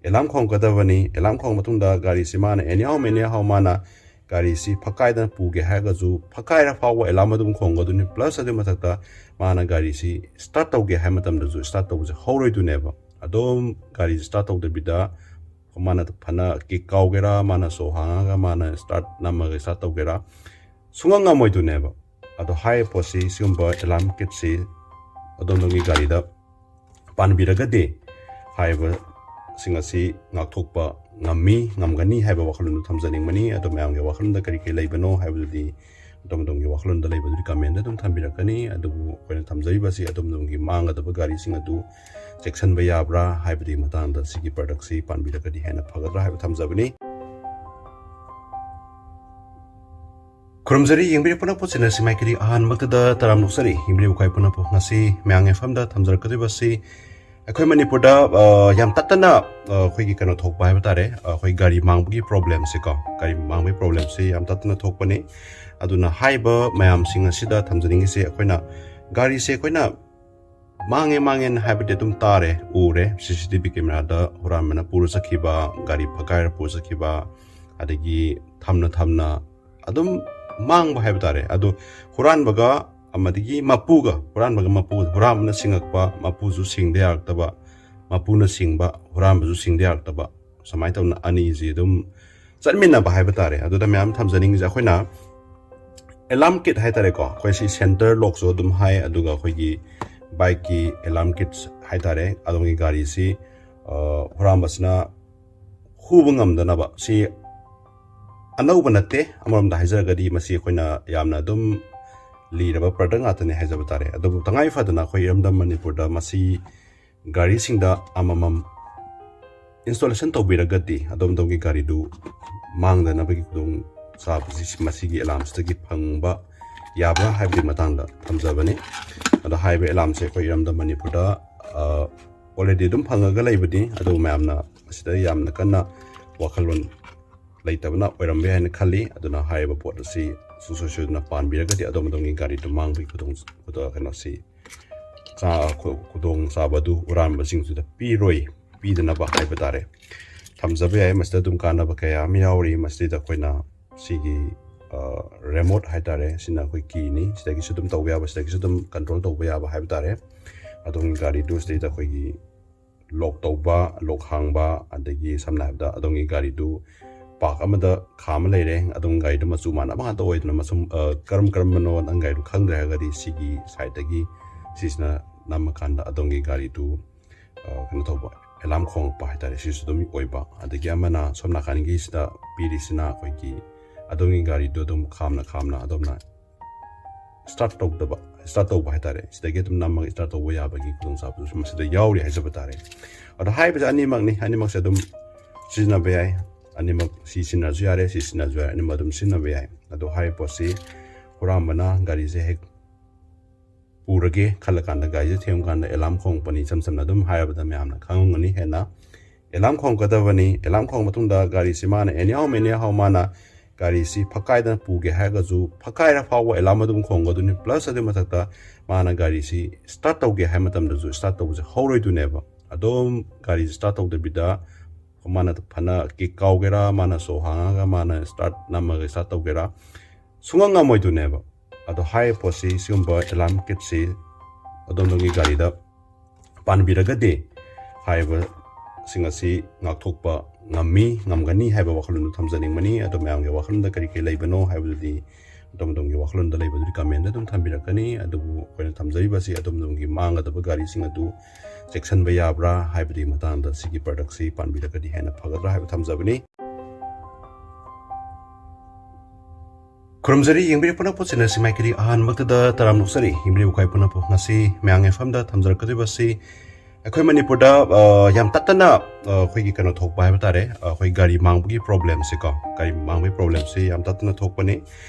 Alarm ꯈꯣꯡꯉꯛꯀꯗꯕꯅꯤ꯫ Alarm ꯈꯣꯡꯉ ꯃꯇꯨꯡꯗ ꯒꯥꯔꯤꯁꯤ ꯃꯥꯅ anyhow anyhow ꯃꯥꯅ ꯒꯥꯔꯤꯁꯤ ꯐꯛꯀꯥꯏꯗꯅ ꯄꯨꯒꯦ ꯍꯥꯏꯔꯒꯁꯨ, ꯐꯛꯀꯥꯏꯔ ꯐꯥꯎꯕ alarm ꯑꯗꯨꯝ ꯈꯣꯡꯒꯗꯣꯏꯅꯤ꯫ Plus ꯑꯗꯨꯒꯤ ꯃꯊꯛꯇ ꯃꯥꯅ ꯒꯥꯔꯤꯁꯤ start ꯇꯧꯒꯦ ꯍꯥꯏ ꯃꯇꯝꯗꯁꯨ start ꯇꯧꯕꯁꯦ ꯍꯧꯔꯣꯏꯗꯣꯏꯅꯦꯕ꯫ ꯑꯗꯨꯝ ꯒꯥꯔꯤꯁꯤ start ꯇꯧꯗꯕꯤꯗ ꯃꯥꯅ ꯐꯅ kick ꯀꯥꯎꯒꯦꯔꯥ, ꯃꯥꯅ ꯁꯣ ꯍꯥꯡꯉꯒ ꯃꯥꯅ start ꯅꯝꯃꯒ start ꯇꯧꯒꯦꯔꯥ, ꯁꯨꯡꯉꯝ ꯉꯝꯃꯣꯏꯗꯣꯏꯅꯦꯕ꯫ ꯑꯗꯣ ꯍꯥꯏꯔꯤꯕ ꯄꯣꯠꯁꯤ, ꯁꯤꯒꯨꯝꯕ alarm kitꯁꯤ ꯑꯗꯣꯝꯗꯣꯝꯒꯤ ꯒꯥꯔꯤꯗ ꯄꯥꯟꯕꯤꯔꯒꯗꯤ, ꯍꯥꯏꯔꯤꯕꯁꯤꯡ ꯑꯁꯤ ꯉꯥꯛꯊꯣꯛꯄ ꯉꯝꯃꯤ, ꯉꯝꯒꯅꯤ ꯍꯥꯏꯕ ꯋꯥꯈꯜꯂꯣꯟꯗꯨ ꯊꯝꯖꯅꯤꯡꯕꯅꯤ꯫ ꯑꯗꯣ ꯃꯌꯥꯝꯒꯤ ꯋꯥꯈꯜꯂꯣꯟꯗ ꯀꯔꯤ ꯀꯔꯤ ꯂꯩꯕꯅꯣ ꯍꯥꯏꯕꯗꯨꯗꯤ ꯑꯗꯣꯝ ꯑꯗꯣꯝꯒꯤ ꯋꯥꯈꯜꯂꯣꯟꯗ ꯂꯩꯕꯗꯨꯗꯤ commentꯗ ꯑꯗꯨꯝ ꯊꯝꯕꯤꯔꯛꯀꯅꯤ꯫ ꯑꯗꯨꯕꯨ ꯑꯩꯈꯣꯏꯅ ꯊꯝꯖꯔꯤꯕꯁꯤ ꯑꯗꯣꯝ ꯑꯗꯣꯝꯒꯤ ꯃꯥꯡꯒꯗꯕ ꯒꯥꯔꯤꯁꯤꯡ ꯑꯗꯨ ꯆꯦꯛꯁꯤꯟꯕ ꯌꯥꯕ꯭ꯔꯥ ꯍꯥꯏꯕꯗꯨꯒꯤ ꯃꯇꯥꯡꯗ ꯁꯤꯒꯤ productꯁꯤ ꯄꯥꯟꯕꯤꯔꯒꯗꯤ ꯍꯦꯟꯅ ꯐꯒꯗ꯭ꯔꯥ ꯍꯥꯏꯕ ꯊꯝꯖꯕꯅꯤ꯫ ꯈꯨꯔꯨꯝꯖꯔꯤ, ꯌꯦꯡꯕꯤꯔꯤꯕ ꯄꯨꯝꯅꯃꯛꯄꯨ ꯆꯦꯅꯦꯜꯁꯤ ꯃꯥꯏꯀꯩꯗꯒꯤ ꯑꯍꯥꯟꯕꯃꯛꯇꯗ ꯇꯔꯥꯝꯅ ꯑꯣꯛꯆꯔꯤ꯫ ꯌꯦꯡꯕꯤꯔꯤꯕ ꯑꯩꯈꯣꯏ ꯄꯨꯝꯅꯃꯛꯄꯨ ꯉꯁꯤ ꯃꯌꯥꯝꯒꯤ ꯃꯐꯝꯗ ꯊꯝꯖꯔꯛꯀꯗꯧꯔꯤꯕꯁꯤ ꯑꯩꯈꯣꯏ ꯃꯅꯤꯄꯨꯔꯗ, ꯑ, ꯌꯥꯝ ꯇꯠꯇꯅ, ꯑ, ꯑꯩꯈꯣꯏꯒꯤ ꯀꯩꯅꯣ ꯊꯣꯛꯄ ꯍꯥꯏꯕ ꯇꯥꯔꯦ, ꯑ, ꯑꯩꯈꯣꯏ ꯒꯥꯔꯤ ꯃꯥꯡꯕꯒꯤ problemꯁꯦꯀꯣ, ꯒꯥꯔꯤ ꯃꯥꯡꯕꯒꯤ problemꯁꯦ ꯌꯥꯝ ꯇꯠꯇꯅ ꯊꯣꯛꯄꯅꯤ꯫ ꯑꯗꯨꯅ ꯍꯥꯏꯔꯤꯕ ꯃꯌꯥꯝꯁꯤꯡ ꯑꯁꯤꯗ ꯊꯝꯖꯅꯤꯡꯉꯤꯁꯦ, ꯑꯩꯈꯣꯏꯅ ꯒꯥꯔꯤꯁꯦ ꯑꯩꯈꯣꯏꯅ ꯃꯥꯡꯉꯦ ꯃꯥꯡꯉꯦꯅ ꯍꯥꯏꯕꯗꯤ ꯑꯗꯨꯝ ꯇꯥꯔꯦ, ꯎꯔꯦ, CCTV cameraꯗ ꯍꯨꯔꯥꯟꯕꯅ ꯄꯨꯔ ꯆꯠꯈꯤꯕ, ꯒꯥꯔꯤ ꯐꯛꯀꯥꯏꯔ ꯄꯨꯔ ꯆꯠꯈꯤꯕ, ꯑꯗꯒꯤ ꯊꯝꯅ ꯊꯝꯅ ꯑꯗꯨꯝ ꯃꯥꯡꯕ ꯍꯥꯏꯕ ꯇꯥꯔꯦ꯫ ꯑꯗꯣ ꯍꯨꯔꯥꯟꯕꯒ ꯑꯃꯗꯒꯤ ꯃꯄꯨꯒ, ꯍꯨꯔꯥꯟꯕꯒ ꯃꯄꯨ, ꯍꯨꯔꯥꯟꯕꯅ ꯁꯤꯡꯉꯛꯄ, ꯃꯄꯨꯁꯨ ꯁꯤꯡꯗ ꯌꯥꯔꯛꯇꯕ, ꯃꯄꯨꯅ ꯁꯤꯡꯕ, ꯍꯨꯔꯥꯟꯕꯁꯨ ꯁꯤꯡꯗ ꯌꯥꯔꯛꯇꯕ, ꯁꯨꯃꯥꯏꯅ ꯇꯧꯅ ꯑꯅꯤꯁꯤ ꯑꯗꯨꯝ ꯆꯠꯃꯤꯟꯅꯕ ꯍꯥꯏꯕ ꯇꯥꯔꯦ꯫ ꯑꯗꯨꯗ ꯃꯌꯥꯝ ꯊꯝꯖꯅꯤꯡꯉꯤꯁꯦ, ꯑꯩꯈꯣꯏꯅ alarm kit ꯍꯥꯏ ꯇꯥꯔꯦꯀꯣ, ꯑꯩꯈꯣꯏ ꯁꯤ center lockꯁꯨ ꯑꯗꯨꯝ ꯍꯥꯏ, ꯑꯗꯨꯒ ꯑꯩꯈꯣꯏꯒꯤ bikeꯀꯤ alarm kits ꯍꯥꯏ ꯇꯥꯔꯦ, ꯑꯗꯣꯝꯒꯤ ꯒꯥꯔꯤꯁꯤ, ꯑ, ꯍꯨꯔꯥꯟꯕꯁꯤꯅ ꯍꯨꯕ ꯉꯝꯗꯅꯕ, ꯁꯤ ꯑꯅꯧꯕ ꯅꯠꯇꯦ꯫ ꯑꯃꯔꯣꯝꯗ ꯍꯥꯏꯖꯔꯒꯗꯤ ꯃꯁꯤ ꯑꯩꯈꯣꯏꯅ ꯌꯥꯝꯅ ꯑꯗꯨꯝ ꯂꯤꯔꯕ product ꯉꯥꯛꯇꯅꯤ ꯍꯥꯏꯖꯕ ꯇꯥꯔꯦ꯫ ꯑꯗꯨꯕꯨ ꯇꯉꯥꯏ ꯐꯗꯅ ꯑꯩꯈꯣꯏ ꯏꯔꯝꯗꯝ ꯃꯅꯤꯄꯨꯔꯗ ꯃꯁꯤ ꯒꯥꯔꯤꯁꯤꯡꯗ ꯑꯃꯃꯝ installation ꯇꯧꯕꯤꯔꯒꯗꯤ ꯑꯗꯣꯝ ꯑꯗꯣꯝꯒꯤ ꯒꯥꯔꯤꯗꯨ ꯃꯥꯡꯗꯅꯕꯒꯤ ꯈꯨꯗꯣꯡ ꯁꯥꯕꯁꯤ ꯃꯁꯤꯒꯤ ꯑꯦꯂꯥꯝꯁꯤꯗꯒꯤ ꯐꯪꯕ ꯌꯥꯕ꯭ꯔꯥ ꯍꯥꯏꯕꯒꯤ ꯃꯇꯥꯡꯗ ꯊꯝꯖꯕꯅꯤ꯫ ꯑꯗꯣ ꯍꯥꯏꯔꯤꯕ ꯑꯦꯂꯥꯝꯁꯦ ꯑꯩꯈꯣꯏ ꯏꯔꯝꯗꯝ ꯃꯅꯤꯄꯨꯔꯗ ꯑꯣꯜꯔꯦꯗꯤ ꯑꯗꯨꯝ ꯐꯪꯉꯒ ꯂꯩꯕꯅꯤ, ꯑꯗꯨ ꯃꯌꯥꯝꯅ ꯃꯁꯤꯗ ꯌꯥꯝꯅ ꯀꯟꯅ ꯋꯥꯈꯜꯂꯣꯟ ꯂꯩꯇꯕꯅ ꯑꯣꯏꯔꯝꯕ ꯌꯥꯏ ꯍꯥꯏꯅ ꯈꯜꯂꯤ꯫ ꯑꯗꯨꯅ ꯍꯥꯏꯔꯤꯕ ꯄꯣꯠ ꯑꯁꯤ ꯁꯨꯡꯁꯣꯏ ꯁꯣꯏꯗꯅ ꯄꯥꯟꯕꯤꯔꯒꯗꯤ ꯑꯗꯣꯝ ꯑꯗꯣꯝꯒꯤ ꯒꯥꯔꯤꯗꯨ ꯃꯥꯡꯕꯒꯤ ꯈꯨꯗꯣꯡ ꯈꯨꯗꯣꯡ ꯀꯩꯅꯣꯁꯤ ꯆꯥ-, ꯈꯨ-, ꯈꯨꯗꯣꯡꯆꯥꯕ ꯑꯗꯨ ꯍꯨꯔꯥꯟꯕꯁꯤꯡꯗꯨꯗ ꯄꯤꯔꯣꯏ, ꯄꯤꯗꯅꯕ ꯍꯥꯏꯕ ꯇꯥꯔꯦ꯫ ꯊꯝꯖꯕ ꯌꯥꯏ꯫ ꯃꯁꯤꯗ ꯑꯗꯨꯝ ꯀꯥꯟꯅꯕ ꯀꯌꯥ ꯑꯃ ꯌꯥꯎꯔꯤ꯫ ꯃꯁꯤꯗ ꯑꯩꯈꯣꯏꯅ ꯁꯤꯒꯤ, ꯑ, ꯔꯦꯃꯣꯠ ꯍꯥꯏ ꯇꯥꯔꯦ, ꯁꯤꯅ ꯑꯩꯈꯣꯏ ꯀꯤꯅꯤ꯫ ꯁꯤꯗꯒꯤꯁꯨ ꯑꯗꯨꯝ ꯇꯧꯕ ꯌꯥꯕ, ꯁꯤꯗꯒꯤꯁꯨ ꯑꯗꯨꯝ ꯀꯟꯇ꯭ꯔꯣꯜ ꯇꯧꯕ ꯌꯥꯕ ꯍꯥꯏꯕ ꯇꯥꯔꯦ꯫ ꯑꯗꯣꯝꯒꯤ ꯒꯥꯔꯤꯗꯨ ꯁꯤꯗꯩꯗ ꯑꯩꯈꯣꯏꯒꯤ ꯂꯣꯛ ꯇꯧꯕ, ꯂꯣꯛ ꯍꯥꯡꯕ, ꯑꯗꯒꯤ ꯁꯝꯅ ꯍꯥꯏꯔꯕꯗ ꯑꯗꯣꯝꯒꯤ ꯒꯥꯔꯤꯗꯨ ꯄꯥꯔꯛ ꯑꯃꯗ ꯈꯥꯝꯃ ꯂꯩꯔꯦ, ꯑꯗꯣꯝꯒꯤ ꯒꯥꯔꯤꯗꯨ ꯃꯆꯨ ꯃꯥꯟꯅꯕ ꯉꯥꯛꯇ ꯑꯣꯏꯗꯅ, ꯃꯆꯨ, ꯑ, ꯀꯔꯝ ꯀꯔꯝꯕꯅꯣ ꯅꯪ ꯒꯥꯔꯤꯗꯨ ꯈꯪꯗ꯭ꯔꯦ ꯍꯥꯏꯔꯒꯗꯤ ꯁꯤꯒꯤ ꯁꯥꯏꯠꯇꯒꯤ ꯁꯤꯁꯤꯅ ꯅꯝꯃꯀꯥꯟꯗ ꯑꯗꯣꯝꯒꯤ ꯒꯥꯔꯤꯗꯨ, ꯑ, ꯀꯩꯅꯣ ꯇꯧꯕ, ꯑꯦꯂꯥꯝ ꯈꯣꯡꯉꯛꯄ ꯍꯥꯏꯇꯥꯔꯦ, ꯁꯤꯁꯨ ꯑꯗꯨꯝ ꯑꯣꯏꯕ꯫ ꯑꯗꯒꯤ ꯑꯃꯅ ꯁꯣꯝ ꯅꯥꯀꯟꯒꯤꯁꯤꯗ ꯄꯤꯔꯤꯁꯤꯅ ꯑꯩꯈꯣꯏꯒꯤ ꯑꯗꯣꯝꯒꯤ ꯒꯥꯔꯤꯗꯨ ꯑꯗꯨꯝ ꯈꯥꯝꯅ ꯈꯥꯝꯅ ꯑꯗꯣꯝꯅ ꯁ꯭ꯇꯥꯔꯠ ꯇꯧꯗꯕ, ꯁ꯭ꯇꯥꯔꯠ ꯇꯧꯕ ꯍꯥꯏꯇꯥꯔꯦ, ꯁꯤꯗꯒꯤ ꯑꯗꯨꯝ ꯅꯝꯃꯒ ꯁ꯭ꯇꯥꯔꯠ ꯇꯧꯕ ꯌꯥꯕꯒꯤ ꯈꯨꯗꯣꯡꯆꯥꯕꯗꯨꯁꯨ ꯃꯁꯤꯗ ꯌꯥꯎꯔꯤ ꯍꯥꯏꯖꯕ ꯇꯥꯔꯦ꯫ ꯑꯗꯣ ꯍꯥꯏꯔꯤꯕꯁꯦ ꯑꯅꯤꯃꯛꯅꯤ, ꯑꯅꯤꯃꯛꯁꯦ ꯑꯗꯨꯝ ꯁꯤꯖꯤꯟꯅꯕ ꯌꯥꯏ꯫ ꯑꯅꯤꯃꯛ ꯁꯤ ꯁꯤꯖꯤꯟꯅꯔꯁꯨ ꯌꯥꯔꯦ, ꯁꯤ ꯁꯤꯖꯤꯟꯅꯔꯁꯨ ꯌꯥꯔꯦ, ꯑꯅꯤꯃꯛ ꯑꯗꯨꯝ ꯁꯤꯖꯤꯟꯅꯕ ꯌꯥꯏ꯫ ꯑꯗꯣ ꯍꯥꯏꯔꯤꯕ ꯄꯣꯠꯁꯤ ꯍꯨꯔꯥꯟꯕꯅ ꯒꯥꯔꯤꯁꯦ ꯍꯦꯛ ꯄꯨꯔꯒꯦ ꯈꯜꯂꯀꯥꯟꯗ ꯒꯥꯔꯤꯁꯦ ꯊꯦꯡꯕ ꯀꯥꯟꯗ ꯑꯦꯂꯥꯝ ꯈꯣꯡꯉꯛꯄꯅꯤ꯫ ꯏꯆꯝ ꯆꯝꯅ ꯑꯗꯨꯝ ꯍꯥꯏꯔꯕꯗ ꯃꯌꯥꯝꯅ ꯈꯪꯉꯝꯒꯅꯤ ꯍꯦꯟꯅ꯫ ꯑꯦꯂꯥꯝ ꯈꯣꯡꯉꯛꯀꯗꯕꯅꯤ꯫ ꯑꯦꯂꯥꯝ ꯈꯣꯡꯉ ꯃꯇꯨꯡꯗ ꯒꯥꯔꯤꯁꯤ ꯃꯥꯅ anyhow anyhow ꯃꯥꯅ ꯒꯥꯔꯤꯁꯤ ꯐꯛꯀꯥꯏꯗꯅ ꯄꯨꯒꯦ ꯍꯥꯏꯔꯒꯁꯨ ꯐꯛꯀꯥꯏꯔ ꯐꯥꯎꯕ ꯑꯦꯂꯥꯝ ꯑꯗꯨꯝ ꯈꯣꯡꯒꯗꯣꯏꯅꯤ꯫ ꯄ꯭ꯂꯁ ꯑꯗꯨꯒꯤ ꯃꯊꯛꯇ ꯃꯥꯅ ꯒꯥꯔꯤꯁꯤ ꯁ꯭ꯇꯥꯔꯠ ꯇꯧꯒꯦ ꯍꯥꯏꯕ ꯃꯇꯝꯗꯁꯨ ꯁ꯭ꯇꯥꯔꯠ ꯇꯧꯕꯁꯦ ꯍꯧꯔꯣꯏꯗꯣꯏꯅꯦꯕ꯫ ꯑꯗꯨꯝ ꯒꯥꯔꯤꯁꯤ ꯁ꯭ꯇꯥꯔꯠ ꯇꯧꯗꯕꯤꯗ ꯃꯥꯅ ꯐꯅ ꯀꯤꯛ ꯀꯥꯎꯒꯦꯔꯥ, ꯃꯥꯅ ꯁꯣ ꯍꯥꯡꯉꯒ ꯃꯥꯅ ꯁ꯭ꯇꯥꯔꯠ ꯅꯝꯃꯒ ꯁ꯭ꯇꯥꯔꯠ ꯇꯧꯒꯦꯔꯥ, ꯁꯨꯡꯉꯝ ꯉꯝꯃꯣꯏꯗꯣꯏꯅꯦꯕ꯫ ꯑꯗꯣ ꯍꯥꯏꯔꯤꯕ ꯄꯣꯠꯁꯤ, ꯁꯤꯒꯨꯝꯕ ꯑꯦꯂꯥꯔꯝ ꯀꯤꯠꯁꯤ ꯑꯗꯣꯝꯗꯣꯝꯒꯤ ꯒꯥꯔꯤꯗ ꯄꯥꯟꯕꯤꯔꯒꯗꯤ ꯍꯥꯏꯔꯤꯕꯁꯤꯡ ꯑꯁꯤ ꯉꯥꯛꯊꯣꯛꯄ ꯉꯝꯃꯤ, ꯉꯝꯒꯅꯤ ꯍꯥꯏꯕ ꯋꯥꯈꯜꯂꯣꯟꯗꯨ ꯊꯝꯖꯅꯤꯡꯕꯅꯤ꯫ ꯑꯗꯣ ꯃꯌꯥꯝꯒꯤ ꯋꯥꯈꯜꯂꯣꯟꯗ ꯀꯔꯤ ꯀꯔꯤ ꯂꯩꯕꯅꯣ ꯍꯥꯏꯕꯗꯨꯗꯤ ꯑꯗꯣꯝ ꯑꯗꯣꯝꯒꯤ ꯋꯥꯈꯜꯂꯣꯟꯗ ꯂꯩꯕꯗꯨꯗꯤ ꯀꯃꯦꯟꯗ ꯑꯗꯨꯝ ꯊꯝꯕꯤꯔꯛꯀꯅꯤ꯫ ꯑꯗꯨꯕꯨ ꯑꯩꯈꯣꯏꯅ ꯊꯝꯖꯔꯤꯕꯁꯤ ꯑꯗꯣꯝ ꯑꯗꯣꯝꯒꯤ ꯃꯥꯡꯒꯗꯕ ꯒꯥꯔꯤꯁꯤꯡ ꯑꯗꯨ ꯆꯦꯛꯁꯤꯟꯕ ꯌꯥꯕ꯭ꯔꯥ ꯍꯥꯏꯕꯗꯨꯒꯤ ꯃꯇꯥꯡꯗ ꯁꯤꯒꯤ ꯄ꯭ꯔꯗꯛꯁꯤ ꯄꯥꯟꯕꯤꯔꯒꯗꯤ ꯍꯦꯟꯅ ꯐꯒꯗ꯭ꯔꯥ ꯍꯥꯏꯕ ꯊꯝꯖꯕꯅꯤ꯫ ꯈꯨꯔꯨꯝꯖꯔꯤ, ꯌꯦꯡꯕꯤꯔꯤꯕ ꯄꯨꯝꯅꯃꯛꯄꯨ ꯆꯦꯅꯦꯜꯁꯤ ꯃꯥꯏꯀꯩꯗꯤ ꯑꯍꯥꯟꯕꯃꯛꯇꯗ ꯇꯔꯥꯝꯅ ꯑꯣꯛꯆꯔꯤ꯫ ꯌꯦꯡꯕꯤꯔꯤꯕ ꯑꯩꯈꯣꯏ ꯄꯨꯝꯅꯃꯛꯄꯨ ꯉꯁꯤ ꯃꯌꯥꯝꯒꯤ ꯃꯐꯝꯗ ꯊꯝꯖꯔꯛꯀꯗꯧꯔꯤꯕꯁꯤ ꯑꯩꯈꯣꯏ ꯃꯅꯤꯄꯨꯔꯗ ꯌꯥꯝ ꯇꯠꯇꯅ ꯑꯩꯈꯣꯏꯒꯤ ꯀꯩꯅꯣ ꯊꯣꯛꯄ ꯍꯥꯏꯕ ꯇꯥꯔꯦ, ꯑꯩꯈꯣꯏ ꯒꯥꯔꯤ ꯃꯥꯡꯕꯒꯤ ꯄ꯭ꯔꯣꯕ꯭ꯂꯦꯝꯁꯦꯀꯣ, ꯒꯥꯔꯤ ꯃꯥꯡꯕꯒꯤ ꯄ꯭ꯔꯣꯕ꯭ꯂꯦꯝꯁꯦ ꯌꯥꯝ ꯇꯠꯇꯅ ꯊꯣꯛꯄꯅꯤ꯫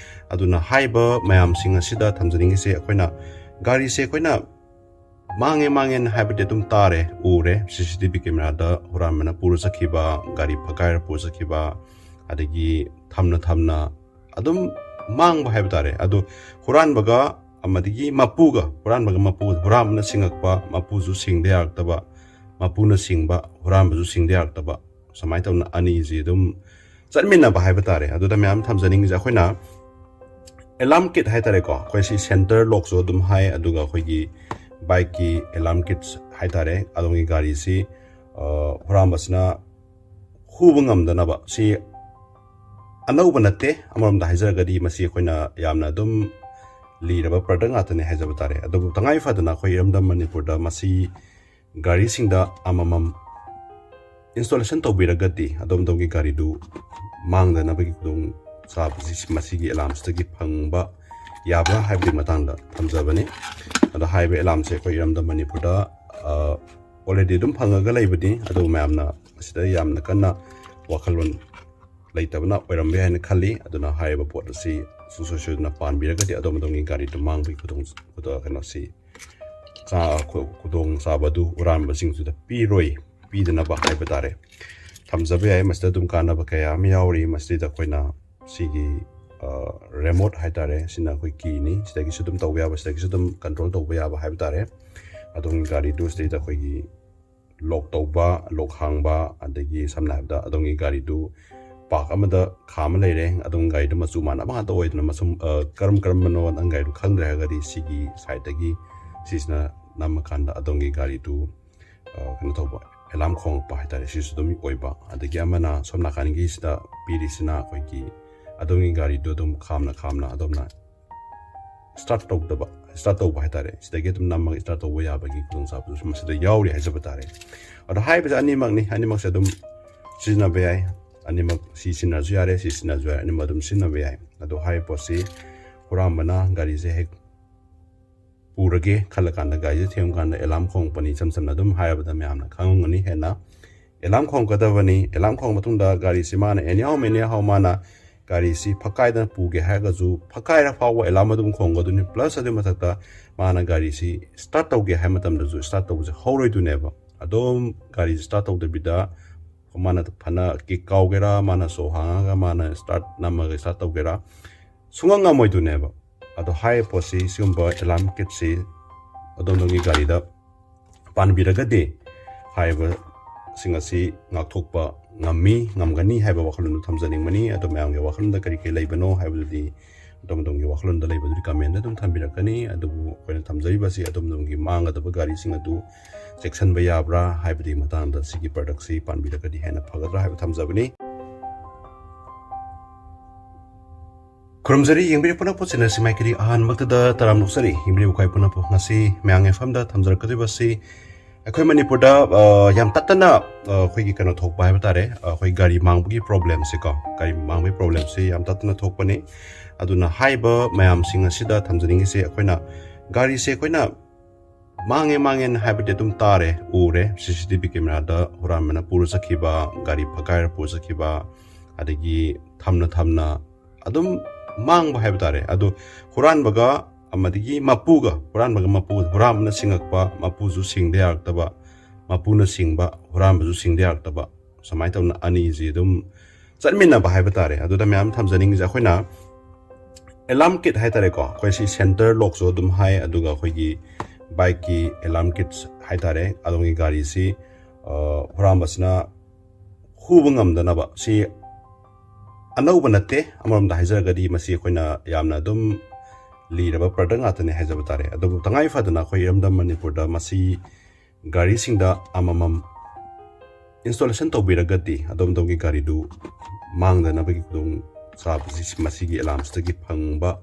ꯑꯗꯨꯅ ꯍꯥꯏꯔꯤꯕ ꯃꯌꯥꯝꯁꯤꯡ ꯑꯁꯤꯗ ꯊꯝꯖꯅꯤꯡꯉꯤꯁꯦ, ꯑꯩꯈꯣꯏꯅ ꯒꯥꯔꯤꯁꯦ ꯑꯩꯈꯣꯏꯅ ꯃꯥꯡꯉꯦ ꯃꯥꯡꯉꯦꯅ ꯍꯥꯏꯕꯗꯤ ꯑꯗꯨꯝ ꯇꯥꯔꯦ, ꯎꯔꯦ, ꯁꯤ ꯁꯤ ꯇꯤ ꯚꯤ ꯀꯦꯃꯦꯔꯥꯗ ꯍꯨꯔꯥꯟꯕꯅ ꯄꯨꯔ ꯆꯠꯈꯤꯕ, ꯒꯥꯔꯤ ꯐꯒꯥꯏꯔ ꯄꯨꯔ ꯆꯠꯈꯤꯕ, ꯑꯗꯒꯤ ꯊꯝꯅ ꯊꯝꯅ ꯑꯗꯨꯝ ꯃꯥꯡꯕ ꯍꯥꯏꯕ ꯇꯥꯔꯦ꯫ ꯑꯗꯨ ꯍꯨꯔꯥꯟꯕꯒ ꯑꯃꯗꯒꯤ ꯃꯄꯨꯒ, ꯍꯨꯔꯥꯟꯕꯒ ꯃꯄꯨ, ꯍꯨꯔꯥꯟꯕꯅ ꯁꯤꯡꯉꯛꯄ, ꯃꯄꯨꯁꯨ ꯁꯤꯡꯗ ꯌꯥꯔꯛꯇꯕ, ꯃꯄꯨꯅ ꯁꯤꯡꯕ, ꯍꯨꯔꯥꯟꯕꯁꯨ ꯁꯤꯡꯗ ꯌꯥꯔꯛꯇꯕ, ꯁꯨꯃꯥꯏꯅ ꯇꯧꯅ ꯑꯅꯤꯁꯤ ꯑꯗꯨꯝ ꯆꯠꯃꯤꯟꯅꯕ ꯍꯥꯏꯕ ꯇꯥꯔꯦ꯫ ꯑꯗꯨꯗ ꯃꯌꯥꯝ ꯊꯝꯖꯅꯤꯡꯉꯤꯁꯦ, ꯑꯩꯈꯣꯏꯅ ꯑꯦꯂꯥꯝ ꯀꯤꯠ ꯍꯥꯏꯇꯥꯔꯦꯀꯣ, ꯑꯩꯈꯣꯏ ꯁꯤ ꯁꯦꯟꯇꯔ ꯂꯣꯛꯁꯨ ꯑꯗꯨꯝ ꯍꯥꯏ, ꯑꯗꯨꯒ ꯑꯩꯈꯣꯏꯒꯤ ꯕꯥꯏꯛꯀꯤ ꯑꯦꯂꯥꯝ ꯀꯤꯠꯁ ꯍꯥꯏꯇꯥꯔꯦ, ꯑꯗꯣꯝꯒꯤ ꯒꯥꯔꯤꯁꯤ ꯍꯨꯔꯥꯟꯕꯁꯤꯅ ꯍꯨꯕ ꯉꯝꯗꯅꯕ, ꯁꯤ ꯑꯅꯧꯕ ꯅꯠꯇꯦ꯫ ꯑꯃꯔꯣꯝꯗ ꯍꯥꯏꯖꯔꯒꯗꯤ ꯃꯁꯤ ꯑꯩꯈꯣꯏꯅ ꯌꯥꯝꯅ ꯑꯗꯨꯝ ꯂꯤꯔꯕ ꯄ꯭ꯔꯗꯛ ꯉꯥꯛꯇꯅꯤ ꯍꯥꯏꯖꯕ ꯇꯥꯔꯦ꯫ ꯑꯗꯨꯕꯨ ꯇꯉꯥꯏ ꯐꯗꯅ ꯑꯩꯈꯣꯏ ꯏꯔꯝꯗꯝ ꯃꯅꯤꯄꯨꯔꯗ ꯃꯁꯤ ꯒꯥꯔꯤꯁꯤꯡꯗ ꯑꯃꯃꯝ ꯏꯟꯁꯇꯣꯂꯦꯁꯟ ꯇꯧꯕꯤꯔꯒꯗꯤ ꯑꯗꯣꯝ ꯑꯗꯣꯝꯒꯤ ꯒꯥꯔꯤꯗꯨ ꯃꯥꯡꯗꯅꯕꯒꯤ ꯈꯨꯗꯣꯡ ꯆꯥꯕꯁꯤ ꯃꯁꯤꯒꯤ ꯑꯦꯂꯥꯝꯁꯤꯗꯒꯤ ꯐꯪꯕ ꯌꯥꯕ꯭ꯔꯥ ꯍꯥꯏꯕꯒꯤ ꯃꯇꯥꯡꯗ ꯊꯝꯖꯕꯅꯤ꯫ ꯑꯗꯣ ꯍꯥꯏꯔꯤꯕ ꯑꯦꯂꯥꯝꯁꯦ ꯑꯩꯈꯣꯏ ꯏꯔꯝꯗꯝ ꯃꯅꯤꯄꯨꯔꯗ ꯑꯣꯜꯔꯦꯗꯤ ꯑꯗꯨꯝ ꯐꯪꯉꯒ ꯂꯩꯕꯅꯤ, ꯑꯗꯨꯕꯨ ꯃꯌꯥꯝꯅ ꯃꯁꯤꯗ ꯌꯥꯝꯅ ꯀꯟꯅ ꯋꯥꯈꯜꯂꯣꯟ ꯂꯩꯇꯕꯅ ꯑꯣꯏꯔꯝꯕ ꯌꯥꯏ ꯍꯥꯏꯅ ꯈꯜꯂꯤ꯫ ꯑꯗꯨꯅ ꯍꯥꯏꯔꯤꯕ ꯄꯣꯠ ꯑꯁꯤ ꯁꯨꯡꯁꯣꯏ ꯁꯣꯏꯗꯅ ꯄꯥꯟꯕꯤꯔꯒꯗꯤ ꯑꯗꯣꯝ ꯑꯗꯣꯝꯒꯤ ꯒꯥꯔꯤꯗꯨ ꯃꯥꯡꯕꯒꯤ ꯈꯨꯗꯣꯡ ꯀꯩꯅꯣꯁꯤ ꯆꯥ-, ꯈꯨ-, ꯈꯨꯗꯣꯡꯆꯥꯕ ꯑꯗꯨ ꯍꯨꯔꯥꯟꯕꯁꯤꯡꯗꯨꯗ ꯄꯤꯔꯣꯏ, ꯄꯤꯗꯅꯕ ꯍꯥꯏꯕ ꯇꯥꯔꯦ꯫ ꯊꯝꯖꯕ ꯌꯥꯏ꯫ ꯃꯁꯤꯗ ꯑꯗꯨꯝ ꯀꯥꯟꯅꯕ ꯀꯌꯥ ꯑꯃ ꯌꯥꯎꯔꯤ꯫ ꯃꯁꯤꯗ ꯑꯩꯈꯣꯏꯅ ꯁꯤꯒꯤ ꯔꯦꯃꯣꯠ ꯍꯥꯏꯇꯥꯔꯦ, ꯁꯤꯅ ꯑꯩꯈꯣꯏ ꯀꯤꯅꯤ꯫ ꯁꯤꯗꯒꯤꯁꯨ ꯑꯗꯨꯝ ꯇꯧꯕ ꯌꯥꯕ, ꯁꯤꯗꯒꯤꯁꯨ ꯑꯗꯨꯝ ꯀꯟꯇ꯭ꯔꯣꯜ ꯇꯧꯕ ꯌꯥꯕ ꯍꯥꯏꯕ ꯇꯥꯔꯦ꯫ ꯑꯗꯣꯝꯒꯤ ꯒꯥꯔꯤꯗꯨ ꯁꯤꯗꯩꯗ ꯑꯩꯈꯣꯏꯒꯤ ꯂꯣꯛ ꯇꯧꯕ, ꯂꯣꯛ ꯍꯥꯡꯕ, ꯑꯗꯒꯤ ꯁꯝꯅ ꯍꯥꯏꯔꯕꯗ ꯑꯗꯣꯝꯒꯤ ꯒꯥꯔꯤꯗꯨ ꯄꯥꯔꯛ ꯑꯃꯗ ꯈꯥꯝꯃ ꯂꯩꯔꯦ, ꯑꯗꯣꯝꯒꯤ ꯒꯥꯔꯤꯗꯨ ꯃꯆꯨ ꯃꯥꯟꯅꯕ ꯉꯥꯛꯇ ꯑꯣꯏꯗꯅ ꯃꯆꯨ, ꯑ, ꯀꯔꯝ ꯀꯔꯝꯕꯅꯣ ꯅꯪ ꯒꯥꯔꯤꯗꯨ ꯈꯪꯗ꯭ꯔꯦ ꯍꯥꯏꯔꯒꯗꯤ ꯁꯤꯒꯤ ꯁꯥꯏꯠꯇꯒꯤ ꯁꯤꯁꯤꯅ ꯅꯝꯃꯀꯥꯟꯗ ꯑꯗꯣꯝꯒꯤ ꯒꯥꯔꯤꯗꯨ, ꯑ, ꯀꯩꯅꯣ ꯇꯧꯕ, ꯑꯦꯂꯥꯝ ꯈꯣꯡꯉꯛꯄ ꯍꯥꯏꯇꯥꯔꯦ, ꯁꯤꯁꯨ ꯑꯗꯨꯝ ꯑꯣꯏꯕ꯫ ꯑꯗꯒꯤ ꯑꯃꯅ ꯁꯣꯝ ꯅꯥꯀꯟꯒꯤꯁꯤꯗ ꯄꯤꯔꯤꯁꯤꯅ ꯑꯩꯈꯣꯏꯒꯤ ꯑꯗꯣꯝꯒꯤ ꯒꯥꯔꯤꯗꯨ ꯑꯗꯨꯝ ꯈꯥꯝꯅ ꯈꯥꯝꯅ ꯑꯗꯣꯝꯅ ꯁ꯭ꯇꯥꯔꯠ ꯇꯧꯗꯕ, ꯁ꯭ꯇꯥꯔꯠ ꯇꯧꯕ ꯍꯥꯏꯇꯥꯔꯦ, ꯁꯤꯗꯒꯤ ꯑꯗꯨꯝ ꯅꯝꯃꯒ ꯁ꯭ꯇꯥꯔꯠ ꯇꯧꯕ ꯌꯥꯕꯒꯤ ꯈꯨꯗꯣꯡꯆꯥꯕꯗꯨꯁꯨ ꯃꯁꯤꯗ ꯌꯥꯎꯔꯤ ꯍꯥꯏꯖꯕ ꯇꯥꯔꯦ꯫ ꯑꯗꯣ ꯍꯥꯏꯔꯤꯕꯁꯦ ꯑꯅꯤꯃꯛꯅꯤ, ꯑꯅꯤꯃꯛꯁꯦ ꯑꯗꯨꯝ ꯁꯤꯖꯤꯟꯅꯕ ꯌꯥꯏ꯫ ꯑꯅꯤꯃꯛ ꯁꯤ ꯁꯤꯖꯤꯟꯅꯔꯁꯨ ꯌꯥꯔꯦ, ꯁꯤ ꯁꯤꯖꯤꯟꯅꯔꯁꯨ ꯌꯥꯔꯦ, ꯑꯅꯤꯃꯛ ꯑꯗꯨꯝ ꯁꯤꯖꯤꯟꯅꯕ ꯌꯥꯏ꯫ ꯑꯗꯣ ꯍꯥꯏꯔꯤꯕ ꯄꯣꯠꯁꯤ ꯍꯨꯔꯥꯟꯕꯅ ꯒꯥꯔꯤꯁꯦ ꯍꯦꯛ ꯄꯨꯔꯒꯦ ꯈꯜꯂꯀꯥꯟꯗ ꯒꯥꯔꯤꯁꯦ ꯊꯦꯡꯕ ꯀꯥꯟꯗ ꯑꯦꯂꯥꯝ ꯈꯣꯡꯉꯛꯄꯅꯤ꯫ ꯏꯆꯝ ꯆꯝꯅ ꯑꯗꯨꯝ ꯍꯥꯏꯔꯕꯗ ꯃꯌꯥꯝꯅ ꯈꯪꯉꯝꯒꯅꯤ ꯍꯦꯟꯅ꯫ ꯑꯦꯂꯥꯝ ꯈꯣꯡꯉꯛꯀꯗꯕꯅꯤ꯫ ꯑꯦꯂꯥꯝ ꯈꯣꯡꯉ ꯃꯇꯨꯡꯗ ꯒꯥꯔꯤꯁꯤ ꯃꯥꯅ anyhow anyhow ꯃꯥꯅ ꯒꯥꯔꯤꯁꯤ ꯐꯛꯀꯥꯏꯗꯅ ꯄꯨꯒꯦ ꯍꯥꯏꯔꯒꯁꯨ ꯐꯛꯀꯥꯏꯔ ꯐꯥꯎꯕ ꯑꯦꯂꯥꯝ ꯑꯗꯨꯝ ꯈꯣꯡꯒꯗꯣꯏꯅꯤ꯫ Plus ꯑꯗꯨꯒꯤ ꯃꯊꯛꯇ ꯃꯥꯅ ꯒꯥꯔꯤꯁꯤ start ꯇꯧꯒꯦ ꯍꯥꯏꯕ ꯃꯇꯝꯗꯁꯨ start ꯇꯧꯕꯁꯦ ꯍꯧꯔꯣꯏꯗꯣꯏꯅꯦꯕ꯫ ꯑꯗꯨꯝ ꯒꯥꯔꯤꯁꯤ start ꯇꯧꯗꯕꯤꯗ ꯃꯥꯅ ꯐꯅ ꯀꯤꯛ ꯀꯥꯎꯒꯦꯔꯥ, ꯃꯥꯅ ꯁꯣ ꯍꯥꯡꯉꯒ ꯃꯥꯅ start ꯅꯝꯃꯒ start ꯇꯧꯒꯦꯔꯥ, ꯁꯨꯡꯉꯝ ꯉꯝꯃꯣꯏꯗꯣꯏꯅꯦꯕ꯫ ꯑꯗꯣ ꯍꯥꯏꯔꯤꯕ ꯄꯣꯠꯁꯤ, ꯁꯤꯒꯨꯝꯕ ꯑꯦꯂꯥꯔꯝ ꯀꯤꯠꯁꯤ ꯑꯗꯣꯝ ꯑꯗꯣꯝꯒꯤ ꯒꯥꯔꯤꯗ ꯄꯥꯟꯕꯤꯔꯒꯗꯤ ꯍꯥꯏꯔꯤꯕꯁꯤꯡ ꯑꯁꯤ ꯉꯥꯛꯊꯣꯛꯄ ꯉꯝꯃꯤ, ꯉꯝꯒꯅꯤ ꯍꯥꯏꯕ ꯋꯥꯈꯜꯂꯣꯟꯗꯨ ꯊꯝꯖꯅꯤꯡꯕꯅꯤ꯫ ꯑꯗꯣ ꯃꯌꯥꯝꯒꯤ ꯋꯥꯈꯜꯂꯣꯟꯗ ꯀꯔꯤ ꯀꯔꯤ ꯂꯩꯕꯅꯣ ꯍꯥꯏꯕꯗꯨꯗꯤ ꯑꯗꯣꯝ ꯑꯗꯣꯝꯒꯤ ꯋꯥꯈꯜꯂꯣꯟꯗ ꯂꯩꯕꯗꯨꯗꯤ ꯀꯃꯦꯟꯗ ꯑꯗꯨꯝ ꯊꯝꯕꯤꯔꯛꯀꯅꯤ꯫ ꯑꯗꯨꯕꯨ ꯑꯩꯈꯣꯏꯅ ꯊꯝꯖꯔꯤꯕꯁꯤ ꯑꯗꯣꯝ ꯑꯗꯣꯝꯒꯤ ꯃꯥꯡꯒꯗꯕ ꯒꯥꯔꯤꯁꯤꯡ ꯑꯗꯨ ꯆꯦꯛꯁꯤꯟꯕ ꯌꯥꯕ꯭ꯔꯥ ꯍꯥꯏꯕꯗꯨꯒꯤ ꯃꯇꯥꯡꯗ ꯁꯤꯒꯤ ꯄ꯭ꯔꯗꯛꯁꯤ ꯄꯥꯟꯕꯤꯔꯒꯗꯤ ꯍꯦꯟꯅ ꯐꯒꯗ꯭ꯔꯥ ꯍꯥꯏꯕ ꯊꯝꯖꯕꯅꯤ꯫ ꯈꯨꯔꯨꯝꯖꯔꯤ, ꯌꯦꯡꯕꯤꯔꯤꯕ ꯄꯨꯝꯅꯃꯛꯄꯨ ꯆꯦꯅꯦꯜꯁꯤ ꯃꯥꯏꯀꯩꯗꯤ ꯑꯍꯥꯟꯕꯃꯛꯇꯗ ꯇꯔꯥꯝꯅ ꯑꯣꯛꯆꯔꯤ꯫ ꯌꯦꯡꯕꯤꯔꯤꯕ ꯑꯩꯈꯣꯏ ꯄꯨꯝꯅꯃꯛꯄꯨ ꯉꯁꯤ ꯃꯌꯥꯝꯒꯤ ꯃꯐꯝꯗ ꯊꯝꯖꯔꯛꯀꯗꯧꯔꯤꯕꯁꯤ ꯑꯩꯈꯣꯏ ꯃꯅꯤꯄꯨꯔꯗ, ꯑ, ꯌꯥꯝ ꯇꯠꯇꯅ, ꯑ, ꯑꯩꯈꯣꯏꯒꯤ ꯀꯩꯅꯣ ꯊꯣꯛꯄ ꯍꯥꯏꯕ ꯇꯥꯔꯦ, ꯑ, ꯑꯩꯈꯣꯏ ꯒꯥꯔꯤ ꯃꯥꯡꯕꯒꯤ ꯄ꯭ꯔꯣꯕ꯭ꯂꯦꯝꯁꯤꯀꯣ, ꯒꯥꯔꯤ ꯃꯥꯡꯕꯒꯤ ꯄ꯭ꯔꯣꯕ꯭ꯂꯦꯝꯁꯤ ꯌꯥꯝ ꯇꯠꯇꯅ ꯊꯣꯛꯄꯅꯤ꯫ ꯑꯗꯨꯅ ꯍꯥꯏꯔꯤꯕ ꯃꯌꯥꯝꯁꯤꯡ ꯑꯁꯤꯗ ꯊꯝꯖꯅꯤꯡꯉꯤꯁꯦ, ꯑꯩꯈꯣꯏꯅ ꯒꯥꯔꯤꯁꯦ ꯑꯩꯈꯣꯏꯅ ꯃꯥꯡꯉꯦ ꯃꯥꯡꯉꯦꯅ ꯍꯥꯏꯕꯗꯤ ꯑꯗꯨꯝ ꯇꯥꯔꯦ, ꯎꯔꯦ, ꯁꯤ ꯁꯤ ꯇꯤ ꯚꯤ ꯀꯦꯃꯦꯔꯥꯗ ꯍꯨꯔꯥꯟꯕꯅ ꯄꯨꯔ ꯆꯠꯈꯤꯕ, ꯒꯥꯔꯤ ꯐꯛꯀꯥꯏꯔ ꯄꯨꯔ ꯆꯠꯈꯤꯕ, ꯑꯗꯒꯤ ꯊꯝꯅ ꯊꯝꯅ ꯑꯗꯨꯝ ꯃꯥꯡꯕ ꯍꯥꯏꯕ ꯇꯥꯔꯦ꯫ ꯑꯗꯨ ꯍꯨꯔꯥꯟꯕꯒ ꯑꯃꯗꯒꯤ ꯃꯄꯨꯒ, ꯍꯨꯔꯥꯟꯕꯒ ꯃꯄꯨ, ꯍꯨꯔꯥꯟꯕꯅ ꯁꯤꯡꯉꯛꯄ, ꯃꯄꯨꯁꯨ ꯁꯤꯡꯗ ꯌꯥꯔꯛꯇꯕ, ꯃꯄꯨꯅ ꯁꯤꯡꯕ, ꯍꯨꯔꯥꯟꯕꯁꯨ ꯁꯤꯡꯗ ꯌꯥꯔꯛꯇꯕ, ꯁꯨꯃꯥꯏꯅ ꯇꯧꯅ ꯑꯅꯤꯁꯤ ꯑꯗꯨꯝ ꯆꯠꯃꯤꯟꯅꯕ ꯍꯥꯏꯕ ꯇꯥꯔꯦ꯫ ꯑꯗꯨꯗ ꯃꯌꯥꯝ ꯊꯝꯖꯅꯤꯡꯉꯤꯁꯦ, ꯑꯩꯈꯣꯏꯅ ꯑꯦꯂꯥꯔꯝ ꯀꯤꯠ ꯍꯥꯏ ꯇꯥꯔꯦꯀꯣ, ꯑꯩꯈꯣꯏ ꯁꯤ ꯁꯦꯟꯇꯔ ꯂꯣꯛꯁꯨ ꯑꯗꯨꯝ ꯍꯥꯏ, ꯑꯗꯨꯒ ꯑꯩꯈꯣꯏꯒꯤ ꯕꯥꯏꯛꯀꯤ ꯑꯦꯂꯥꯔꯝ ꯀꯤꯠꯁ ꯍꯥꯏ ꯇꯥꯔꯦ, ꯑꯗꯣꯝꯒꯤ ꯒꯥꯔꯤꯁꯤ, ꯑ, ꯍꯨꯔꯥꯟꯕꯁꯤꯅ ꯍꯨꯕ ꯉꯝꯗꯅꯕ꯫ ꯁꯤ ꯑꯅꯧꯕ ꯅꯠꯇꯦ, ꯑꯃꯔꯣꯝꯗ ꯍꯥꯏꯖꯔꯒꯗꯤ ꯃꯁꯤ ꯑꯩꯈꯣꯏꯅ ꯌꯥꯝꯅ ꯑꯗꯨꯝ ꯂꯤꯔꯕ ꯄ꯭ꯔꯗꯛ ꯉꯥꯛꯇꯅꯤ ꯍꯥꯏꯖꯕ ꯇꯥꯔꯦ꯫ ꯑꯗꯨꯕꯨ ꯇꯉꯥꯏ ꯐꯗꯅ ꯑꯩꯈꯣꯏ ꯏꯔꯝꯗꯝ ꯃꯅꯤꯄꯨꯔꯗ ꯃꯁꯤ ꯒꯥꯔꯤꯁꯤꯡꯗ ꯑꯃꯃꯝ ꯏꯟꯁꯇꯣꯂꯦꯁꯟ ꯇꯧꯕꯤꯔꯒꯗꯤ ꯑꯗꯣꯝ ꯑꯗꯣꯝꯒꯤ ꯒꯥꯔꯤꯗꯨ ꯃꯥꯡꯗꯅꯕꯒꯤ ꯈꯨꯗꯣꯡ ꯆꯥꯕꯁꯤ ꯃꯁꯤꯒꯤ ꯑꯦꯂꯥꯔꯝꯁꯤꯗꯒꯤ ꯐꯪꯕ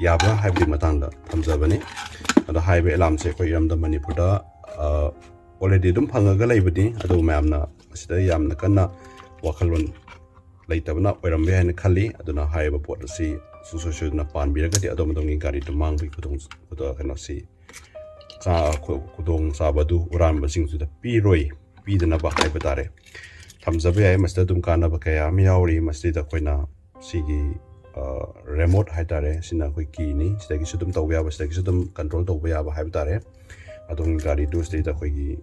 ꯌꯥꯕ꯭ꯔꯥ ꯍꯥꯏꯕꯒꯤ ꯃꯇꯥꯡꯗ ꯊꯝꯖꯕꯅꯤ꯫ ꯑꯗꯣ ꯍꯥꯏꯔꯤꯕ ꯑꯦꯂꯥꯔꯝꯁꯦ ꯑꯩꯈꯣꯏ ꯏꯔꯝꯗꯝ ꯃꯅꯤꯄꯨꯔꯗ, ꯑ, already ꯑꯗꯨꯝ ꯐꯪꯉꯒ ꯂꯩꯕꯅꯤ, ꯑꯗꯨꯕꯨ ꯃꯌꯥꯝꯅ ꯃꯁꯤꯗ ꯌꯥꯝꯅ ꯀꯟꯅ ꯋꯥꯈꯜꯂꯣꯟ ꯂꯩꯇꯕꯅ ꯑꯣꯏꯔꯝꯕ ꯌꯥꯏ ꯍꯥꯏꯅ ꯈꯜꯂꯤ꯫ ꯑꯗꯨꯅ ꯍꯥꯏꯔꯤꯕ ꯄꯣꯠ ꯑꯁꯤ ꯁꯨꯡꯁꯣꯏ ꯁꯣꯏꯗꯅ ꯄꯥꯟꯕꯤꯔꯒꯗꯤ ꯑꯗꯣꯝ ꯑꯗꯣꯝꯒꯤ ꯒꯥꯔꯤꯗꯨ ꯃꯥꯡꯕꯒꯤ ꯈꯨꯗꯣꯡ, ꯈꯨꯗꯣꯡ, ꯀꯩꯅꯣꯁꯤ ꯆꯥ-, ꯈꯨ-, ꯈꯨꯗꯣꯡꯆꯥꯕꯗꯨ ꯍꯨꯔꯥꯟꯕꯁꯤꯡꯗꯨꯗ ꯄꯤꯔꯣꯏ, ꯄꯤꯗꯅꯕ ꯍꯥꯏꯕ ꯇꯥꯔꯦ꯫ ꯊꯝꯖꯕ ꯌꯥꯏ꯫ ꯃꯁꯤꯗ ꯑꯗꯨꯝ ꯀꯥꯟꯅꯕ ꯀꯌꯥ ꯑꯃ ꯌꯥꯎꯔꯤ꯫ ꯃꯁꯤꯗ ꯑꯩꯈꯣꯏꯅ ꯁꯤꯒꯤ, ꯑ, remote ꯍꯥꯏ ꯇꯥꯔꯦ, ꯁꯤꯅ ꯑꯩꯈꯣꯏ key ꯅꯤ꯫ ꯁꯤꯗꯒꯤꯁꯨ ꯑꯗꯨꯝ ꯇꯧꯕ ꯌꯥꯕ, ꯁꯤꯗꯒꯤꯁꯨ ꯑꯗꯨꯝ control ꯇꯧꯕ ꯌꯥꯕ ꯍꯥꯏꯕ ꯇꯥꯔꯦ꯫ ꯑꯗꯣꯝꯒꯤ ꯒꯥꯔꯤꯗꯨ ꯁꯤꯗꯩꯗ ꯑꯩꯈꯣꯏꯒꯤ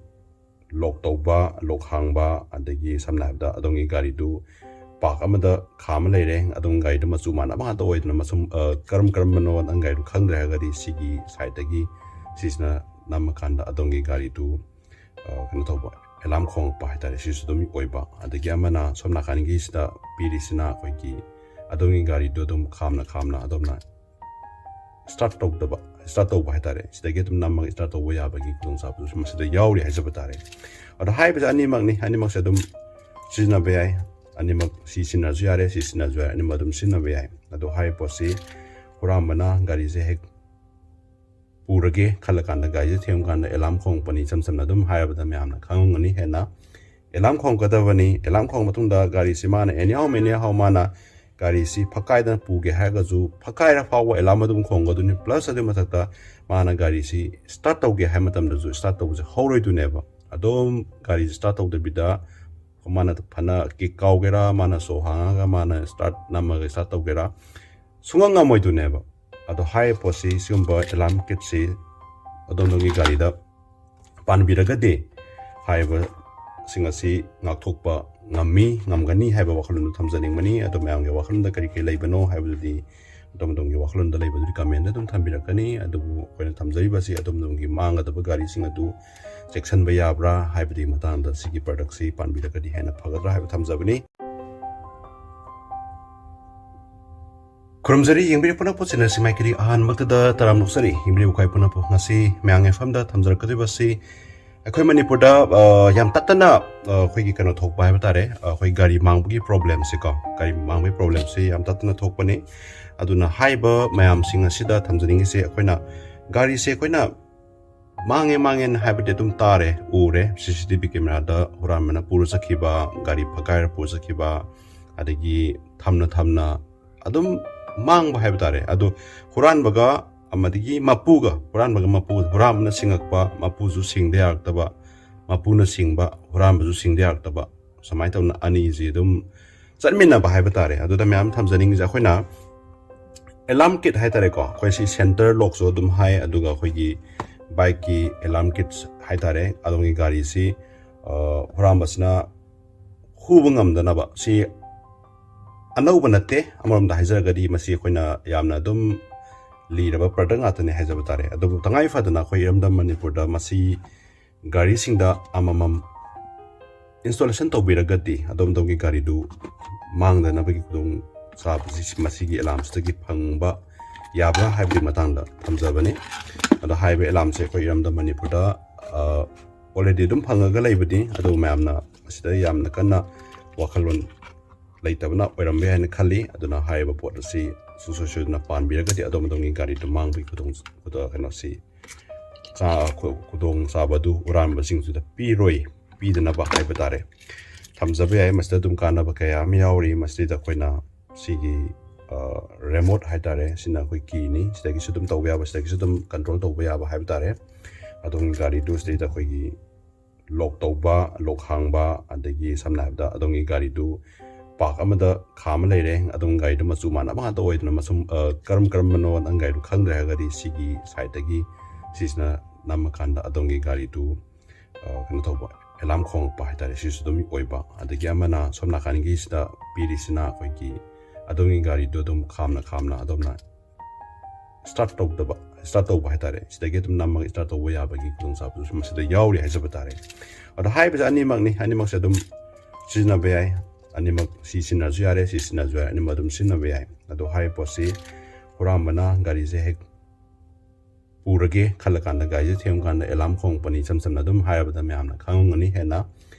lock ꯇꯧꯕ, lock ꯍꯥꯡꯕ, ꯑꯗꯒꯤ ꯁꯝꯅ ꯍꯥꯏꯔꯕꯗ ꯑꯗꯣꯝꯒꯤ ꯒꯥꯔꯤꯗꯨ park ꯑꯃꯗ ꯈꯥꯝꯃ ꯂꯩꯔꯦ, ꯑꯗꯣꯝꯒꯤ ꯒꯥꯔꯤꯗꯨ ꯃꯆꯨ ꯃꯥꯟꯅꯕ ꯉꯥꯛꯇ ꯑꯣꯏꯗꯅ, ꯃꯆꯨ, ꯑ, ꯀꯔꯝ ꯀꯔꯝꯕꯅꯣ ꯅꯪ ꯒꯥꯔꯤꯗꯨ ꯈꯪꯗ꯭ꯔꯦ ꯍꯥꯏꯔꯒꯗꯤ ꯁꯤꯒꯤ side ꯇꯒꯤ ꯁꯤꯁꯤꯅ ꯅꯝꯃꯀꯥꯟꯗ ꯑꯗꯣꯝꯒꯤ ꯒꯥꯔꯤꯗꯨ, ꯑ, ꯀꯩꯅꯣ ꯇꯧꯕ, alarm ꯈꯣꯡꯉꯛꯄ ꯍꯥꯏ ꯇꯥꯔꯦ, ꯁꯤꯁꯨ ꯑꯗꯨꯝ ꯑꯣꯏꯕ꯫ ꯑꯗꯒꯤ ꯑꯃꯅ ꯁꯣꯝ ꯅꯥꯀꯟꯒꯤꯁꯤꯗ ꯄꯤꯔꯤꯁꯤꯅ ꯑꯩꯈꯣꯏꯒꯤ ꯑꯗꯣꯝꯒꯤ ꯒꯥꯔꯤꯗꯨ ꯑꯗꯨꯝ ꯈꯥꯝꯅ ꯈꯥꯝꯅ ꯑꯗꯣꯝꯅ start ꯇꯧꯗꯕ, start ꯇꯧꯕ ꯍꯥꯏ ꯇꯥꯔꯦ, ꯁꯤꯗꯒꯤ ꯑꯗꯨꯝ ꯅꯝꯃꯒ start ꯇꯧꯕ ꯌꯥꯕꯒꯤ ꯈꯨꯗꯣꯡꯆꯥꯕꯗꯨꯁꯨ ꯃꯁꯤꯗ ꯌꯥꯎꯔꯤ ꯍꯥꯏꯖꯕ ꯇꯥꯔꯦ꯫ ꯑꯗꯣ ꯍꯥꯏꯔꯤꯕꯁꯦ ꯑꯅꯤꯃꯛꯅꯤ, ꯑꯅꯤꯃꯛꯁꯦ ꯑꯗꯨꯝ ꯁꯤꯖꯤꯟꯅꯕ ꯌꯥꯏ꯫ ꯑꯅꯤꯃꯛ ꯁꯤ ꯁꯤꯖꯤꯟꯅꯔꯁꯨ ꯌꯥꯔꯦ, ꯁꯤ ꯁꯤꯖꯤꯟꯅꯔꯁꯨ ꯌꯥꯔꯦ, ꯑꯅꯤꯃꯛ ꯑꯗꯨꯝ ꯁꯤꯖꯤꯟꯅꯕ ꯌꯥꯏ꯫ ꯑꯗꯣ ꯍꯥꯏꯔꯤꯕ ꯄꯣꯠꯁꯤ ꯍꯨꯔꯥꯟꯕꯅ ꯒꯥꯔꯤꯁꯦ ꯍꯦꯛ ꯄꯨꯔꯒꯦ ꯈꯜꯂ ꯀꯥꯟꯗ, ꯒꯥꯔꯤꯁꯦ ꯊꯦꯡꯕ ꯀꯥꯟꯗ alarm ꯈꯣꯡꯉꯛꯄꯅꯤ꯫ ꯏꯆꯝ ꯆꯝꯅ ꯑꯗꯨꯝ ꯍꯥꯏꯔꯕꯗ ꯃꯌꯥꯝꯅ ꯈꯪꯉꯝꯒꯅꯤ ꯍꯦꯟꯅ꯫ Alarm ꯈꯣꯡꯉꯛꯀꯗꯕꯅꯤ꯫ Alarm ꯈꯣꯡꯉ ꯃꯇꯨꯡꯗ ꯒꯥꯔꯤꯁꯤ ꯃꯥꯅ anyhow anyhow ꯃꯥꯅ ꯒꯥꯔꯤꯁꯤ ꯐꯛꯀꯥꯏꯗꯅ ꯄꯨꯒꯦ ꯍꯥꯏꯔꯒꯁꯨ ꯐꯛꯀꯥꯏꯔ ꯐꯥꯎꯕ alarm ꯑꯗꯨꯝ ꯈꯣꯡꯒꯗꯣꯏꯅꯤ꯫ Plus ꯑꯗꯨꯒꯤ ꯃꯊꯛꯇ ꯃꯥꯅ ꯒꯥꯔꯤꯁꯤ start ꯇꯧꯒꯦ ꯍꯥꯏꯕ ꯃꯇꯝꯗꯁꯨ start ꯇꯧꯕꯁꯦ ꯍꯧꯔꯣꯏꯗꯣꯏꯅꯦꯕ꯫ ꯑꯗꯨꯝ ꯒꯥꯔꯤꯁꯤ start ꯇꯧꯗꯕꯤꯗ ꯃꯥꯅ ꯐꯅ kick ꯀꯥꯎꯒꯦꯔꯥ, ꯃꯥꯅ ꯁꯣ ꯍꯥꯡꯉꯒ ꯃꯥꯅ start ꯅꯝꯃꯒ start ꯇꯧꯒꯦꯔꯥ, ꯁꯨꯡꯉꯝ ꯉꯝꯃꯣꯏꯗꯣꯏꯅꯦꯕ꯫ ꯑꯗꯣ ꯍꯥꯏꯔꯤꯕ ꯄꯣꯠꯁꯤ, ꯁꯤꯒꯨꯝꯕ alarm kitꯁꯤ ꯑꯗꯣꯝꯗꯣꯝꯒꯤ ꯒꯥꯔꯤꯗ ꯄꯥꯟꯕꯤꯔꯒꯗꯤ ꯍꯥꯏꯔꯤꯕꯁꯤꯡ ꯑꯁꯤ ꯉꯥꯛꯊꯣꯛꯄ ꯉꯝꯃꯤ, ꯉꯝꯒꯅꯤ ꯍꯥꯏꯕ ꯋꯥꯈꯜꯂꯣꯟꯗꯨ ꯊꯝꯖꯅꯤꯡꯕꯅꯤ꯫ ꯑꯗꯣ ꯃꯌꯥꯝꯒꯤ ꯋꯥꯈꯜꯂꯣꯟꯗ ꯀꯔꯤ ꯀꯔꯤ ꯂꯩꯕꯅꯣ ꯍꯥꯏꯕꯗꯨꯗꯤ ꯑꯗꯣꯝ ꯑꯗꯣꯝꯒꯤ ꯋꯥꯈꯜꯂꯣꯟꯗ ꯂꯩꯕꯗꯨꯗꯤ commentꯗ ꯑꯗꯨꯝ ꯊꯝꯕꯤꯔꯛꯀꯅꯤ꯫ ꯑꯗꯨꯕꯨ ꯑꯩꯈꯣꯏꯅ ꯊꯝꯖꯔꯤꯕꯁꯤ ꯑꯗꯣꯝ ꯑꯗꯣꯝꯒꯤ ꯃꯥꯡꯒꯗꯕ ꯒꯥꯔꯤꯁꯤꯡ ꯑꯗꯨ ꯆꯦꯛꯁꯤꯟꯕ ꯌꯥꯕ꯭ꯔꯥ ꯍꯥꯏꯕꯗꯨꯒꯤ ꯃꯇꯥꯡꯗ ꯁꯤꯒꯤ productꯁꯤ ꯄꯥꯟꯕꯤꯔꯒꯗꯤ ꯍꯦꯟꯅ ꯐꯒꯗ꯭ꯔꯥ ꯍꯥꯏꯕ ꯊꯝꯖꯕꯅꯤ꯫ ꯈꯨꯔꯨꯝꯖꯔꯤ, ꯌꯦꯡꯕꯤꯔꯤꯕ ꯄꯨꯝꯅꯃꯛꯄꯨ channelꯁꯤ ꯃꯥꯏꯀꯩꯗꯒꯤ ꯑꯍꯥꯟꯕꯃꯛꯇꯗ ꯇꯔꯥꯝꯅ ꯑꯣꯛꯆꯔꯤ꯫ ꯌꯦꯡꯕꯤꯔꯤꯕ ꯈ꯭ꯋꯥꯏ ꯄꯨꯝꯅꯃꯛꯄꯨ ꯉꯁꯤ ꯃꯌꯥꯝꯒꯤ ꯃꯐꯝꯗ ꯊꯝꯖꯔꯛꯀꯗꯧꯔꯤꯕꯁꯤ ꯑꯩꯈꯣꯏ ꯃꯅꯤꯄꯨꯔꯗ, ꯑ, ꯌꯥꯝ ꯇꯠꯇꯅ, ꯑ, ꯑꯩꯈꯣꯏꯒꯤ ꯀꯩꯅꯣ ꯊꯣꯛꯄ ꯍꯥꯏꯕ ꯇꯥꯔꯦ, ꯑꯩꯈꯣꯏ ꯒꯥꯔꯤ ꯃꯥꯡꯕꯒꯤ problemꯁꯦꯀꯣ, ꯒꯥꯔꯤ ꯃꯥꯡꯕꯒꯤ problemꯁꯦ ꯌꯥꯝ ꯇꯠꯇꯅ ꯊꯣꯛꯄꯅꯤ꯫ ꯑꯗꯨꯅ ꯍꯥꯏꯔꯤꯕ ꯃꯌꯥꯝꯁꯤꯡ ꯑꯁꯤꯗ ꯊꯝꯖꯅꯤꯡꯉꯤꯁꯦ, ꯑꯩꯈꯣꯏꯅ ꯒꯥꯔꯤꯁꯦ ꯑꯩꯈꯣꯏꯅ ꯃꯥꯡꯉꯦ ꯃꯥꯡꯉꯦꯅ ꯍꯥꯏꯕꯗꯤ ꯑꯗꯨꯝ ꯇꯥꯔꯦ, ꯎꯔꯦ, CCTV cameraꯗ ꯍꯨꯔꯥꯟꯕꯅ ꯄꯨꯔ ꯆꯠꯈꯤꯕ, ꯒꯥꯔꯤ ꯐꯛꯀꯥꯏꯔ ꯄꯨꯔ ꯆꯠꯈꯤꯕ, ꯑꯗꯒꯤ ꯊꯝꯅ ꯊꯝꯅ ꯑꯗꯨꯝ ꯃꯥꯡꯕ ꯍꯥꯏꯕ ꯇꯥꯔꯦ꯫ ꯑꯗꯣ ꯍꯨꯔꯥꯟꯕꯒ ꯑꯃꯗꯒꯤ ꯃꯄꯨꯒ, ꯍꯨꯔꯥꯟꯕꯒ ꯃꯄꯨꯒ, ꯍꯨꯔꯥꯟꯕꯅ ꯁꯤꯡꯉꯛꯄ, ꯃꯄꯨꯁꯨ ꯁꯤꯡꯗ ꯌꯥꯔꯛꯇꯕ, ꯃꯄꯨꯅ ꯁꯤꯡꯕ, ꯍꯨꯔꯥꯟꯕꯁꯨ ꯁꯤꯡꯗ ꯌꯥꯔꯛꯇꯕ, ꯁꯨꯃꯥꯏꯅ ꯇꯧꯅ ꯑꯅꯤꯁꯤ ꯑꯗꯨꯝ ꯆꯠꯃꯤꯟꯅꯕ ꯍꯥꯏꯕ ꯇꯥꯔꯦ꯫ ꯑꯗꯨꯗ ꯃꯌꯥꯝ ꯊꯝꯖꯅꯤꯡꯉꯤꯁꯦ, ꯑꯩꯈꯣꯏꯅ alarm kit ꯍꯥꯏ ꯇꯥꯔꯦꯀꯣ, ꯑꯩꯈꯣꯏ ꯁꯤ center lockꯁꯨ ꯑꯗꯨꯝ ꯍꯥꯏ, ꯑꯗꯨꯒ ꯑꯩꯈꯣꯏꯒꯤ bikeꯀꯤ alarm kits ꯍꯥꯏ ꯇꯥꯔꯦ, ꯑꯗꯣꯝꯒꯤ ꯒꯥꯔꯤꯁꯤ ꯍꯨꯔꯥꯟꯕꯁꯤꯅ ꯍꯨꯕ ꯉꯝꯗꯅꯕ꯫ ꯁꯤ ꯑꯅꯧꯕ ꯅꯠꯇꯦ, ꯑꯃꯔꯣꯝꯗ ꯍꯥꯏꯖꯔꯒꯗꯤ ꯃꯁꯤ ꯑꯩꯈꯣꯏꯅ ꯌꯥꯝꯅ ꯑꯗꯨꯝ ꯂꯤꯔꯕ product ꯉꯥꯛꯇꯅꯤ ꯍꯥꯏꯖꯕ ꯇꯥꯔꯦ꯫ ꯑꯗꯨꯕꯨ ꯇꯉꯥꯏ ꯐꯗꯅ ꯑꯩꯈꯣꯏ ꯏꯔꯝꯗꯝ ꯃꯅꯤꯄꯨꯔꯗ ꯃꯁꯤ ꯒꯥꯔꯤꯁꯤꯡꯗ ꯑꯃꯃꯝ installation ꯇꯧꯕꯤꯔꯒꯗꯤ ꯑꯗꯣꯝ ꯑꯗꯣꯝꯒꯤ ꯒꯥꯔꯤꯗꯨ ꯃꯥꯡꯗꯅꯕꯒꯤ ꯈꯨꯗꯣꯡ ꯆꯥꯕꯁꯤ ꯃꯁꯤꯒꯤ alarmꯁꯤꯗꯒꯤ ꯐꯪꯕ ꯌꯥꯕ꯭ꯔꯥ ꯍꯥꯏꯕꯒꯤ ꯃꯇꯥꯡꯗ ꯊꯝꯖꯕꯅꯤ꯫ ꯑꯗꯣ ꯍꯥꯏꯔꯤꯕ alarmꯁꯦ ꯑꯩꯈꯣꯏ ꯏꯔꯝꯗꯝ ꯃꯅꯤꯄꯨꯔꯗ already ꯑꯗꯨꯝ ꯐꯪꯉꯒ ꯂꯩꯕꯅꯤ꯫ ꯑꯗꯨ ꯃꯌꯥꯝꯅ ꯃꯁꯤꯗ ꯌꯥꯝꯅ ꯀꯟꯅ ꯋꯥꯈꯜꯂꯣꯟ ꯂꯩꯇꯕꯅ ꯑꯣꯏꯔꯝꯕ ꯌꯥꯏ ꯍꯥꯏꯅ ꯈꯜꯂꯤ꯫ ꯑꯗꯨꯅ ꯍꯥꯏꯔꯤꯕ ꯄꯣꯠ ꯑꯁꯤ ꯁꯨꯡꯁꯣꯏ ꯁꯣꯏꯗꯅ ꯄꯥꯟꯕꯤꯔꯒꯗꯤ ꯑꯗꯣꯝ ꯑꯗꯣꯝꯒꯤ ꯒꯥꯔꯤꯗꯨ ꯃꯥꯡꯕꯒꯤ ꯈꯨꯗꯣꯡ ꯈꯨꯗꯣꯡ ꯀꯩꯅꯣꯁꯤ ꯆꯥ-, ꯈꯨ-, ꯈꯨꯗꯣꯡꯆꯥꯕ ꯑꯗꯨ ꯍꯨꯔꯥꯟꯕꯁꯤꯡꯗꯨꯗ ꯄꯤꯔꯣꯏ, ꯄꯤꯗꯅꯕ ꯍꯥꯏꯕ ꯇꯥꯔꯦ꯫ ꯊꯝꯖꯕ ꯌꯥꯏ꯫ ꯃꯁꯤꯗ ꯑꯗꯨꯝ ꯀꯥꯟꯅꯕ ꯀꯌꯥ ꯑꯃ ꯌꯥꯎꯔꯤ꯫ ꯃꯁꯤꯗ ꯑꯩꯈꯣꯏꯅ ꯁꯤꯒꯤ remote ꯍꯥꯏ ꯇꯥꯔꯦ, ꯁꯤꯅ ꯑꯩꯈꯣꯏ keyꯅꯤ꯫ ꯁꯤꯗꯒꯤꯁꯨ ꯑꯗꯨꯝ ꯇꯧꯕ ꯌꯥꯕ, ꯁꯤꯗꯒꯤꯁꯨ ꯑꯗꯨꯝ control ꯇꯧꯕ ꯌꯥꯕ ꯍꯥꯏꯕ ꯇꯥꯔꯦ꯫ ꯑꯗꯣꯝꯒꯤ ꯒꯥꯔꯤꯗꯨ ꯁꯤꯗꯩꯗ ꯑꯩꯈꯣꯏꯒꯤ lock ꯇꯧꯕ, lock ꯍꯥꯡꯕ, ꯑꯗꯒꯤ ꯁꯝꯅ ꯍꯥꯏꯔꯕꯗ ꯑꯗꯣꯝꯒꯤ ꯒꯥꯔꯤꯗꯨ park ꯑꯃꯗ ꯈꯥꯝꯃ ꯂꯩꯔꯦ, ꯑꯗꯣꯝꯒꯤ ꯒꯥꯔꯤꯗꯨ ꯃꯆꯨ ꯃꯥꯟꯅꯕ ꯉꯥꯛꯇ ꯑꯣꯏꯗꯅ ꯃꯁꯨꯝ, ꯑ, ꯀꯔꯝ ꯀꯔꯝꯕꯅꯣ ꯅꯪ ꯒꯥꯔꯤꯗꯨ ꯈꯪꯗ꯭ꯔꯦ ꯍꯥꯏꯔꯒꯗꯤ ꯁꯤꯒꯤ sideꯇꯒꯤ ꯁꯤꯁꯤꯅ ꯅꯝꯃꯀꯥꯟꯗ ꯑꯗꯣꯝꯒꯤ ꯒꯥꯔꯤꯗꯨ, ꯑ, ꯀꯩꯅꯣ ꯇꯧꯕ, alarm ꯈꯣꯡꯉꯛꯄ ꯍꯥꯏ ꯇꯥꯔꯦ, ꯁꯤꯁꯨ ꯑꯗꯨꯝ ꯑꯣꯏꯕ꯫ ꯑꯗꯒꯤ ꯑꯃꯅ ꯁꯣꯝ ꯅꯥꯀꯟꯒꯤꯁꯤꯗ ꯄꯤꯔꯤꯁꯤꯅ ꯑꯩꯈꯣꯏꯒꯤ ꯑꯗꯣꯝꯒꯤ ꯒꯥꯔꯤꯗꯨ ꯑꯗꯨꯝ ꯈꯥꯝꯅ ꯈꯥꯝꯅ ꯑꯗꯣꯝꯅ start ꯇꯧꯗꯕ, start ꯇꯧꯕ ꯍꯥꯏ ꯇꯥꯔꯦ, ꯁꯤꯗꯒꯤ ꯑꯗꯨꯝ ꯅꯝꯃꯒ start ꯇꯧꯕ ꯌꯥꯕꯒꯤ ꯈꯨꯗꯣꯡꯆꯥꯕꯗꯨꯁꯨ ꯃꯁꯤꯗ ꯌꯥꯎꯔꯤ ꯍꯥꯏꯖꯕ ꯇꯥꯔꯦ꯫ ꯑꯗꯣ ꯍꯥꯏꯔꯤꯕꯁꯦ ꯑꯅꯤꯃꯛꯅꯤ, ꯑꯅꯤꯃꯛꯁꯦ ꯑꯗꯨꯝ ꯁꯤꯖꯤꯟꯅꯕ ꯌꯥꯏ꯫ ꯑꯅꯤꯃꯛ ꯁꯤ ꯁꯤꯖꯤꯟꯅꯔꯁꯨ ꯌꯥꯔꯦ, ꯁꯤ ꯁꯤꯖꯤꯟꯅꯔꯁꯨ ꯌꯥꯔꯦ, ꯑꯅꯤꯃꯛ ꯑꯗꯨꯝ ꯁꯤꯖꯤꯟꯅꯕ ꯌꯥꯏ꯫ ꯑꯗꯣ ꯍꯥꯏꯔꯤꯕ ꯄꯣꯠꯁꯤ ꯍꯨꯔꯥꯟꯕꯅ ꯒꯥꯔꯤꯁꯦ ꯍꯦꯛ ꯄꯨꯔꯒꯦ ꯈꯜꯂꯀꯥꯟꯗ, ꯒꯥꯔꯤꯁꯦ ꯊꯦꯡꯕ ꯀꯥꯟꯗ alarm ꯈꯣꯡꯉꯛꯄꯅꯤ꯫ ꯏꯆꯝ ꯆꯝꯅ ꯑꯗꯨꯝ ꯍꯥꯏꯔꯕꯗ ꯃꯌꯥꯝꯅ ꯈꯪꯉꯝꯒꯅꯤ ꯍꯦꯟꯅ꯫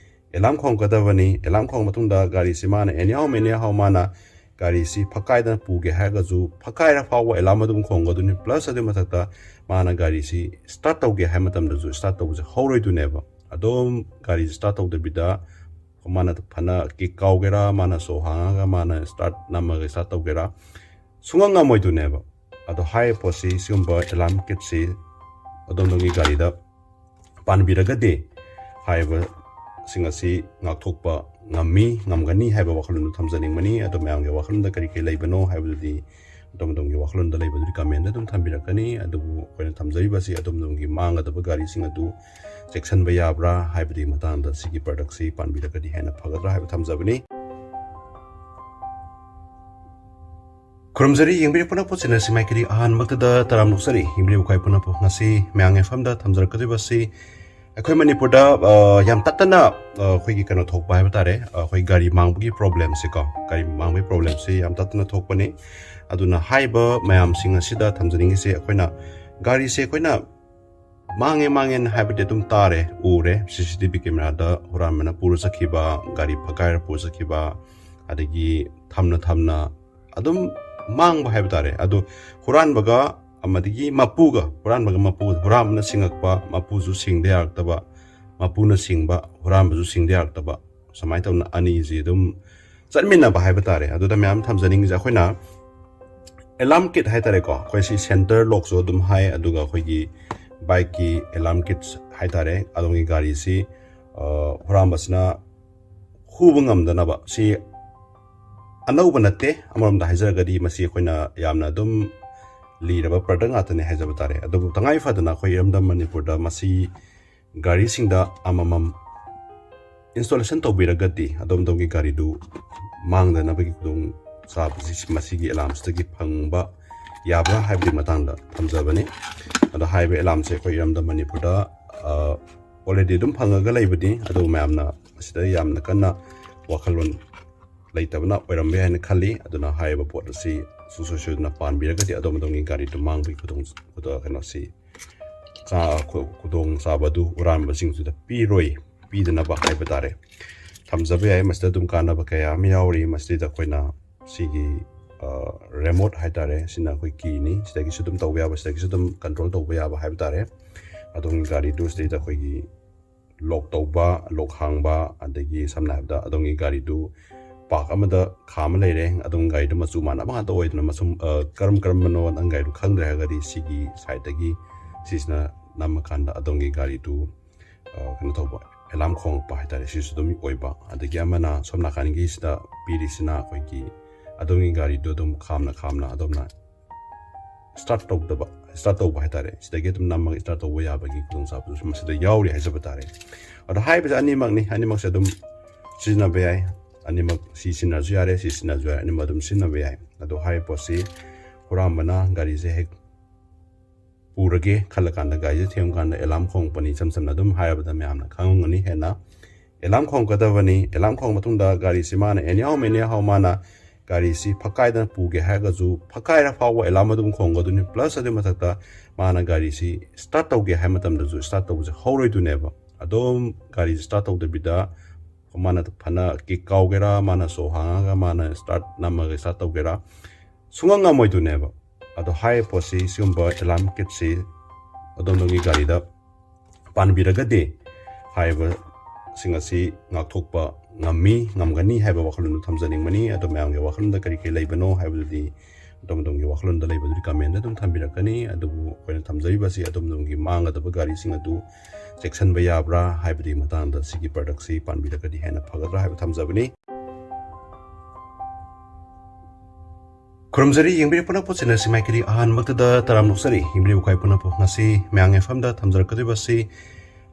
Alarm ꯈꯣꯡꯉꯛꯀꯗꯕꯅꯤ꯫ Alarm ꯈꯣꯡꯉ ꯃꯇꯨꯡꯗ ꯒꯥꯔꯤꯁꯤ ꯃꯥꯅ anyhow anyhow ꯃꯥꯅ ꯒꯥꯔꯤꯁꯤ ꯐꯛꯀꯥꯏꯗꯅ ꯄꯨꯒꯦ ꯍꯥꯏꯔꯒꯁꯨ ꯐꯛꯀꯥꯏꯔ ꯐꯥꯎꯕ alarm ꯑꯗꯨꯝ ꯈꯣꯡꯒꯗꯣꯏꯅꯤ꯫ Plus ꯑꯗꯨꯒꯤ ꯃꯊꯛꯇ ꯃꯥꯅ ꯒꯥꯔꯤꯁꯤ start ꯇꯧꯒꯦ ꯍꯥꯏꯕ ꯃꯇꯝꯗꯁꯨ start ꯇꯧꯕꯁꯦ ꯍꯧꯔꯣꯏꯗꯣꯏꯅꯦꯕ꯫ ꯑꯗꯨꯝ ꯒꯥꯔꯤꯁꯤ start ꯇꯧꯗꯕꯤꯗ ꯃꯥꯅ ꯐꯅ kick ꯀꯥꯎꯒꯦꯔꯥ, ꯃꯥꯅ ꯁꯣ ꯍꯥꯡꯉꯒ ꯃꯥꯅ start ꯅꯝꯃꯒ start ꯇꯧꯒꯦꯔꯥ, ꯁꯨꯡꯉꯝ ꯉꯝꯃꯣꯏꯗꯣꯏꯅꯦꯕ꯫ ꯑꯗꯣ ꯍꯥꯏꯔꯤꯕ ꯄꯣꯠꯁꯤ, ꯁꯤꯒꯨꯝꯕ alarm kitꯁꯤ ꯑꯗꯣꯝ ꯑꯗꯣꯝꯒꯤ ꯒꯥꯔꯤꯗ ꯄꯥꯟꯕꯤꯔꯒꯗꯤ ꯍꯥꯏꯔꯤꯕꯁꯤꯡ ꯑꯁꯤ ꯉꯥꯛꯊꯣꯛꯄ ꯉꯝꯃꯤ, ꯉꯝꯒꯅꯤ ꯍꯥꯏꯕ ꯋꯥꯈꯜꯂꯣꯟꯗꯨ ꯊꯝꯖꯅꯤꯡꯕꯅꯤ꯫ ꯑꯗꯣ ꯃꯌꯥꯝꯒꯤ ꯋꯥꯈꯜꯂꯣꯟꯗ ꯀꯔꯤ ꯀꯔꯤ ꯂꯩꯕꯅꯣ ꯍꯥꯏꯕꯗꯨꯗꯤ ꯑꯗꯣꯝ ꯑꯗꯣꯝꯒꯤ ꯋꯥꯈꯜꯂꯣꯟꯗ ꯂꯩꯕꯗꯨꯗꯤ commentꯗ ꯑꯗꯨꯝ ꯊꯝꯕꯤꯔꯛꯀꯅꯤ꯫ ꯑꯗꯨꯕꯨ ꯑꯩꯈꯣꯏꯅ ꯊꯝꯖꯔꯤꯕꯁꯤ ꯑꯗꯣꯝ ꯑꯗꯣꯝꯒꯤ ꯃꯥꯡꯒꯗꯕ ꯒꯥꯔꯤꯁꯤꯡ ꯑꯗꯨ ꯆꯦꯛꯁꯤꯟꯕ ꯌꯥꯕ꯭ꯔꯥ ꯍꯥꯏꯕꯗꯨꯒꯤ ꯃꯇꯥꯡꯗ ꯁꯤꯒꯤ productꯁꯤ ꯄꯥꯟꯕꯤꯔꯒꯗꯤ ꯍꯦꯟꯅ ꯐꯒꯗ꯭ꯔꯥ ꯍꯥꯏꯕ ꯊꯝꯖꯕꯅꯤ꯫ ꯈꯨꯔꯨꯝꯖꯔꯤ, ꯌꯦꯡꯕꯤꯔꯛꯄ ꯅꯄꯨ ꯆꯦꯅꯦꯜꯁꯤ ꯃꯥꯏꯀꯩꯗꯒꯤ ꯑꯍꯥꯟꯕꯃꯛꯇꯗ ꯇꯔꯥꯝꯅ ꯑꯣꯛꯆꯔꯤ꯫ ꯌꯦꯡꯕꯤꯔꯤꯕ ꯈ꯭ꯋꯥꯏ ꯄꯨꯝꯅꯃꯛꯄꯨ ꯉꯁꯤ ꯃꯌꯥꯡ ꯑꯦꯐ ꯑꯦꯝꯗ ꯊꯝꯖꯔꯛꯀꯗꯧꯔꯤꯕꯁꯤ ꯑꯩꯈꯣꯏ ꯃꯅꯤꯄꯨꯔꯗ, ꯑ, ꯌꯥꯝ ꯇꯠꯇꯅ, ꯑ, ꯑꯩꯈꯣꯏꯒꯤ ꯀꯩꯅꯣ ꯊꯣꯛꯄ ꯍꯥꯏꯕ ꯇꯥꯔꯦ, ꯑ, ꯑꯩꯈꯣꯏ ꯒꯥꯔꯤ ꯃꯥꯡꯕꯒꯤ problemꯁꯦꯀꯣ, ꯒꯥꯔꯤ ꯃꯥꯡꯕꯒꯤ problemꯁꯦ ꯌꯥꯝ ꯇꯠꯇꯅ ꯊꯣꯛꯄꯅꯤ꯫ ꯑꯗꯨꯅ ꯍꯥꯏꯔꯤꯕ ꯃꯌꯥꯝꯁꯤꯡ ꯑꯁꯤꯗ ꯊꯝꯖꯅꯤꯡꯉꯤꯁꯦ, ꯑꯩꯈꯣꯏꯅ ꯒꯥꯔꯤꯁꯦ ꯑꯩꯈꯣꯏꯅ ꯃꯥꯡꯉꯦ ꯃꯥꯡꯉꯦꯅ ꯍꯥꯏꯕꯗꯤ ꯑꯗꯨꯝ ꯇꯥꯔꯦ, ꯎꯔꯦ, ꯁꯤ ꯁꯤ ꯇꯤ ꯚꯤ cameraꯗ ꯍꯨꯔꯥꯟꯕꯅ ꯄꯨꯔ ꯆꯠꯈꯤꯕ, ꯒꯥꯔꯤ ꯐꯛꯀꯥꯏꯔ ꯄꯨꯔ ꯆꯠꯈꯤꯕ, ꯑꯗꯒꯤ ꯊꯝꯅ ꯊꯝꯅ ꯑꯗꯨꯝ ꯃꯥꯡꯕ ꯍꯥꯏꯕ ꯇꯥꯔꯦ꯫ ꯑꯗꯣ ꯍꯨꯔꯥꯟꯕꯒ ꯑꯃꯗꯒꯤ ꯃꯄꯨꯒ, ꯍꯨꯔꯥꯟꯕꯒ ꯃꯄꯨ, ꯍꯨꯔꯥꯟꯕꯅ ꯁꯤꯡꯉꯛꯄ, ꯃꯄꯨꯁꯨ ꯁꯤꯡꯗ ꯌꯥꯔꯛꯇꯕ, ꯃꯄꯨꯅ ꯁꯤꯡꯕ, ꯍꯨꯔꯥꯟꯕꯁꯨ ꯁꯤꯡꯗ ꯌꯥꯔꯛꯇꯕ, ꯁꯨꯃꯥꯏꯅ ꯇꯧꯅ ꯑꯅꯤꯁꯤ ꯑꯗꯨꯝ ꯆꯠꯃꯤꯟꯅꯕ ꯍꯥꯏꯕ ꯇꯥꯔꯦ꯫ ꯑꯗꯨꯗ ꯃꯌꯥꯝ ꯊꯝꯖꯅꯤꯡꯉꯤꯁꯦ, ꯑꯩꯈꯣꯏꯅ alarm kit ꯍꯥꯏ ꯇꯥꯔꯦꯀꯣ, ꯑꯩꯈꯣꯏ ꯁꯤ center lockꯁꯨ ꯑꯗꯨꯝ ꯍꯥꯏ, ꯑꯗꯨꯒ ꯑꯩꯈꯣꯏꯒꯤ bikeꯀꯤ alarm kits ꯍꯥꯏ ꯇꯥꯔꯦ, ꯑꯗꯣꯝꯒꯤ ꯒꯥꯔꯤꯁꯤ, ꯑ, ꯍꯨꯔꯥꯟꯕꯁꯤꯅ ꯍꯨꯕ ꯉꯝꯗꯅꯕ, ꯁꯤ ꯑꯅꯧꯕ ꯅꯠꯇꯦ꯫ ꯑꯃꯔꯣꯝꯗ ꯍꯥꯏꯖꯔꯒꯗꯤ ꯃꯁꯤ ꯑꯩꯈꯣꯏꯅ ꯌꯥꯝꯅ ꯑꯗꯨꯝ ꯂꯤꯔꯕ product ꯉꯥꯛꯇꯅꯤ ꯍꯥꯏꯖꯕ ꯇꯥꯔꯦ꯫ ꯑꯗꯨꯕꯨ ꯇꯉꯥꯏ ꯐꯗꯅ ꯑꯩꯈꯣꯏ ꯏꯔꯝꯗꯝ ꯃꯅꯤꯄꯨꯔꯗ ꯃꯁꯤ ꯒꯥꯔꯤꯁꯤꯡꯗ ꯑꯃꯃꯝ installation ꯇꯧꯕꯤꯔꯒꯗꯤ ꯑꯗꯣꯝ ꯑꯗꯣꯝꯒꯤ ꯒꯥꯔꯤꯗꯨ ꯃꯥꯡꯗꯅꯕꯒꯤ ꯈꯨꯗꯣꯡ ꯆꯥꯕꯁꯤ ꯃꯁꯤꯒꯤ alarmꯁꯤꯗꯒꯤ ꯐꯪꯕ ꯌꯥꯕ꯭ꯔꯥ ꯍꯥꯏꯕꯒꯤ ꯃꯇꯥꯡꯗ ꯊꯝꯖꯕꯅꯤ꯫ ꯑꯗꯣ ꯍꯥꯏꯔꯤꯕ alarmꯁꯦ ꯑꯩꯈꯣꯏ ꯏꯔꯝꯗꯝ ꯃꯅꯤꯄꯨꯔꯗ, ꯑ, already ꯑꯗꯨꯝ ꯐꯪꯉꯒ ꯂꯩꯕꯅꯤ꯫ ꯑꯗꯨ ꯃꯌꯥꯝꯅ ꯃꯁꯤꯗ ꯌꯥꯝꯅ ꯀꯟꯅ ꯋꯥꯈꯜꯂꯣꯟ ꯂꯩꯇꯕꯅ ꯑꯣꯏꯔꯝꯕ ꯌꯥꯏ ꯍꯥꯏꯅ ꯈꯜꯂꯤ꯫ ꯑꯗꯨꯅ ꯍꯥꯏꯔꯤꯕ ꯄꯣꯠ ꯑꯁꯤ ꯁꯨꯡꯁꯣꯏ ꯁꯣꯏꯗꯅ ꯄꯥꯟꯕꯤꯔꯒꯗꯤ ꯑꯗꯣꯝ ꯑꯗꯣꯝꯒꯤ ꯒꯥꯔꯤꯗꯨ ꯃꯥꯡꯕꯒꯤ ꯈꯨꯗꯣꯡ, ꯈꯨꯗꯣꯡ, ꯀꯩꯅꯣꯁꯤ, ꯆꯥ-, ꯈꯨ-, ꯈꯨꯗꯣꯡ ꯆꯥꯕꯗꯨ ꯍꯨꯔꯥꯟꯕꯁꯤꯡꯗꯨꯗ ꯄꯤꯔꯣꯏ, ꯄꯤꯗꯅꯕ ꯍꯥꯏꯕ ꯇꯥꯔꯦ꯫ ꯊꯝꯖꯕ ꯌꯥꯏ꯫ ꯃꯁꯤꯗ ꯑꯗꯨꯝ ꯀꯥꯟꯅꯕ ꯀꯌꯥ ꯑꯃ ꯌꯥꯎꯔꯤ꯫ ꯃꯁꯤꯗ ꯑꯩꯈꯣꯏꯅ ꯁꯤꯒꯤ, ꯑ, remote ꯍꯥꯏ ꯇꯥꯔꯦ, ꯁꯤꯅ ꯑꯩꯈꯣꯏ keyꯅꯤ꯫ ꯁꯤꯗꯒꯤꯁꯨ ꯑꯗꯨꯝ ꯇꯧꯕ ꯌꯥꯕ, ꯁꯤꯗꯒꯤꯁꯨ ꯑꯗꯨꯝ control ꯇꯧꯕ ꯌꯥꯕ ꯍꯥꯏꯕ ꯇꯥꯔꯦ꯫ ꯑꯗꯣꯝꯒꯤ ꯒꯥꯔꯤꯗꯨ ꯁꯤꯗꯩꯗ ꯑꯩꯈꯣꯏꯒꯤ lock ꯇꯧꯕ, lock ꯍꯥꯡꯕ, ꯑꯗꯒꯤ ꯁꯝꯅ ꯍꯥꯏꯔꯕꯗ ꯑꯗꯣꯝꯒꯤ ꯒꯥꯔꯤꯗꯨ ꯄꯥꯔꯛ ꯑꯃꯗ ꯈꯥꯝꯃ ꯂꯩꯔꯦ꯫ ꯑꯗꯣꯝꯒꯤ ꯒꯥꯔꯤꯗꯣ ꯃꯆꯨ ꯃꯥꯟꯅꯕ ꯉꯥꯛꯇ ꯑꯣꯏꯗꯅ, ꯃꯆꯨ, ꯑ, ꯀꯔꯝ ꯀꯔꯝꯕꯅꯣ ꯅꯪ ꯒꯥꯔꯤꯗꯣ ꯈꯪꯗ꯭ꯔꯦ ꯍꯥꯏꯔꯒꯗꯤ ꯁꯤꯒꯤ ꯁꯥꯏꯠꯇꯒꯤ ꯁꯤꯁꯤꯅ ꯅꯝꯃꯀꯥꯟꯗ ꯑꯗꯣꯝꯒꯤ ꯒꯥꯔꯤꯗꯨ, ꯑ, ꯀꯩꯅꯣ ꯇꯧꯕ, ꯑꯦꯂꯥꯝ ꯈꯣꯡꯉꯛꯄ ꯍꯥꯏꯇꯥꯔꯦ, ꯁꯤꯁꯨ ꯑꯗꯨꯝ ꯑꯣꯏꯕ꯫ ꯑꯗꯒꯤ ꯑꯃꯅ ꯁꯣꯝ ꯅꯥꯀꯟꯒꯤꯁꯤꯗ ꯄꯤꯔꯤꯁꯤꯅ ꯑꯩꯈꯣꯏꯒꯤ ꯑꯗꯣꯝꯒꯤ ꯒꯥꯔꯤꯗꯨ ꯑꯗꯨꯝ ꯈꯥꯝꯅ ꯈꯥꯝꯅ ꯑꯗꯣꯝꯅ ꯁ꯭ꯇꯥꯔꯠ ꯇꯧꯗꯕ, ꯁ꯭ꯇꯥꯔꯠ ꯇꯧꯕ ꯍꯥꯏꯇꯥꯔꯦ, ꯁꯤꯗꯒꯤ ꯑꯗꯨꯝ ꯅꯝꯃꯒ ꯁ꯭ꯇꯥꯔꯠ ꯇꯧꯕ ꯌꯥꯕꯒꯤ ꯈꯨꯗꯣꯡꯆꯥꯕꯗꯨꯁꯨ ꯃꯁꯤꯗ ꯌꯥꯎꯔꯤ ꯍꯥꯏꯖꯕ ꯇꯥꯔꯦ꯫ ꯑꯗꯣ ꯍꯥꯏꯔꯤꯕꯁꯦ ꯑꯅꯤꯃꯛꯅꯤ, ꯑꯅꯤꯃꯛꯁꯦ ꯑꯗꯨꯝ ꯁꯤꯖꯤꯟꯅꯕ ꯌꯥꯏ꯫ ꯑꯅꯤꯃꯛ ꯁꯤ ꯁꯤꯖꯤꯟꯅꯔꯁꯨ ꯌꯥꯔꯦ, ꯁꯤ ꯁꯤꯖꯤꯟꯅꯔꯁꯨ ꯌꯥꯔꯦ, ꯑꯅꯤꯃꯛ ꯑꯗꯨꯝ ꯁꯤꯖꯤꯟꯅꯕ ꯌꯥꯏ꯫ ꯑꯗꯣ ꯍꯥꯏꯔꯤꯕ ꯄꯣꯠꯁꯤ ꯍꯨꯔꯥꯟꯕꯅ ꯒꯥꯔꯤꯁꯦ ꯍꯦꯛ ꯄꯨꯔꯒꯦ ꯈꯜꯂꯀꯥꯟꯗ, ꯒꯥꯔꯤꯁꯦ ꯊꯦꯡꯉꯀꯥꯟꯗ ꯑꯦꯂꯥꯝ ꯈꯣꯡꯉꯛꯄꯅꯤ, ꯏꯆꯝ ꯆꯝꯅ ꯑꯗꯨꯝ ꯍꯥꯏꯔꯕꯗ ꯃꯌꯥꯝꯅ ꯈꯪꯉꯝꯒꯅꯤ ꯍꯦꯟꯅ꯫ ꯑꯦꯂꯥꯝ ꯈꯣꯡꯒꯗꯕꯅꯤ꯫ ꯑꯦꯂꯥꯝ ꯈꯣꯡꯕ ꯃꯇꯨꯡꯗ ꯒꯥꯔꯤꯁꯤ ꯃꯥꯅ anyhow anyhow ꯃꯥꯅ ꯒꯥꯔꯤꯁꯤ ꯐꯛꯀꯥꯏꯗꯅ ꯄꯨꯒꯦ ꯍꯥꯏꯔꯒꯁꯨ, ꯐꯛꯀꯥꯏꯔ ꯐꯥꯎꯕ ꯑꯦꯂꯥꯝ ꯑꯗꯨꯝ ꯈꯣꯡꯒꯗꯣꯏꯅꯤ꯫ ꯄ꯭ꯂꯁ ꯑꯗꯨꯒꯤ ꯃꯊꯛꯇ ꯃꯥꯅ ꯒꯥꯔꯤꯁꯤ ꯁ꯭ꯇꯥꯔꯠ ꯇꯧꯒꯦ ꯍꯥꯏꯕ ꯃꯇꯝꯗꯁꯨ ꯁ꯭ꯇꯥꯔꯠ ꯇꯧꯕꯁꯦ ꯍꯧꯔꯣꯏꯗꯣꯏꯅꯦꯕ꯫ ꯑꯗꯨꯝ ꯒꯥꯔꯤꯁꯤ ꯁ꯭ꯇꯥꯔꯠ ꯇꯧꯗꯕꯤꯗ ꯃꯥꯅ ꯐꯅ ꯀꯤꯛ ꯀꯥꯎꯒꯦꯔꯥ, ꯃꯥꯅ ꯁꯣ ꯍꯥꯡꯉꯒ ꯃꯥꯅ ꯁ꯭ꯇꯥꯔꯠ ꯅꯝꯃꯒ ꯁ꯭ꯇꯥꯔꯠ ꯇꯧꯒꯦꯔꯥ, ꯁꯨꯡꯉꯝ ꯉꯝꯃꯣꯏꯗꯣꯏꯅꯦꯕ꯫ ꯑꯗꯣ ꯍꯥꯏꯔꯤꯕ ꯄꯣꯠꯁꯤ, ꯁꯤꯒꯨꯝꯕ ꯑꯦꯂꯥꯔꯝ ꯀꯤꯠꯁꯤ ꯑꯗꯣꯝꯗꯣꯝꯒꯤ ꯒꯥꯔꯤꯗ ꯄꯥꯟꯕꯤꯔꯒꯗꯤ ꯍꯥꯏꯔꯤꯕꯁꯤꯡ ꯑꯁꯤ ꯉꯥꯛꯊꯣꯛꯄ ꯉꯝꯃꯤ, ꯉꯝꯒꯅꯤ ꯍꯥꯏꯕ ꯋꯥꯈꯜꯂꯣꯟꯗꯨ ꯊꯝꯖꯅꯤꯡꯕꯅꯤ꯫ ꯑꯗꯣ ꯃꯌꯥꯝꯒꯤ ꯋꯥꯈꯜꯂꯣꯟꯗ ꯀꯔꯤ ꯀꯔꯤ ꯂꯩꯕꯅꯣ ꯍꯥꯏꯕꯗꯨꯗꯤ ꯑꯗꯣꯝ ꯑꯗꯣꯝꯒꯤ ꯋꯥꯈꯜꯂꯣꯟꯗ ꯂꯩꯕꯗꯨꯗꯤ ꯀꯃꯦꯟꯗ ꯑꯗꯨꯝ ꯊꯝꯕꯤꯔꯛꯀꯅꯤ꯫ ꯑꯗꯨꯕꯨ ꯑꯩꯈꯣꯏꯅ ꯊꯝꯖꯔꯤꯕꯁꯤ ꯑꯗꯣꯝ ꯑꯗꯣꯝꯒꯤ ꯃꯥꯡꯒꯗꯕ ꯒꯥꯔꯤꯁꯤꯡ ꯑꯗꯨ ꯆꯦꯛꯁꯤꯟꯕ ꯌꯥꯕ꯭ꯔꯥ ꯍꯥꯏꯕꯗꯨꯒꯤ ꯃꯇꯥꯡꯗ ꯁꯤꯒꯤ ꯄ꯭ꯔꯗꯛꯁꯤ ꯄꯥꯟꯕꯤꯔꯒꯗꯤ ꯍꯦꯟꯅ ꯐꯒꯗ꯭ꯔꯥ ꯍꯥꯏꯕ ꯊꯝꯖꯕꯅꯤ꯫ ꯈꯨꯔꯨꯝꯖꯔꯤ, ꯌꯦꯡꯕꯤꯔꯤꯕ ꯄꯨꯝꯅꯃꯛꯄꯨ ꯆꯦꯅꯦꯜꯁꯤ ꯃꯥꯏꯀꯩꯗꯒꯤ ꯑꯍꯥꯟꯕꯃꯛꯇꯗ ꯇꯔꯥꯝꯅ ꯑꯣꯛꯆꯔꯤ꯫ ꯌꯦꯡꯕꯤꯔꯤꯕ ꯑꯩꯈꯣꯏ ꯄꯨꯝꯅꯃꯛꯄꯨ ꯉꯁꯤ ꯃꯌꯥꯡ ꯑꯦꯐ ꯑꯦꯝꯗ ꯊꯝꯖꯔꯛꯀꯗꯧꯔꯤꯕꯁꯤ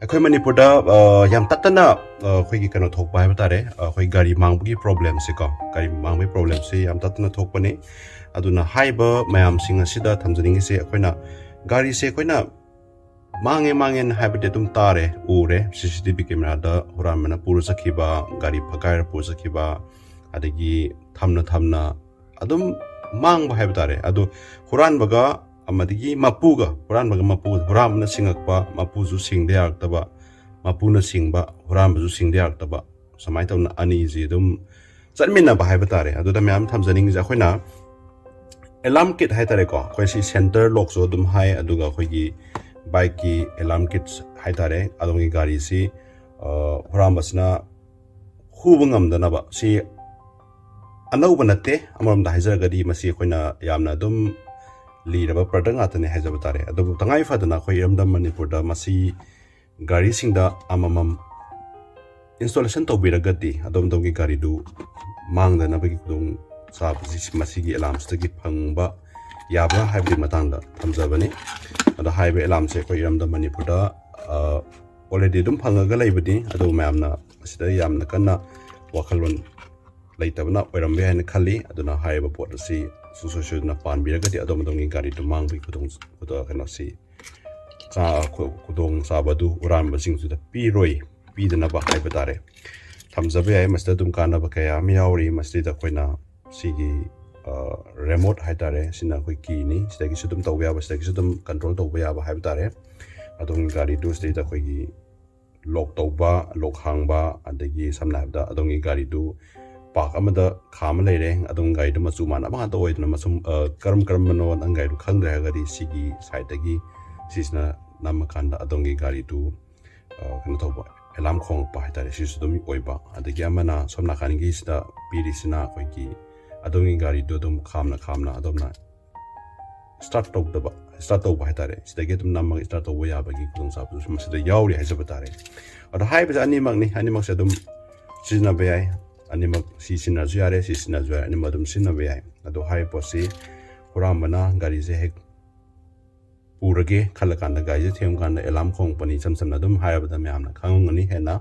ꯑꯩꯈꯣꯏ ꯃꯅꯤꯄꯨꯔꯗ, ꯑ, ꯌꯥꯝ ꯇꯠꯇꯅ, ꯑ, ꯑꯩꯈꯣꯏꯒꯤ ꯀꯩꯅꯣ ꯊꯣꯛꯄ ꯍꯥꯏꯕ ꯇꯥꯔꯦ, ꯑ, ꯑꯩꯈꯣꯏ ꯒꯥꯔꯤ ꯃꯥꯡꯕꯒꯤ ꯄ꯭ꯔꯣꯕ꯭ꯂꯦꯝꯁꯤꯀꯣ, ꯒꯥꯔꯤ ꯃꯥꯡꯕꯒꯤ ꯄ꯭ꯔꯣꯕ꯭ꯂꯦꯝꯁꯤ ꯌꯥꯝ ꯇꯠꯇꯅ ꯊꯣꯛꯄꯅꯤ꯫ ꯑꯗꯨꯅ ꯍꯥꯏꯔꯤꯕ ꯃꯌꯥꯝꯁꯤꯡ ꯑꯁꯤꯗ ꯊꯝꯖꯅꯤꯡꯉꯤꯁꯦ, ꯑꯩꯈꯣꯏꯅ ꯒꯥꯔꯤꯁꯦ ꯑꯩꯈꯣꯏꯅ ꯃꯥꯡꯉꯦ ꯃꯥꯡꯉꯦꯅ ꯍꯥꯏꯕꯗꯤ ꯑꯗꯨꯝ ꯇꯥꯔꯦ, ꯎꯔꯦ, ꯁꯤ ꯁꯤ ꯇꯤ ꯚꯤ ꯀꯦꯃꯦꯔꯥꯗ ꯍꯨꯔꯥꯟꯕꯅ ꯄꯨꯔ ꯆꯠꯈꯤꯕ, ꯒꯥꯔꯤ ꯐꯛꯀꯥꯏꯔ ꯄꯨꯔ ꯆꯠꯈꯤꯕ, ꯑꯗꯒꯤ ꯊꯝꯅ ꯊꯝꯅ ꯑꯗꯨꯝ ꯃꯥꯡꯕ ꯍꯥꯏꯕ ꯇꯥꯔꯦ꯫ ꯑꯗꯣ ꯍꯨꯔꯥꯟꯕꯒ ꯑꯃꯗꯒꯤ ꯃꯄꯨꯒ, ꯍꯨꯔꯥꯟꯕꯒ ꯃꯄꯨ, ꯍꯨꯔꯥꯟꯕꯅ ꯁꯤꯡꯉꯛꯄ, ꯃꯄꯨꯁꯨ ꯁꯤꯡꯗ ꯌꯥꯔꯛꯇꯕ, ꯃꯄꯨꯅ ꯁꯤꯡꯕ, ꯍꯨꯔꯥꯟꯕꯁꯨ ꯁꯤꯡꯗ ꯌꯥꯔꯛꯇꯕ, ꯁꯨꯃꯥꯏꯅ ꯇꯧꯅ ꯑꯅꯤꯁꯤ ꯑꯗꯨꯝ ꯆꯠꯃꯤꯟꯅꯕ ꯍꯥꯏꯕ ꯇꯥꯔꯦ꯫ ꯑꯗꯨꯗ ꯃꯌꯥꯝ ꯊꯝꯖꯅꯤꯡꯉꯤꯁꯦ, ꯑꯩꯈꯣꯏꯅ ꯑꯦꯂꯥꯔꯝ ꯀꯤꯠ ꯍꯥꯏ ꯇꯥꯔꯦꯀꯣ, ꯑꯩꯈꯣꯏ ꯁꯤ ꯁꯦꯟꯇꯔ ꯂꯣꯛꯁꯨ ꯑꯗꯨꯝ ꯍꯥꯏ, ꯑꯗꯨꯒ ꯑꯩꯈꯣꯏꯒꯤ ꯕꯥꯏꯛꯀꯤ ꯑꯦꯂꯥꯔꯝ ꯀꯤꯠꯁ ꯍꯥꯏ ꯇꯥꯔꯦ, ꯑꯗꯣꯝꯒꯤ ꯒꯥꯔꯤꯁꯤ, ꯑ, ꯍꯨꯔꯥꯟꯕꯁꯤꯅ ꯍꯨꯕ ꯉꯝꯗꯅꯕ, ꯁꯤ ꯑꯅꯧꯕ ꯅꯠꯇꯦ꯫ ꯑꯃꯔꯣꯝꯗ ꯍꯥꯏꯖꯔꯒꯗꯤ ꯃꯁꯤ ꯑꯩꯈꯣꯏꯅ ꯌꯥꯝꯅ ꯑꯗꯨꯝ ꯂꯤꯔꯕ product ꯉꯥꯛꯇꯅꯦ ꯍꯥꯏꯖꯕ ꯇꯥꯔꯦ꯫ ꯑꯗꯨꯕꯨ ꯇꯉꯥꯏ ꯐꯗꯅ ꯑꯩꯈꯣꯏ ꯏꯔꯝꯗꯝ ꯃꯅꯤꯄꯨꯔꯗ ꯃꯁꯤ ꯒꯥꯔꯤꯁꯤꯡꯗ ꯑꯃꯃꯝ installation ꯇꯧꯕꯤꯔꯒꯗꯤ ꯑꯗꯣꯝ ꯑꯗꯣꯝꯒꯤ ꯒꯥꯔꯤꯗꯨ ꯃꯥꯡꯗꯅꯕꯒꯤ ꯈꯨꯗꯣꯡ ꯆꯥꯕꯁꯤ ꯃꯁꯤꯒꯤ alarmꯁꯤꯗꯒꯤ ꯐꯪꯕ ꯌꯥꯕ꯭ꯔꯥ ꯍꯥꯏꯕꯒꯤ ꯃꯇꯥꯡꯗ ꯊꯝꯖꯕꯅꯤ꯫ ꯑꯗꯣ ꯍꯥꯏꯔꯤꯕ alarmꯁꯦ ꯑꯩꯈꯣꯏ ꯏꯔꯝꯗꯝ ꯃꯅꯤꯄꯨꯔꯗ already ꯑꯗꯨꯝ ꯐꯪꯉꯒ ꯂꯩꯕꯅꯤ꯫ ꯑꯗꯨ ꯃꯌꯥꯝꯅ ꯃꯁꯤꯗ ꯌꯥꯝꯅ ꯀꯟꯅ ꯋꯥꯈꯜꯂꯣꯟ ꯂꯩꯇꯕꯅ ꯑꯣꯏꯔꯝꯕ ꯌꯥꯏ ꯍꯥꯏꯅ ꯈꯜꯂꯤ꯫ ꯑꯗꯨꯅ ꯍꯥꯏꯔꯤꯕ ꯄꯣꯠ ꯑꯁꯤ ꯁꯨꯡꯁꯣꯏ ꯁꯣꯏꯗꯅ ꯄꯥꯟꯕꯤꯔꯒꯗꯤ ꯑꯗꯣꯝ ꯑꯗꯣꯝꯒꯤ ꯒꯥꯔꯤꯗꯨ ꯃꯥꯡꯕꯒꯤ ꯈꯨꯗꯣꯡ ꯈꯨꯗꯣꯡ- ꯀꯩꯅꯣꯁꯤ ꯆꯥ- ꯈꯨ- ꯈꯨꯗꯣꯡꯆꯥꯕ ꯑꯗꯨ ꯍꯨꯔꯥꯟꯕꯁꯤꯡꯗꯨꯗ ꯄꯤꯔꯣꯏ, ꯄꯤꯗꯅꯕ ꯍꯥꯏꯕ ꯇꯥꯔꯦ꯫ ꯊꯝꯖꯕ ꯌꯥꯏ꯫ ꯃꯁꯤꯗ ꯑꯗꯨꯝ ꯀꯥꯟꯅꯕ ꯀꯌꯥ ꯑꯃ ꯌꯥꯎꯔꯤ꯫ ꯃꯁꯤꯗꯩꯗ ꯑꯩꯈꯣꯏꯅ ꯁꯤꯒꯤ remote ꯍꯥꯏꯇꯥꯔꯦ, ꯁꯤꯅ ꯑꯩꯈꯣꯏ keyꯅꯤ꯫ ꯁꯤꯗꯒꯤꯁꯨ ꯑꯗꯨꯝ ꯇꯧꯕ ꯌꯥꯕ, ꯁꯤꯗꯒꯤꯁꯨ ꯑꯗꯨꯝ control ꯇꯧꯕ ꯌꯥꯕ ꯍꯥꯏꯕ ꯇꯥꯔꯦ꯫ ꯑꯗꯣꯝꯒꯤ ꯒꯥꯔꯤꯗꯨ ꯁꯤꯗꯩꯗ ꯑꯩꯈꯣꯏꯒꯤ lock ꯇꯧꯕ, lock ꯍꯥꯡꯕ, ꯑꯗꯒꯤ ꯁꯝꯅ ꯍꯥꯏꯔꯕꯗ ꯑꯗꯣꯝꯒꯤ ꯒꯥꯔꯤꯗꯨ park ꯑꯃꯗ ꯈꯥꯝꯃ ꯂꯩꯔꯦ, ꯑꯗꯣꯝꯒꯤ ꯒꯥꯔꯤꯗꯨ ꯃꯆꯨ ꯃꯥꯟꯅꯕ ꯉꯥꯛꯇ ꯑꯣꯏꯗꯅ ꯃꯆꯨ ꯑ, ꯀꯔꯝ ꯀꯔꯝꯕꯅꯣ ꯅꯪ ꯒꯥꯔꯤꯗꯨ ꯈꯪꯗ꯭ꯔꯦ ꯍꯥꯏꯔꯒꯗꯤ ꯁꯤꯒꯤ sideꯇꯒꯤ ꯁꯤꯁꯤꯅ ꯅꯝꯃꯀꯥꯟꯗ ꯑꯗꯣꯝꯒꯤ ꯒꯥꯔꯤꯗꯨ ꯑ, ꯀꯩꯅꯣ ꯇꯧꯕ, alarm ꯈꯣꯡꯉꯛꯄ ꯍꯥꯏꯇꯥꯔꯦ, ꯁꯤꯁꯨ ꯑꯗꯨꯝ ꯑꯣꯏꯕ꯫ ꯑꯗꯒꯤ ꯑꯃꯅ ꯁꯣꯝ ꯅꯥꯀꯟꯒꯤꯁꯤꯗ ꯄꯤꯔꯤꯁꯤꯅ ꯑꯩꯈꯣꯏꯒꯤ ꯑꯗꯣꯝꯒꯤ ꯒꯥꯔꯤꯗꯨ ꯑꯗꯨꯝ ꯈꯥꯝꯅ ꯈꯥꯝꯅ ꯑꯗꯣꯝꯅ start ꯇꯧꯗꯕ, start ꯇꯧꯕ ꯍꯥꯏꯇꯥꯔꯦ, ꯁꯤꯗꯒꯤ ꯑꯗꯨꯝ ꯅꯝꯃꯒ start ꯇꯧꯕ ꯌꯥꯕꯒꯤ ꯈꯨꯗꯣꯡꯆꯥꯕꯗꯨꯁꯨ ꯃꯁꯤꯗ ꯌꯥꯎꯔꯤ ꯍꯥꯏꯖꯕ ꯇꯥꯔꯦ꯫ ꯑꯗꯣ ꯍꯥꯏꯔꯤꯕꯁꯦ ꯑꯅꯤꯃꯛꯅꯤ, ꯑꯅꯤꯃꯛꯁꯦ ꯑꯗꯨꯝ ꯁꯤꯖꯤꯟꯅꯕ ꯌꯥꯏ꯫ ꯑꯅꯤꯃꯛ ꯁꯤ ꯁꯤꯖꯤꯟꯅꯔꯁꯨ ꯌꯥꯔꯦ, ꯁꯤ ꯁꯤꯖꯤꯟꯅꯔꯁꯨ ꯌꯥꯔꯦ, ꯑꯅꯤꯃꯛ ꯑꯗꯨꯝ ꯁꯤꯖꯤꯟꯅꯕ ꯌꯥꯏ꯫ ꯑꯗꯣ ꯍꯥꯏꯔꯤꯕ ꯄꯣꯠꯁꯤ ꯍꯨꯔꯥꯟꯕꯅ ꯒꯥꯔꯤꯁꯦ ꯍꯦꯛ ꯄꯨꯔꯒꯦ ꯈꯜꯂ ꯀꯥꯟꯗ ꯒꯥꯔꯤꯁꯦ ꯊꯦꯡꯕ ꯀꯥꯟꯗ alarm ꯈꯣꯡꯉꯛꯄꯅꯤ꯫ ꯏꯁꯝ ꯁꯝꯅ ꯑꯗꯨꯝ ꯍꯥꯏꯔꯕꯗ ꯃꯌꯥꯝꯅ ꯈꯪꯉꯝꯒꯅꯤ ꯍꯦꯟꯅ꯫